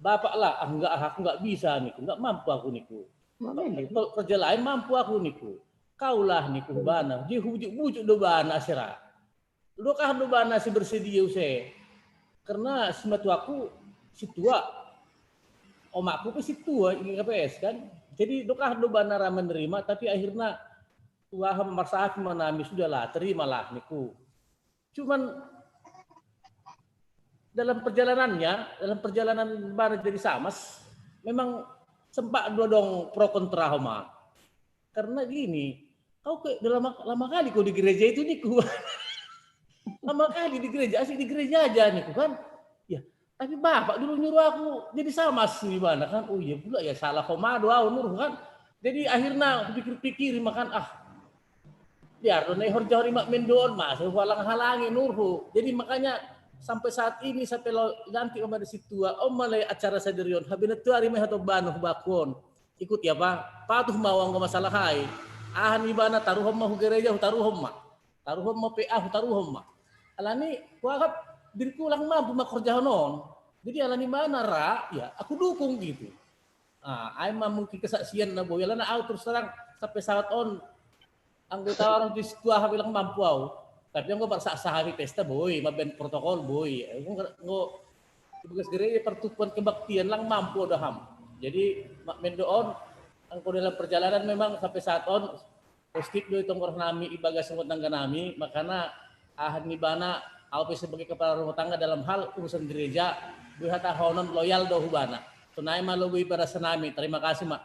Bapak lah, ah, enggak, aku enggak bisa niku, enggak mampu aku niku. Kalau kerja lain mampu aku niku. Kaulah niku bana, dia hujuk-bujuk do bana sira. Dokah do bana si bersedia use. Karena sematuaku si tua, omakku pe si tua ini K P S kan. Jadi dokah do bana ra menerima, tapi akhirnya wah memaksa aku manami, sudahlah, terimalah niku. Cuman dalam perjalanannya, dalam perjalanan bana jadi samas, memang sempat dua dong pro kontra homa. Karena gini, kau ke dalam lama kali kau di gereja itu niku. Lama kali di gereja, asik di gereja aja niku kan. Ya, tapi bapak dulu nyuruh aku jadi samas ni bana kan. Oh iya pula ya, salah homa do au nurhu kan. Jadi akhirnya aku pikir-pikir makan, ah, biar do nai horja hori Mak Mendo on, masa huhalang-halangi nurhu. Jadi makanya sampai saat ini, sampai lo nanti om ada si tua, om malai acara sadirion, habina tua rima hato banu bakon. Ikut ya pa, patuh ma wanggo masalah hai. Ahan ibana taruhom ma hu gereja, hu taruhom ma. Taruhom ma P A, hu taruhom ma. Alani kuagap diriku lang mampu ma kerja non. Jadi alani mana ra, ya aku dukung gitu. Ah, ai ma mungkin kesaksian na boy. Alana au terus terang sampai saat on anggota orang di situ ah bilang mampu au. Tapi yang gue paksa sahabi pesta boy, ma ben protokol boy. Gue nggak, gue tugas gereja pertukuan kebaktian lang mampu dah ham. Jadi Mak Mendo on, angko dalam perjalanan memang sampai saat on positif do itu ngoroh nami ibagas rumah tangga nami, makana ahan ni bana au pe sebagai kepala rumah tangga dalam hal urusan gereja, bui hata honon loyal do hubana. Tunai ma logo ibadah senami. Terima kasih, Mak.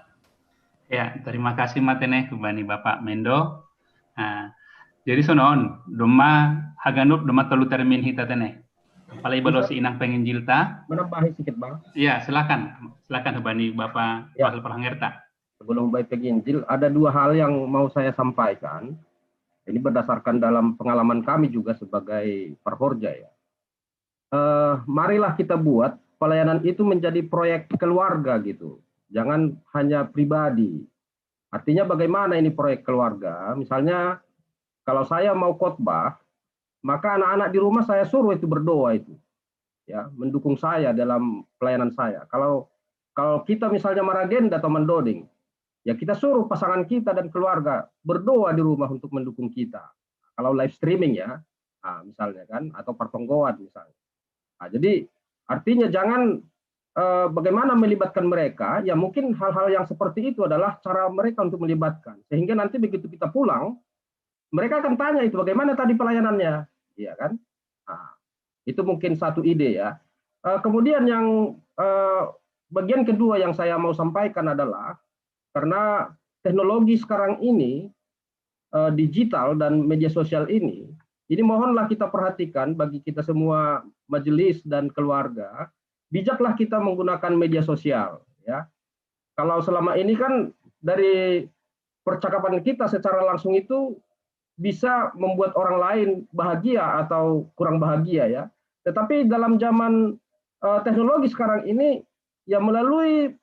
Ya, terima kasih Mak Teneh, hubani Bapak Mendo. Nah, jadi sonon, doma haganup doma tolu termin hita Teneh. Apalagi balosi inang penginjil ta. Menambahi sedikit, Bang. Ya, silakan. Silakan hubani Bapak ya. Wakil Perhangerta. Sebelum baik penginjil, ada dua hal yang mau saya sampaikan. Ini berdasarkan dalam pengalaman kami juga sebagai perhorja ya. Eh, marilah kita buat pelayanan itu menjadi proyek keluarga gitu. Jangan hanya pribadi. Artinya bagaimana ini proyek keluarga? Misalnya kalau saya mau khotbah, maka anak-anak di rumah saya suruh itu berdoa itu. Ya, mendukung saya dalam pelayanan saya. Kalau kalau kita misalnya maragenda atau mandoding, ya kita suruh pasangan kita dan keluarga berdoa di rumah untuk mendukung kita. Kalau live streaming ya, nah, misalnya kan, atau pertonggoan misalnya. Nah, jadi artinya jangan eh, bagaimana melibatkan mereka, ya mungkin hal-hal yang seperti itu adalah cara mereka untuk melibatkan. Sehingga nanti begitu kita pulang, mereka akan tanya itu bagaimana tadi pelayanannya, ya kan? Nah, itu mungkin satu ide ya. Eh, kemudian yang eh, bagian kedua yang saya mau sampaikan adalah karena teknologi sekarang ini eh, digital dan media sosial ini, ini mohonlah kita perhatikan bagi kita semua majelis dan keluarga, bijaklah kita menggunakan media sosial ya. Kalau selama ini kan dari percakapan kita secara langsung itu bisa membuat orang lain bahagia atau kurang bahagia ya. Tetapi dalam zaman uh, teknologi sekarang ini ya melalui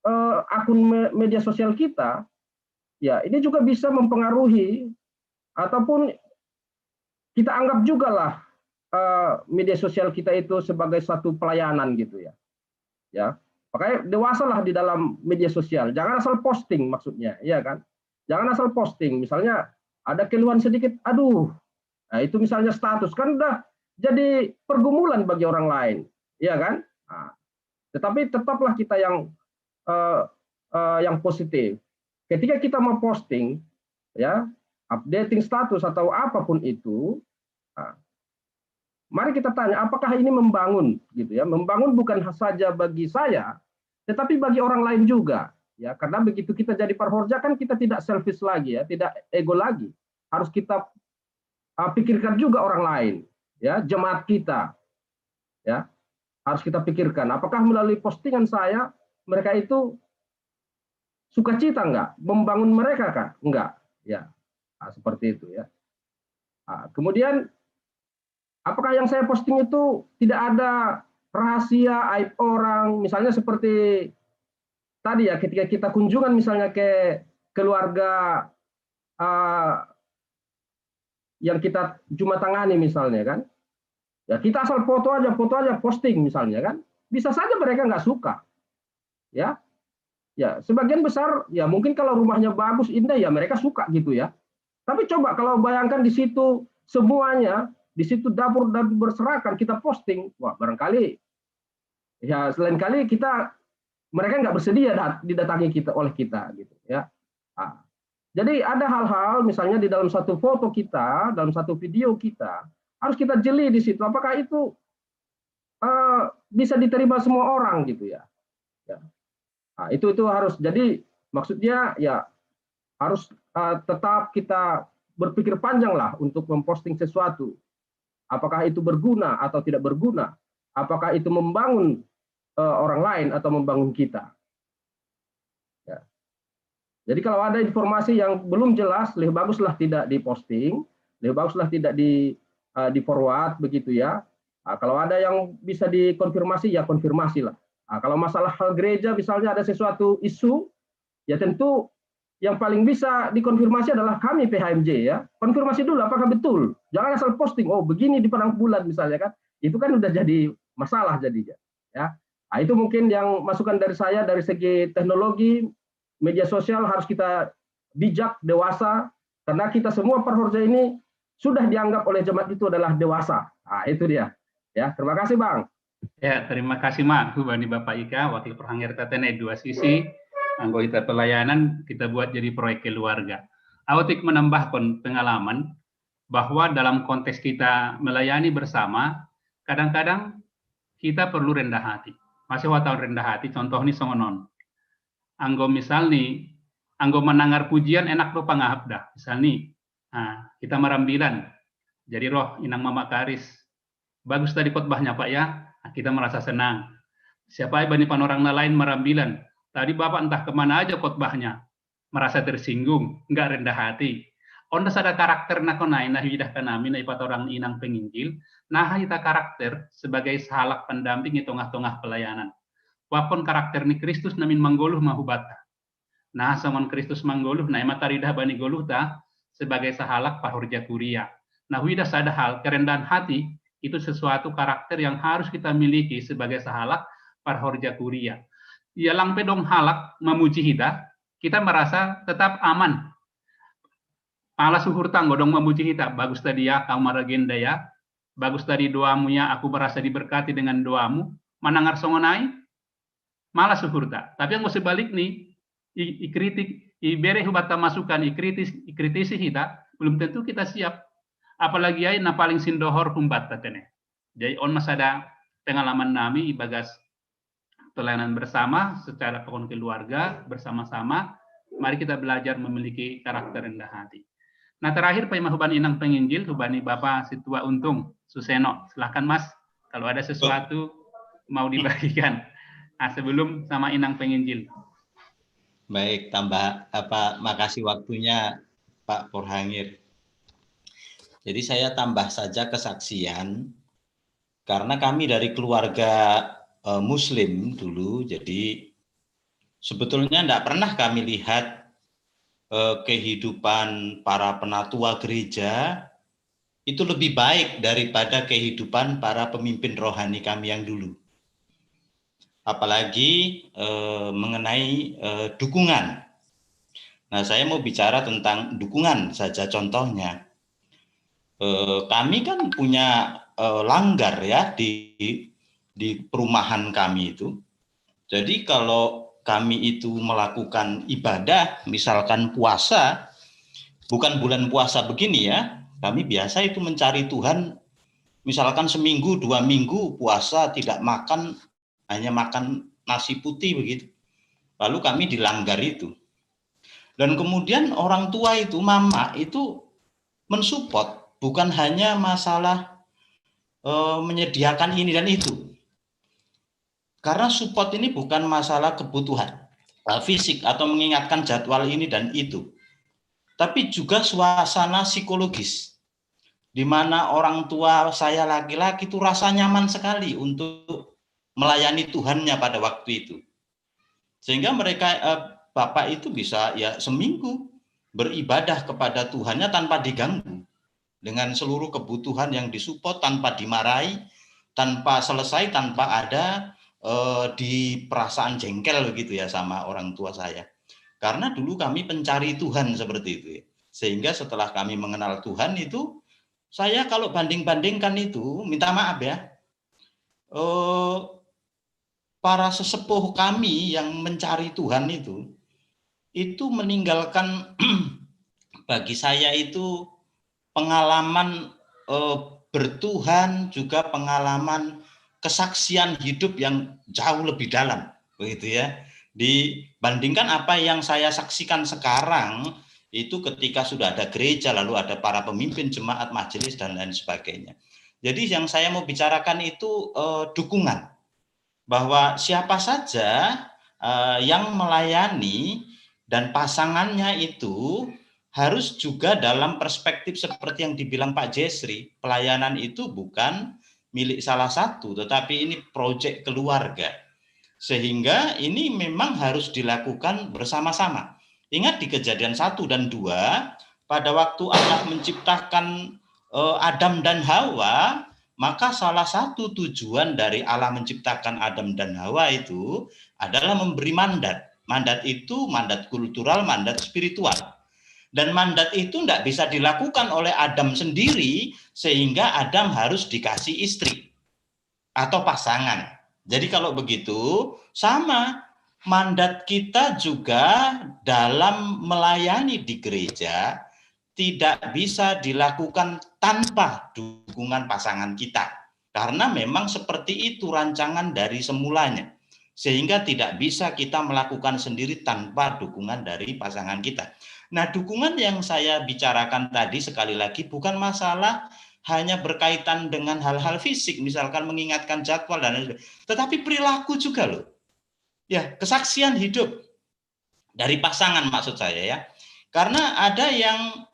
uh, akun me media sosial kita ya ini juga bisa mempengaruhi ataupun kita anggap juga lah uh, media sosial kita itu sebagai satu pelayanan gitu ya. Ya, makanya dewasalah di dalam media sosial. Jangan asal posting maksudnya, ya kan? Jangan asal posting. Misalnya ada keluhan sedikit, aduh, nah, itu misalnya status kan udah jadi pergumulan bagi orang lain, ya kan? Nah, tetapi tetaplah kita yang uh, uh, yang positif. Ketika kita mau posting, ya, updating status atau apapun itu, nah, mari kita tanya apakah ini membangun gitu ya. Membangun bukan saja bagi saya, tetapi bagi orang lain juga. Ya, karena begitu kita jadi parhorja kan kita tidak selfish lagi ya, tidak ego lagi. Harus kita uh, pikirkan juga orang lain, ya, jemaat kita. Ya, harus kita pikirkan apakah melalui postingan saya mereka itu sukacita enggak, membangun mereka kah? Enggak. Ya, nah, seperti itu ya. Nah, kemudian apakah yang saya posting itu tidak ada rahasia, aib orang, misalnya seperti tadi ya, ketika kita kunjungan misalnya ke keluarga uh, yang kita cuma tangani misalnya kan, ya kita asal foto aja, foto aja posting misalnya kan, bisa saja mereka nggak suka, ya. Ya, sebagian besar ya mungkin kalau rumahnya bagus, indah, ya mereka suka gitu ya. Tapi coba kalau bayangkan di situ semuanya, di situ dapur dan berserakan kita posting, wah, barangkali ya selain kali kita, mereka nggak bersedia didatangi kita, oleh kita gitu ya. Nah, jadi ada hal-hal misalnya di dalam satu foto kita, dalam satu video kita, harus kita jeli di situ apakah itu uh, bisa diterima semua orang gitu ya. Ya. Nah, itu itu harus, jadi maksudnya ya harus uh, tetap kita berpikir panjang lah untuk memposting sesuatu. Apakah itu berguna atau tidak berguna? Apakah itu membangun uh, orang lain atau membangun kita? Ya. Jadi kalau ada informasi yang belum jelas, lebih baguslah tidak diposting, lebih baguslah tidak di uh, di forward begitu ya. Nah, kalau ada yang bisa dikonfirmasi, ya konfirmasilah. Nah, kalau masalah hal gereja misalnya ada sesuatu isu, ya tentu yang paling bisa dikonfirmasi adalah kami P H M J ya. Konfirmasi dulu apakah betul. Jangan asal posting, oh begini di Padang Bulan misalnya kan. Itu kan udah jadi masalah jadinya. Ya. Nah, itu mungkin yang masukan dari saya dari segi teknologi, media sosial harus kita bijak, dewasa, karena kita semua parhorja ini sudah dianggap oleh jemaat itu adalah dewasa. Nah, itu dia. Ya, terima kasih Bang. Ya, terima kasih Mak, hubani Bapak Ika, Wakil Perhangir Tatene dua sisi, anggota pelayanan kita buat jadi proyek keluarga. Aotik menambahkan pengalaman bahwa dalam konteks kita melayani bersama, kadang-kadang kita perlu rendah hati. Masih wa taon rendah hati, contoh ni songonon. Anggo misal ni, anggo menangar pujian enak do pangahap dah. Misal ni, nah, kita marambilan. Jadi roh inang mama karis, bagus tadi khotbahnya Pak ya, nah, kita merasa senang. Siapa bani panorang na lain marambilan, tadi Bapak entah kemana aja khotbahnya, merasa tersinggung, enggak rendah hati. Onda sada karakter na konai na huidah kanami na ipatorang inang penginjil, nah ita karakter sebagai sahalak pendamping di tengah-tengah pelayanan. Wapon karakter ni Kristus namin manggoluh mahubata. Nah, songon Kristus manggoluh, nah ima taridah bani goluhta sebagai sahalak pahorja kuria. Nah, huidah sada hal, kerendahan hati itu sesuatu karakter yang harus kita miliki sebagai sahalak pahorja kuria. Ya lang pe dong halak mamuji hita, kita merasa tetap aman. Malah suhur tanggo dong mamuji hita, bagus tadi ya kau maragenda ya, bagus tadi doamu ya, aku merasa diberkati dengan doamu. Manangar songonai, malah suhurta. Tapi yang mau sebalik nih, i, i kritik, i bere hubatta masukan, i kritis, i kritisi hita, belum tentu kita siap. Apalagi ai na paling sindohor humbatta tene. Jadi on masada pengalaman nami ibagas pelayanan bersama secara pokon keluarga bersama-sama. Mari kita belajar memiliki karakter rendah hati. Nah, terakhir Pak Imam hubani inang penginjil, hubani Bapak Situa Untung Suseno. Silahkan Mas, kalau ada sesuatu mau dibagikan. Nah, sebelum sama inang penginjil. Baik, tambah apa, makasih waktunya Pak Porhangir. Jadi saya tambah saja kesaksian karena kami dari keluarga uh, Muslim dulu, jadi sebetulnya tidak pernah kami lihat uh, kehidupan para penatua gereja itu lebih baik daripada kehidupan para pemimpin rohani kami yang dulu. Apalagi uh, mengenai uh, dukungan. Nah, saya mau bicara tentang dukungan saja contohnya. Eh, kami kan punya eh, langgar ya di di perumahan kami itu. Jadi kalau kami itu melakukan ibadah, misalkan puasa, bukan bulan puasa begini ya, kami biasa itu mencari Tuhan, misalkan seminggu, dua minggu puasa tidak makan, hanya makan nasi putih begitu. Lalu kami dilanggar itu. Dan kemudian orang tua itu, mama itu mensupport, bukan hanya masalah uh, menyediakan ini dan itu. Karena support ini bukan masalah kebutuhan uh, fisik atau mengingatkan jadwal ini dan itu, tapi juga suasana psikologis, di mana orang tua saya laki-laki itu rasa nyaman sekali untuk melayani Tuhannya pada waktu itu. Sehingga mereka uh, Bapak itu bisa ya seminggu beribadah kepada Tuhannya tanpa diganggu, dengan seluruh kebutuhan yang disupport, tanpa dimarahi, tanpa selesai, tanpa ada eh, di perasaan jengkel begitu ya sama orang tua saya. Karena dulu kami pencari Tuhan seperti itu ya. Sehingga setelah kami mengenal Tuhan itu, saya kalau banding-bandingkan itu, minta maaf ya, eh, para sesepuh kami yang mencari Tuhan itu, itu meninggalkan bagi saya itu pengalaman eh, bertuhan, juga pengalaman kesaksian hidup yang jauh lebih dalam, begitu ya. Dibandingkan apa yang saya saksikan sekarang, itu ketika sudah ada gereja, lalu ada para pemimpin jemaat, majelis, dan lain sebagainya. Jadi yang saya mau bicarakan itu eh, dukungan, bahwa siapa saja eh, yang melayani dan pasangannya itu harus juga dalam perspektif seperti yang dibilang Pak Jesri, pelayanan itu bukan milik salah satu, tetapi ini proyek keluarga. Sehingga ini memang harus dilakukan bersama-sama. Ingat di kejadian satu dan dua, pada waktu Allah menciptakan eh, Adam dan Hawa, maka salah satu tujuan dari Allah menciptakan Adam dan Hawa itu adalah memberi mandat. Mandat itu mandat kultural, mandat spiritual. Dan mandat itu tidak bisa dilakukan oleh Adam sendiri, sehingga Adam harus dikasih istri atau pasangan. Jadi kalau begitu, sama, mandat kita juga dalam melayani di gereja tidak bisa dilakukan tanpa dukungan pasangan kita. Karena memang seperti itu rancangan dari semulanya. Sehingga tidak bisa kita melakukan sendiri tanpa dukungan dari pasangan kita. Nah, dukungan yang saya bicarakan tadi sekali lagi bukan masalah hanya berkaitan dengan hal-hal fisik, misalkan mengingatkan jadwal dan lain sebagainya, tetapi perilaku juga loh. Ya, kesaksian hidup dari pasangan maksud saya ya. Karena ada yang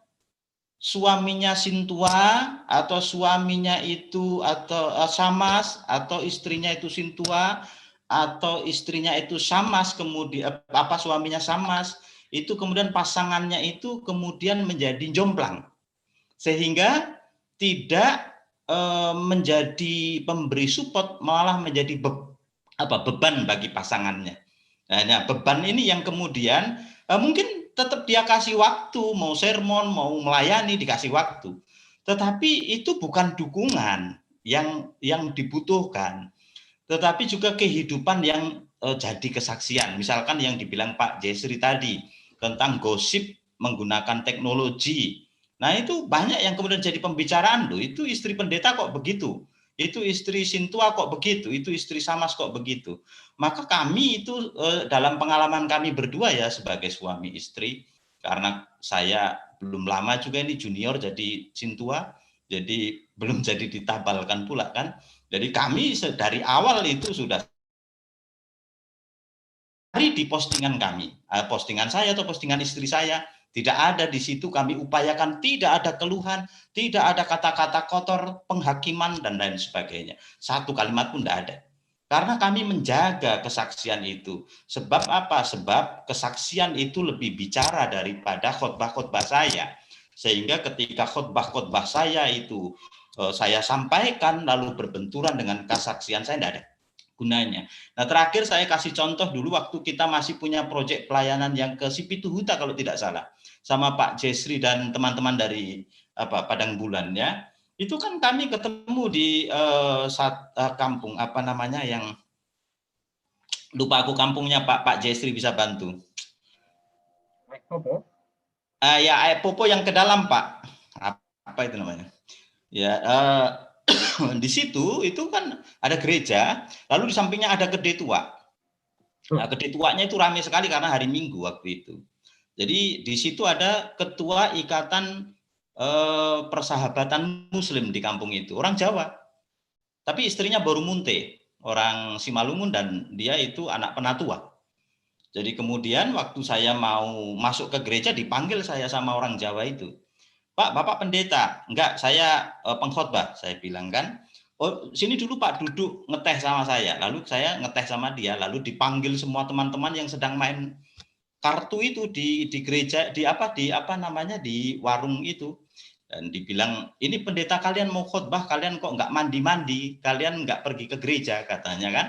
suaminya sintua atau suaminya itu atau eh, samas atau istrinya itu sintua atau istrinya itu samas kemudian apa suaminya samas itu kemudian pasangannya itu kemudian menjadi jomplang sehingga tidak eh, menjadi pemberi support malah menjadi be apa beban bagi pasangannya. Nah, beban ini yang kemudian eh, mungkin tetap dia kasih waktu, mau sermon, mau melayani dikasih waktu. Tetapi itu bukan dukungan yang yang dibutuhkan, tetapi juga kehidupan yang eh, jadi kesaksian. Misalkan yang dibilang Pak Jesri tadi tentang gosip menggunakan teknologi. Nah, itu banyak yang kemudian jadi pembicaraan loh. Itu istri pendeta kok begitu. Itu istri sintua kok begitu, itu istri samas kok begitu. Maka kami itu eh, dalam pengalaman kami berdua ya sebagai suami istri, karena saya belum lama juga ini junior jadi sintua, jadi belum jadi ditabalkan pula kan. Jadi kami dari awal itu sudah hari di postingan kami, eh, postingan saya atau postingan istri saya, tidak ada di situ kami upayakan, tidak ada keluhan, tidak ada kata-kata kotor, penghakiman, dan lain sebagainya. Satu kalimat pun tidak ada. Karena kami menjaga kesaksian itu. Sebab apa? Sebab kesaksian itu lebih bicara daripada khotbah-khotbah saya. Sehingga ketika khotbah-khotbah saya itu eh, saya sampaikan lalu berbenturan dengan kesaksian saya, tidak ada gunanya. Nah, terakhir saya kasih contoh dulu waktu kita masih punya proyek pelayanan yang ke Sipituhuta kalau tidak salah, sama Pak Jesri dan teman-teman dari apa Padang Bulan ya. Itu kan kami ketemu di eh, saat eh, kampung apa namanya yang lupa aku kampungnya Pak Pak Jesri bisa bantu. Apa? Uh, ya air popo yang ke dalam Pak. Apa itu namanya? Ya uh, di situ itu kan ada gereja, lalu di sampingnya ada kedai tua. Nah, kedai tuanya itu ramai sekali karena hari Minggu waktu itu. Jadi di situ ada ketua ikatan eh, persahabatan Muslim di kampung itu, orang Jawa. Tapi istrinya baru munte, orang Simalungun dan dia itu anak penatua. Jadi kemudian waktu saya mau masuk ke gereja dipanggil saya sama orang Jawa itu. Pak, Bapak pendeta, enggak, saya eh, pengkhotbah, saya bilang kan. Oh, sini dulu Pak duduk ngeteh sama saya. Lalu saya ngeteh sama dia, lalu dipanggil semua teman-teman yang sedang main kartu itu di di gereja, di apa di apa namanya, di warung itu, dan dibilang, "Ini pendeta kalian mau khotbah, kalian kok nggak mandi-mandi, kalian nggak pergi ke gereja," katanya kan.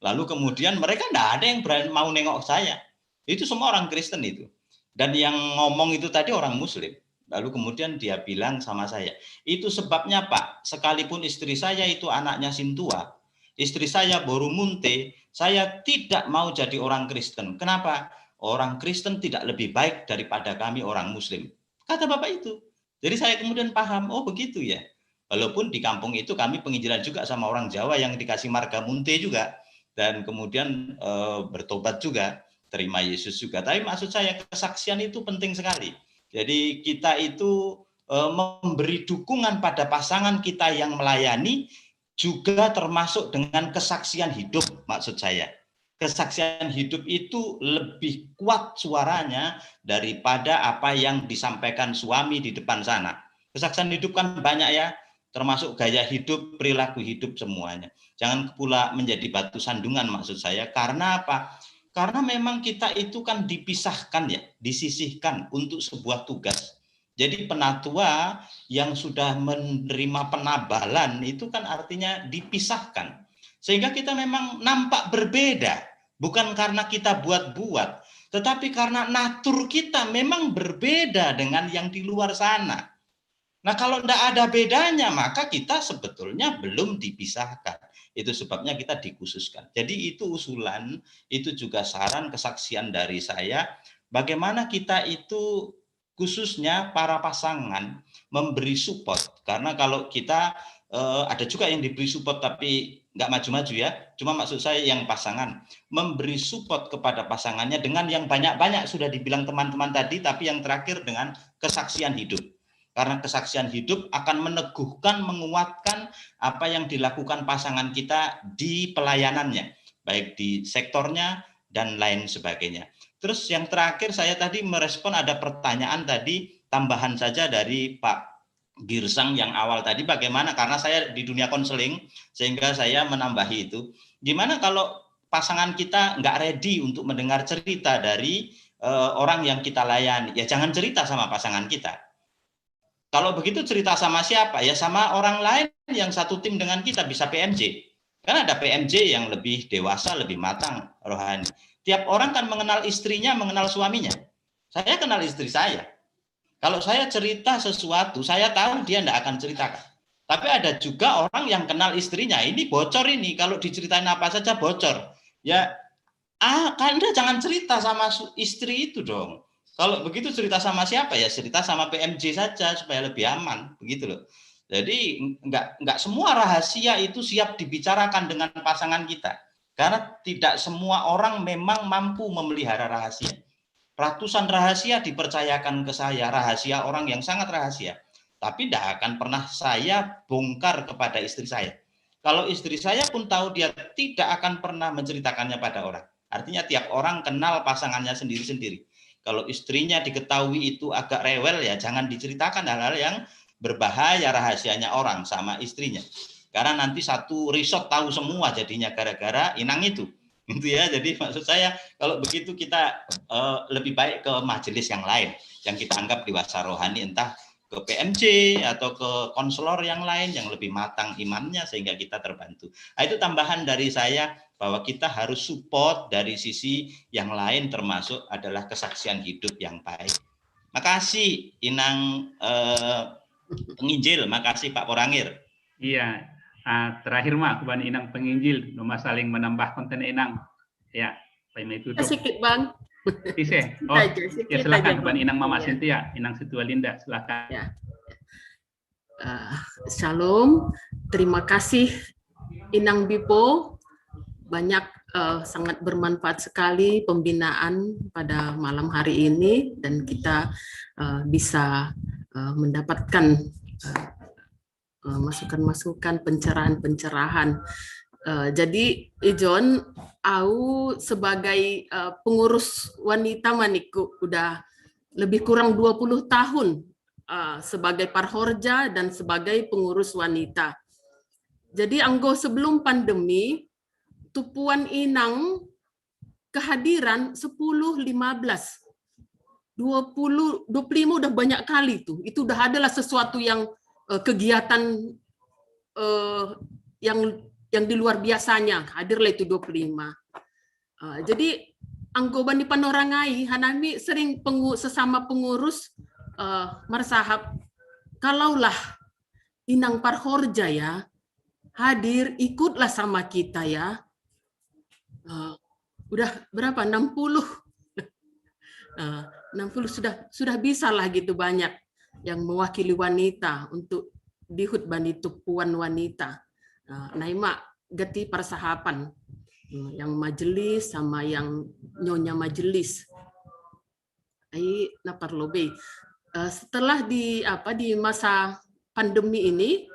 Lalu kemudian mereka nggak ada yang berani mau nengok saya. Itu semua orang Kristen itu. Dan yang ngomong itu tadi orang Muslim. Lalu kemudian dia bilang sama saya, "Itu sebabnya, Pak, sekalipun istri saya itu anaknya Sintua, istri saya Boru Munte, saya tidak mau jadi orang Kristen. Kenapa? Orang Kristen tidak lebih baik daripada kami orang Muslim." Kata bapak itu. Jadi saya kemudian paham, "Oh, begitu ya." Walaupun di kampung itu kami penginjilan juga sama orang Jawa yang dikasih marga Munte juga, dan kemudian eh, bertobat juga, terima Yesus juga. Tapi maksud saya, kesaksian itu penting sekali. Jadi kita itu eh, memberi dukungan pada pasangan kita yang melayani juga termasuk dengan kesaksian hidup, maksud saya. Kesaksian hidup itu lebih kuat suaranya daripada apa yang disampaikan suami di depan sana. Kesaksian hidup kan banyak ya, termasuk gaya hidup, perilaku hidup, semuanya. Jangan pula menjadi batu sandungan, maksud saya. Karena apa? Karena memang kita itu kan dipisahkan ya, disisihkan untuk sebuah tugas. Jadi penatua yang sudah menerima penabalan itu kan artinya dipisahkan. Sehingga kita memang nampak berbeda, bukan karena kita buat-buat, tetapi karena natur kita memang berbeda dengan yang di luar sana. Nah, kalau tidak ada bedanya, maka kita sebetulnya belum dipisahkan. Itu sebabnya kita dikhususkan. Jadi itu usulan, itu juga saran, kesaksian dari saya, bagaimana kita itu, khususnya para pasangan, memberi support. Karena kalau kita eh, ada juga yang diberi support tapi nggak maju-maju ya. Cuma maksud saya, yang pasangan memberi support kepada pasangannya dengan yang banyak-banyak, sudah dibilang teman-teman tadi, tapi yang terakhir dengan kesaksian hidup. Karena kesaksian hidup akan meneguhkan, menguatkan apa yang dilakukan pasangan kita di pelayanannya, baik di sektornya dan lain sebagainya. Terus yang terakhir, saya tadi merespon ada pertanyaan tadi, tambahan saja dari Pak Girsang yang awal tadi, bagaimana, karena saya di dunia konseling sehingga saya menambahi itu. Gimana kalau pasangan kita nggak ready untuk mendengar cerita dari uh, orang yang kita layani? Ya, jangan cerita sama pasangan kita. Kalau begitu, cerita sama siapa? Ya, sama orang lain yang satu tim dengan kita, bisa P M J. Kan ada P M J yang lebih dewasa, lebih matang rohani. Tiap orang kan mengenal istrinya, mengenal suaminya. Saya kenal istri saya. Kalau saya cerita sesuatu, saya tahu dia tidak akan ceritakan. Tapi ada juga orang yang kenal istrinya, ini bocor ini, kalau diceritain apa saja bocor. Ya, ah, Anda jangan cerita sama istri itu dong. Kalau begitu, cerita sama siapa? Ya, cerita sama P M J saja supaya lebih aman, begitu loh. Jadi nggak nggak semua rahasia itu siap dibicarakan dengan pasangan kita. Karena tidak semua orang memang mampu memelihara rahasia. Ratusan rahasia dipercayakan ke saya, rahasia orang yang sangat rahasia. Tapi tidak akan pernah saya bongkar kepada istri saya. Kalau istri saya pun tahu, dia tidak akan pernah menceritakannya pada orang. Artinya, tiap orang kenal pasangannya sendiri-sendiri. Kalau istrinya diketahui itu agak rewel, ya jangan diceritakan hal-hal yang berbahaya, rahasianya orang sama istrinya. Karena nanti satu resort tahu semua jadinya gara-gara inang itu. Gitu ya. Jadi maksud saya, kalau begitu kita uh, lebih baik ke majelis yang lain yang kita anggap dewasa rohani, entah ke P M J atau ke konselor yang lain yang lebih matang imannya sehingga kita terbantu. Nah, itu tambahan dari saya bahwa kita harus support dari sisi yang lain, termasuk adalah kesaksian hidup yang baik. Makasih Inang eh, Penginjil, makasih Pak Porangir. Iya, uh, terakhir mah aku bani Inang Penginjil, cuma saling menambah konten Inang. Ya, Pak itu sedikit Bang. Ise. Oh, ya silakan kepada Inang Mama Sintia, Inang Situa Linda, silakan. Ya. Uh, shalom, terima kasih Inang Bipo, banyak uh, sangat bermanfaat sekali pembinaan pada malam hari ini dan kita uh, bisa uh, mendapatkan uh, masukan-masukan, pencerahan-pencerahan. Uh, jadi Ijon, au sebagai uh, pengurus wanita maniku udah lebih kurang dua puluh tahun uh, sebagai parhorja dan sebagai pengurus wanita. Jadi anggo sebelum pandemi, tupuan inang kehadiran sepuluh, lima belas, dua puluh, dua puluh lima udah banyak kali tuh. Itu udah adalah sesuatu yang, eh, kegiatan, eh, yang yang di luar biasanya, hadirlah itu dua puluh lima. Eh, jadi anggo bani panorangai, hanami sering pengu, sesama pengurus, eh, marsahap, kalaulah inang parhorja ya hadir, ikutlah sama kita ya. Eh, udah berapa? Enam puluh. Eh, enam puluh sudah, sudah bisa lah gitu banyak yang mewakili wanita untuk dihut bani tumpuan wanita. Eh, naima gati parsahapan. Hmm, yang majelis sama yang nyonya majelis. Ai na parlobei. Eh, setelah di apa, di masa pandemi ini,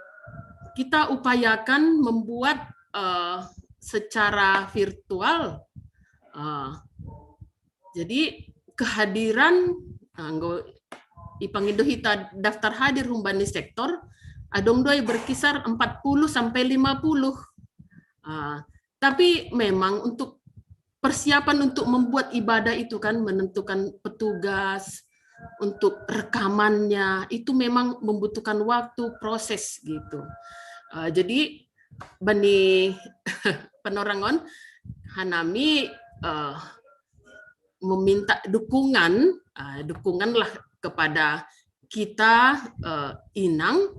kita upayakan membuat, eh, secara virtual. Eh, jadi kehadiran, anggo ipangindo hita daftar hadir humbani sektor, adong do i berkisar empat puluh sampai lima puluh. Ah, tapi memang untuk persiapan untuk membuat ibadah itu kan, menentukan petugas, untuk rekamannya, itu memang membutuhkan waktu, proses gitu. Eh, jadi bani panorangon, hanami, eh, meminta dukungan, eh, dukunganlah kepada kita, eh, inang,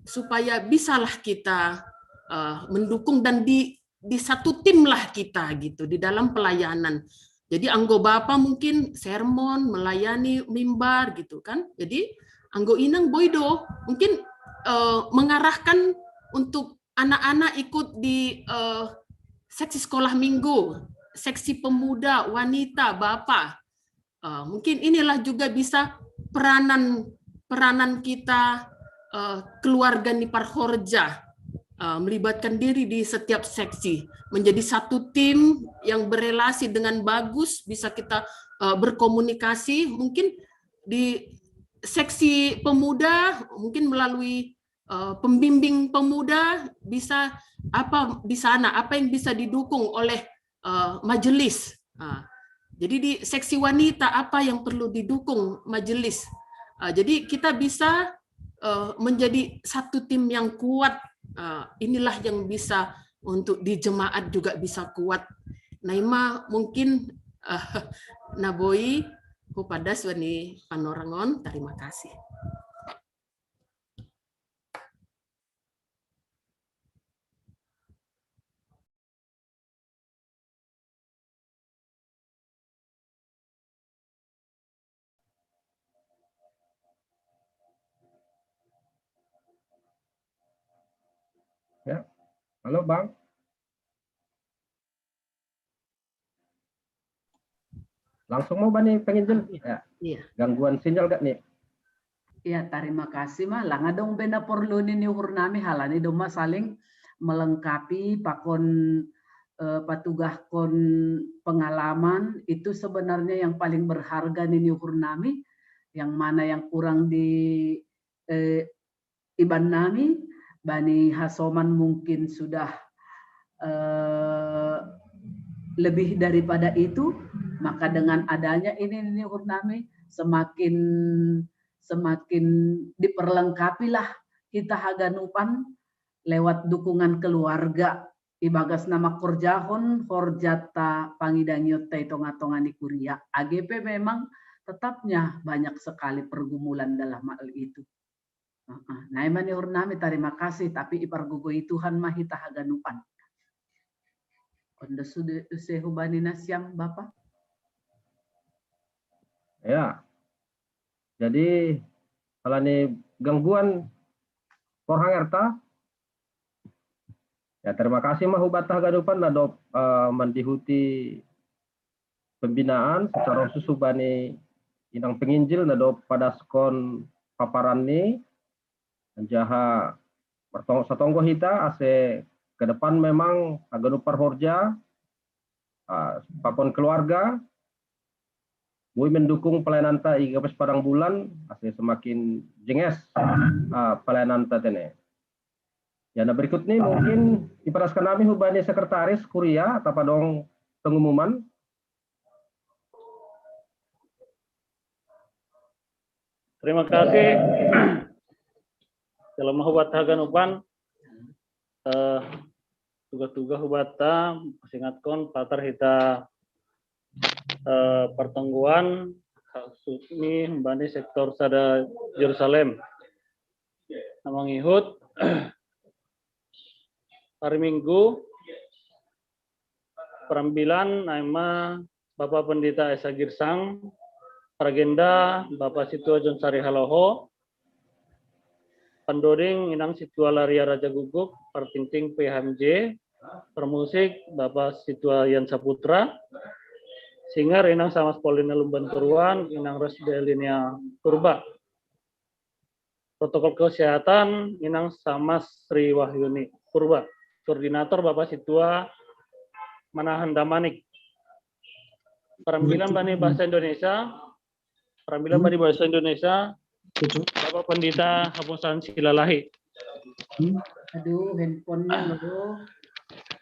supaya bisalah kita, eh, mendukung dan di di satu tim lah kita gitu di dalam pelayanan. Jadi anggo bapa mungkin sermon, melayani mimbar gitu kan. Jadi anggo inang boi do mungkin, eh, mengarahkan untuk anak-anak ikut di, eh, seksi sekolah minggu, seksi pemuda, wanita, bapa. Eh, mungkin inilah juga bisa peranan, peranan kita, eh, keluarga ni parhorja, eh, melibatkan diri di setiap seksi, menjadi satu tim yang berelasi dengan bagus, bisa kita, eh, berkomunikasi. Mungkin di seksi pemuda, mungkin melalui, eh, pembimbing pemuda, bisa apa di sana, apa yang bisa didukung oleh, eh, majelis. Ah, jadi di seksi wanita apa yang perlu didukung majelis. Ah, jadi kita bisa, eh, menjadi satu tim yang kuat. Ah, inilah yang bisa untuk di jemaat juga bisa kuat. Naima mungkin, eh, na boi hupadas bani panorangon. Terima kasih. Ya. Halo, Bang. Langsung mau bani penginjil? Ya. Iya. Gangguan sinyal gak nih? Ya, terima kasih mah. Langa dong bena porlu ni niuhur nami, halani dong mah saling melengkapi pakon, eh, patugahkon pengalaman itu sebenarnya yang paling berharga ni niuhur nami. Yang mana yang kurang di, eh, iban nami, bani hasoman mungkin sudah, eh, lebih daripada itu, maka dengan adanya ini niuhur nami semakin semakin diperlengkapilah kita haganupan lewat dukungan keluarga ibagas nama korjahon horjata pangidangiotta i tonga-tonga ni kuria. Age pe memang tetapnya banyak sekali pergumulan dalam hal itu. Nah, emang ni nami terima kasih, tapi ipargogoi Tuhan mah hita haganupan. Ondo sudah sehubani nasiam Bapak. Ya, jadi halani gangguan porhang erta. Ya, terima kasih mah hubatah gadupan na dop, eh, mandihuti pembinaan secara khusus hubani inang penginjil na dop padaskon paparan ni, manjaha bertong, satonggo hita ase ke depan memang haganup parhorja, ah, pakon keluarga, boi mendukung pelayananta i Gapes Padang Bulan, ase semakin jenges, ah, pelayananta tene. Ya, na berikut ni mungkin ipadaskan nami hubani sekretaris kuria, tapa dong pengumuman. Terima kasih. Dalam hubat hagan upan, eh, tugas-tugas hubata, pasingatkon patar hita, eh, pertengguan, khususnya humbani sektor sada Jerusalem. Namang ihut, hari Minggu, perambilan naima Bapak Pendeta Esa Girsang, pragenda Bapak Situa John Sari Haloho, pandoding Inang Situa Laria Raja Guguk, partingting P H M J, permusik Bapak Situa Yan Saputra, singer Inang Samas Paulina Lumban Turuan, Inang Ros Delinia Purba. Protokol kesehatan Inang Samas Sri Wahyuni Purba, koordinator Bapak Situa Manahan Damanik. Perambilan bani bahasa Indonesia, perambilan bani bahasa Indonesia, Bapak Pendeta Hapusan Silalahi. Aduh, handphonenya loh.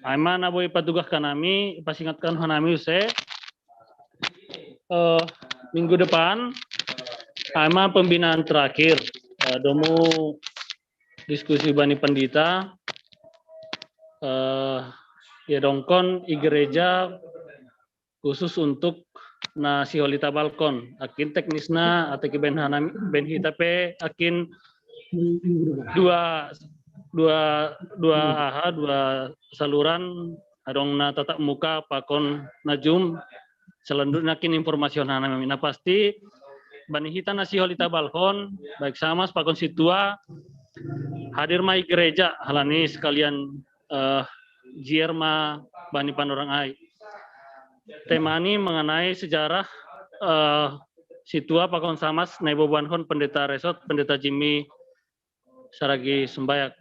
Aima na boi patugas kanami, pasingatkan hanami use, eh, minggu depan, aima pembinaan terakhir, eh, domu diskusi bani pendeta, eh, ya dongkon i gereja khusus untuk na siholita balkon. Akin teknisna atau ki ben hanami, ben hita pe akin dua, dua, dua aha, dua saluran, adong na tatap muka pakon na Zoom. Selanjutnya kin informasi hanami. Na pasti bani hita na siholita balkon, baik Samas pakon Situa, hadir ma i gereja, halani sekalian, eh, jier ma bani panorang ai. Tema ni mengenai sejarah, eh, Situa pakon Samas na iboboanhon Pendeta Resot, Pendeta Jimmy Saragi Sembayak.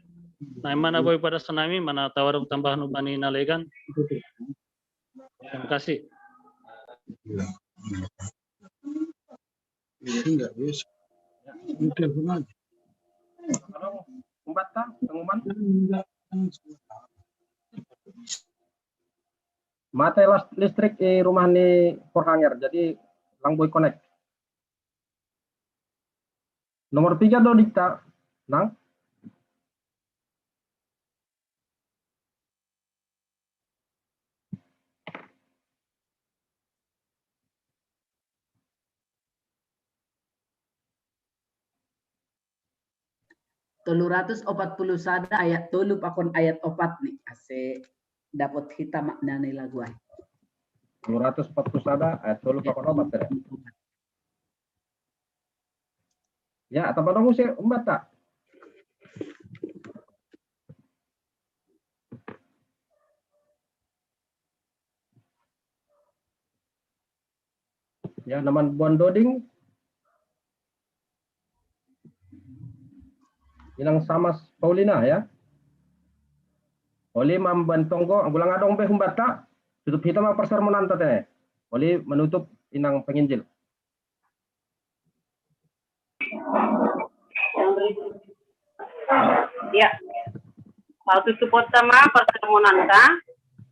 Naima na boi padasan nami, mana tawar tambahan bani na legan. Terima kasih. Iya, enggak, wis. Udah, benar. Halo, Mbak, ta, pengumuman? Enggak. Mate las-, listrik di rumah ni Forhanger, jadi lang boi connect. Nomor tiga do dikta, nang? Tolu ratus opat puluh sada ayat tolu pakon ayat opat ni, ase dapot hita makna ni lagu ai. Tolu ratus opat puluh sada ayat tolu pakon opat, ya. Ya, atau pada musik, Mbak, ta? Ya, naman buan doding. Inang Samas Paulina, ya. Oli mamban tonggo, anggo lang adong be humbata, tutup hita ma persermonan ta tene. Oli menutup inang penginjil. Ya. Hal tu support sama pertemuan ta.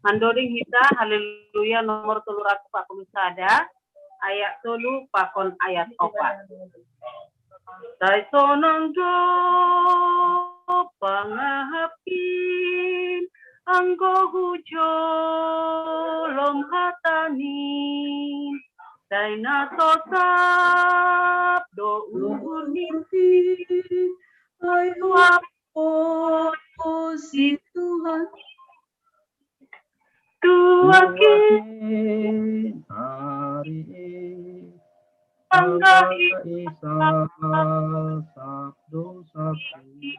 Mandoding hita Haleluya nomor tolu ratus empat puluh sada, ayat tolu pakon ayat opat. Tai sonang do pangahapin, anggo hujolom hatanin, tai na sosap do uhur ni, ai suap puji Tuhan. Tuakin ari sanggah i, isap dosaku.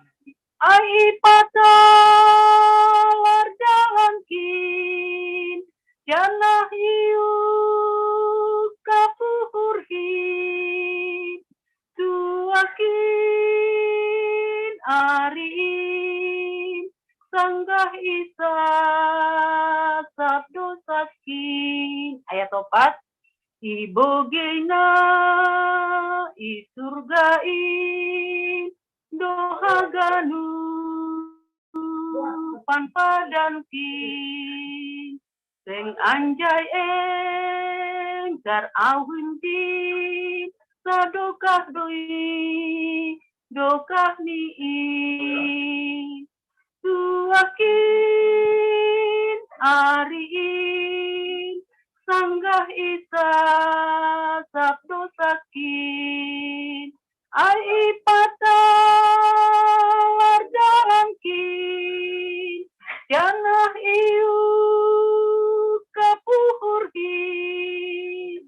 Ai patalar dalankin, janah iuh kapuhurhin. Tuakin ariin, sanggah isasap dosakin. Ayat opat. Ibogeina i surgain do haganupan padankin. Seng anjai enggar auhuntin, sadokah doi, dokah ni i. Tuakin ariin, sanggah isasap dosakin, ai ipatalar daangkin, janah iuh kapuhurhin.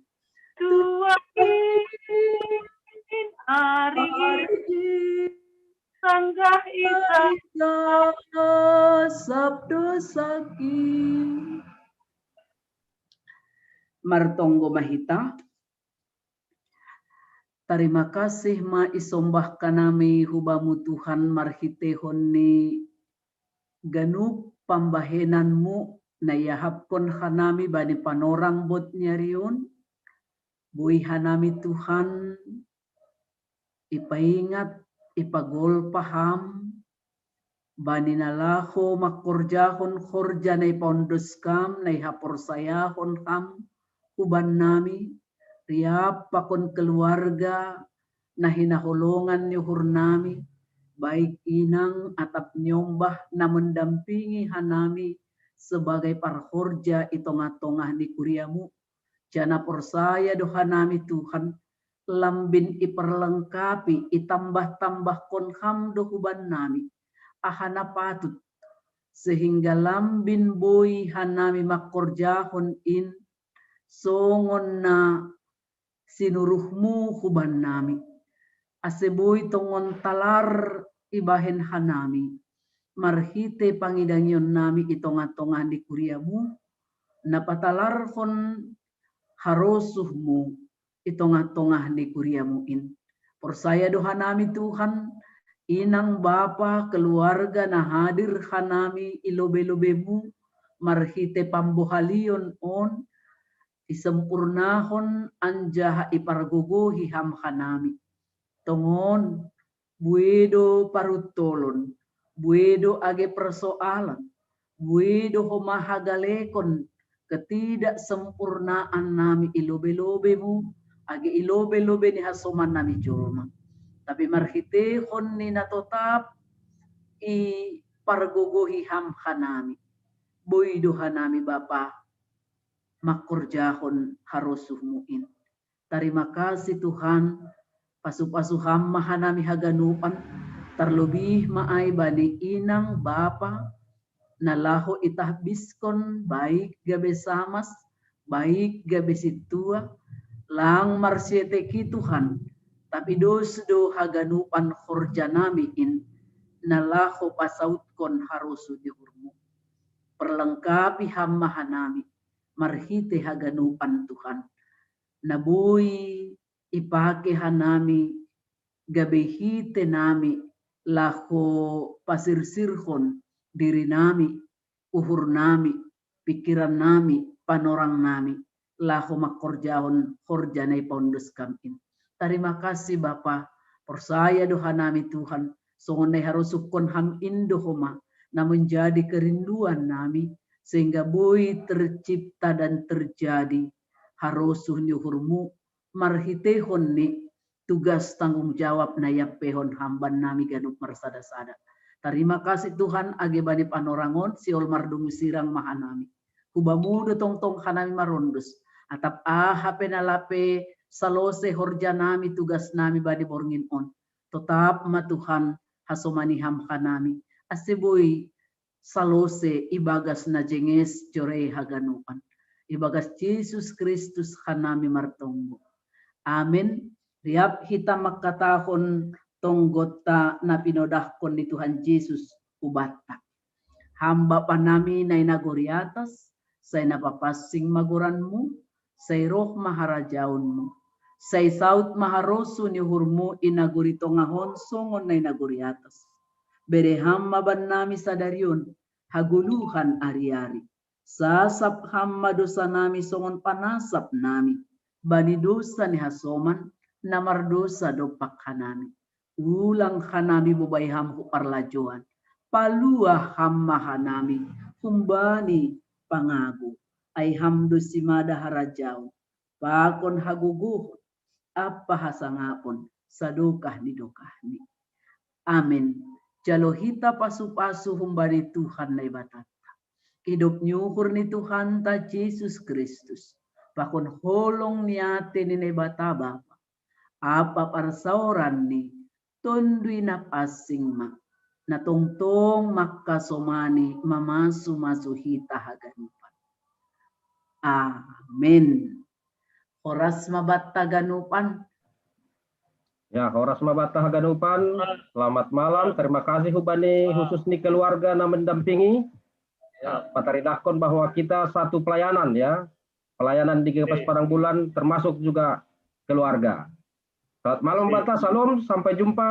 Tuakin ariin, sanggah isasap dosakin. Martonggo ma hita. Tarima kasih ma isombah kanami hu Bamu Tuhan marhiteihon ni ganup pambahenan-Mu na iahapkon hanami bani panorang bot ni ari on. Boi hanami Tuhan ipaingat, ipagolpa Ham, bani na laho mangkorjahon horja na ipaondos Kam, na ihaporsayaon Ham hubannami, riap pakon keluarga na hinaholongan ni uhurnami, baik inang atap nyombah na mendampingi hanami sebagai parhorja i tongah-tongah ni kuria-Mu. Janah porsaya do hanami Tuhan, lambin iperlengkapi, itambah-tambahkon Ham do hubannami aha na patut, sehingga lambin boi hanami mangkorjahon in songon na sinuruh-Mu hubannami, ase boi tongon talar ibahen hanami marhite pangidangionnami i tongah-tongah ni kuria-Mu, na patalarhon harosuh-Mu i tongah-tongah ni kuria-Mu in. Porsaya do hanami Tuhan, inang bapa keluarga na hadir hanami i lobe-lobe-Mu, marhite pambohalion on, isempurnahon anjaha ipargogohi Ham hanami. Tongon, bue do paruntolon, bue do age persoalan, bue do homa hagalekon ketidaksempurnaannami i lobe-lobe-Mu, age i lobe-lobe ni hasomannami jolma. Tapi marhiteihon ni na totap ipargogohi Ham hanami, boi do hanami Bapa mangkorjahon harosuh-Mu in. Tarima kasih Tuhan, pasu-pasu Ham ma hanami haganupan, tarlobih ma ai bani inang bapa, na laho itahbiskon baik gabe samas, baik gabe sintua, lang marsieteki Tuhan, tapi dos do haganupan horjanami in, na laho pasautkon harosuh ni uhur-Mu. Perlengkapi Ham ma hanami, marhite haganupan Tuhan. Na boi ipake hanami gabe hite nami laho pasirsirhon dirinami, uhurnami, pikirannami, panorangnami, laho mangkorjahon horja na ipaondos Kam in. Tarima kasih Bapa, porsaya do hanami Tuhan, songon na iharosuhkon Ham in do homa, na menjadi kerinduannami, sehingga boi tercipta dan terjadi harosuh ni uhur-Mu, marhiteihon ni tugas tanggung jawab na iampehon Ham bannami ganup marsada-sada. Tarima kasih Tuhan, age bani panorang on, sihol mardungu sirang ma hanami. Hu Bamu do tongtong hanami marondos, atap aha pe na lape salose horjanami, tugasnami bani borngin on. Totap ma Tuhan, hasomani Ham hanami, ase boi salose ibagas na jenges joro i haganupan. Ibagas Jesus Kristus hanami martonggo. Amen. Riap hita mangkatahon tonggonta na pinodahkon ni Tuhan Jesus hubanta. Ham Bapanami na i nagori atas, sai na papansing ma goran-Mu, sai roh ma harajaon-Mu, sai saut ma harosuh ni uhur-Mu i nagori tongah on songon na i nagori atas. Bere Ham ma bannami sadari on hagoluhan ari-ari. Sasap Ham ma dosanami songon panasapnami bani dosa ni hasoman na mardosa dompak hanami. Ulang hanami bobai Ham hu parlajouan. Paluah Ham ma hanami humbani pangago. Ai Ham do simada harajaon, pakon hagogohon, apa hasangapon, sadokah ni dokahni. Amin. Jalo hita pasu-pasu humbani Tuhan Naibatanta. Idop ni uhur ni Tuhanta Jesus Kristus, pakon holong ni ate ni Naibata Bapa, apa parsaoran ni Tonduy Napansing ma, na tongtong mangkasomani mamasu-masu hita haganupan. Amin. Horas ma banta haganupan. Ya, horas ma banta haganupan. Selamat malam. Terima kasih humbani khusus ni keluarga na mendampingi. Ya, pataridahkon bahwa kita satu pelayanan, ya. Pelayanan di G K P S Padang Bulan termasuk juga keluarga. Selamat malam banta, salam, sampai jumpa.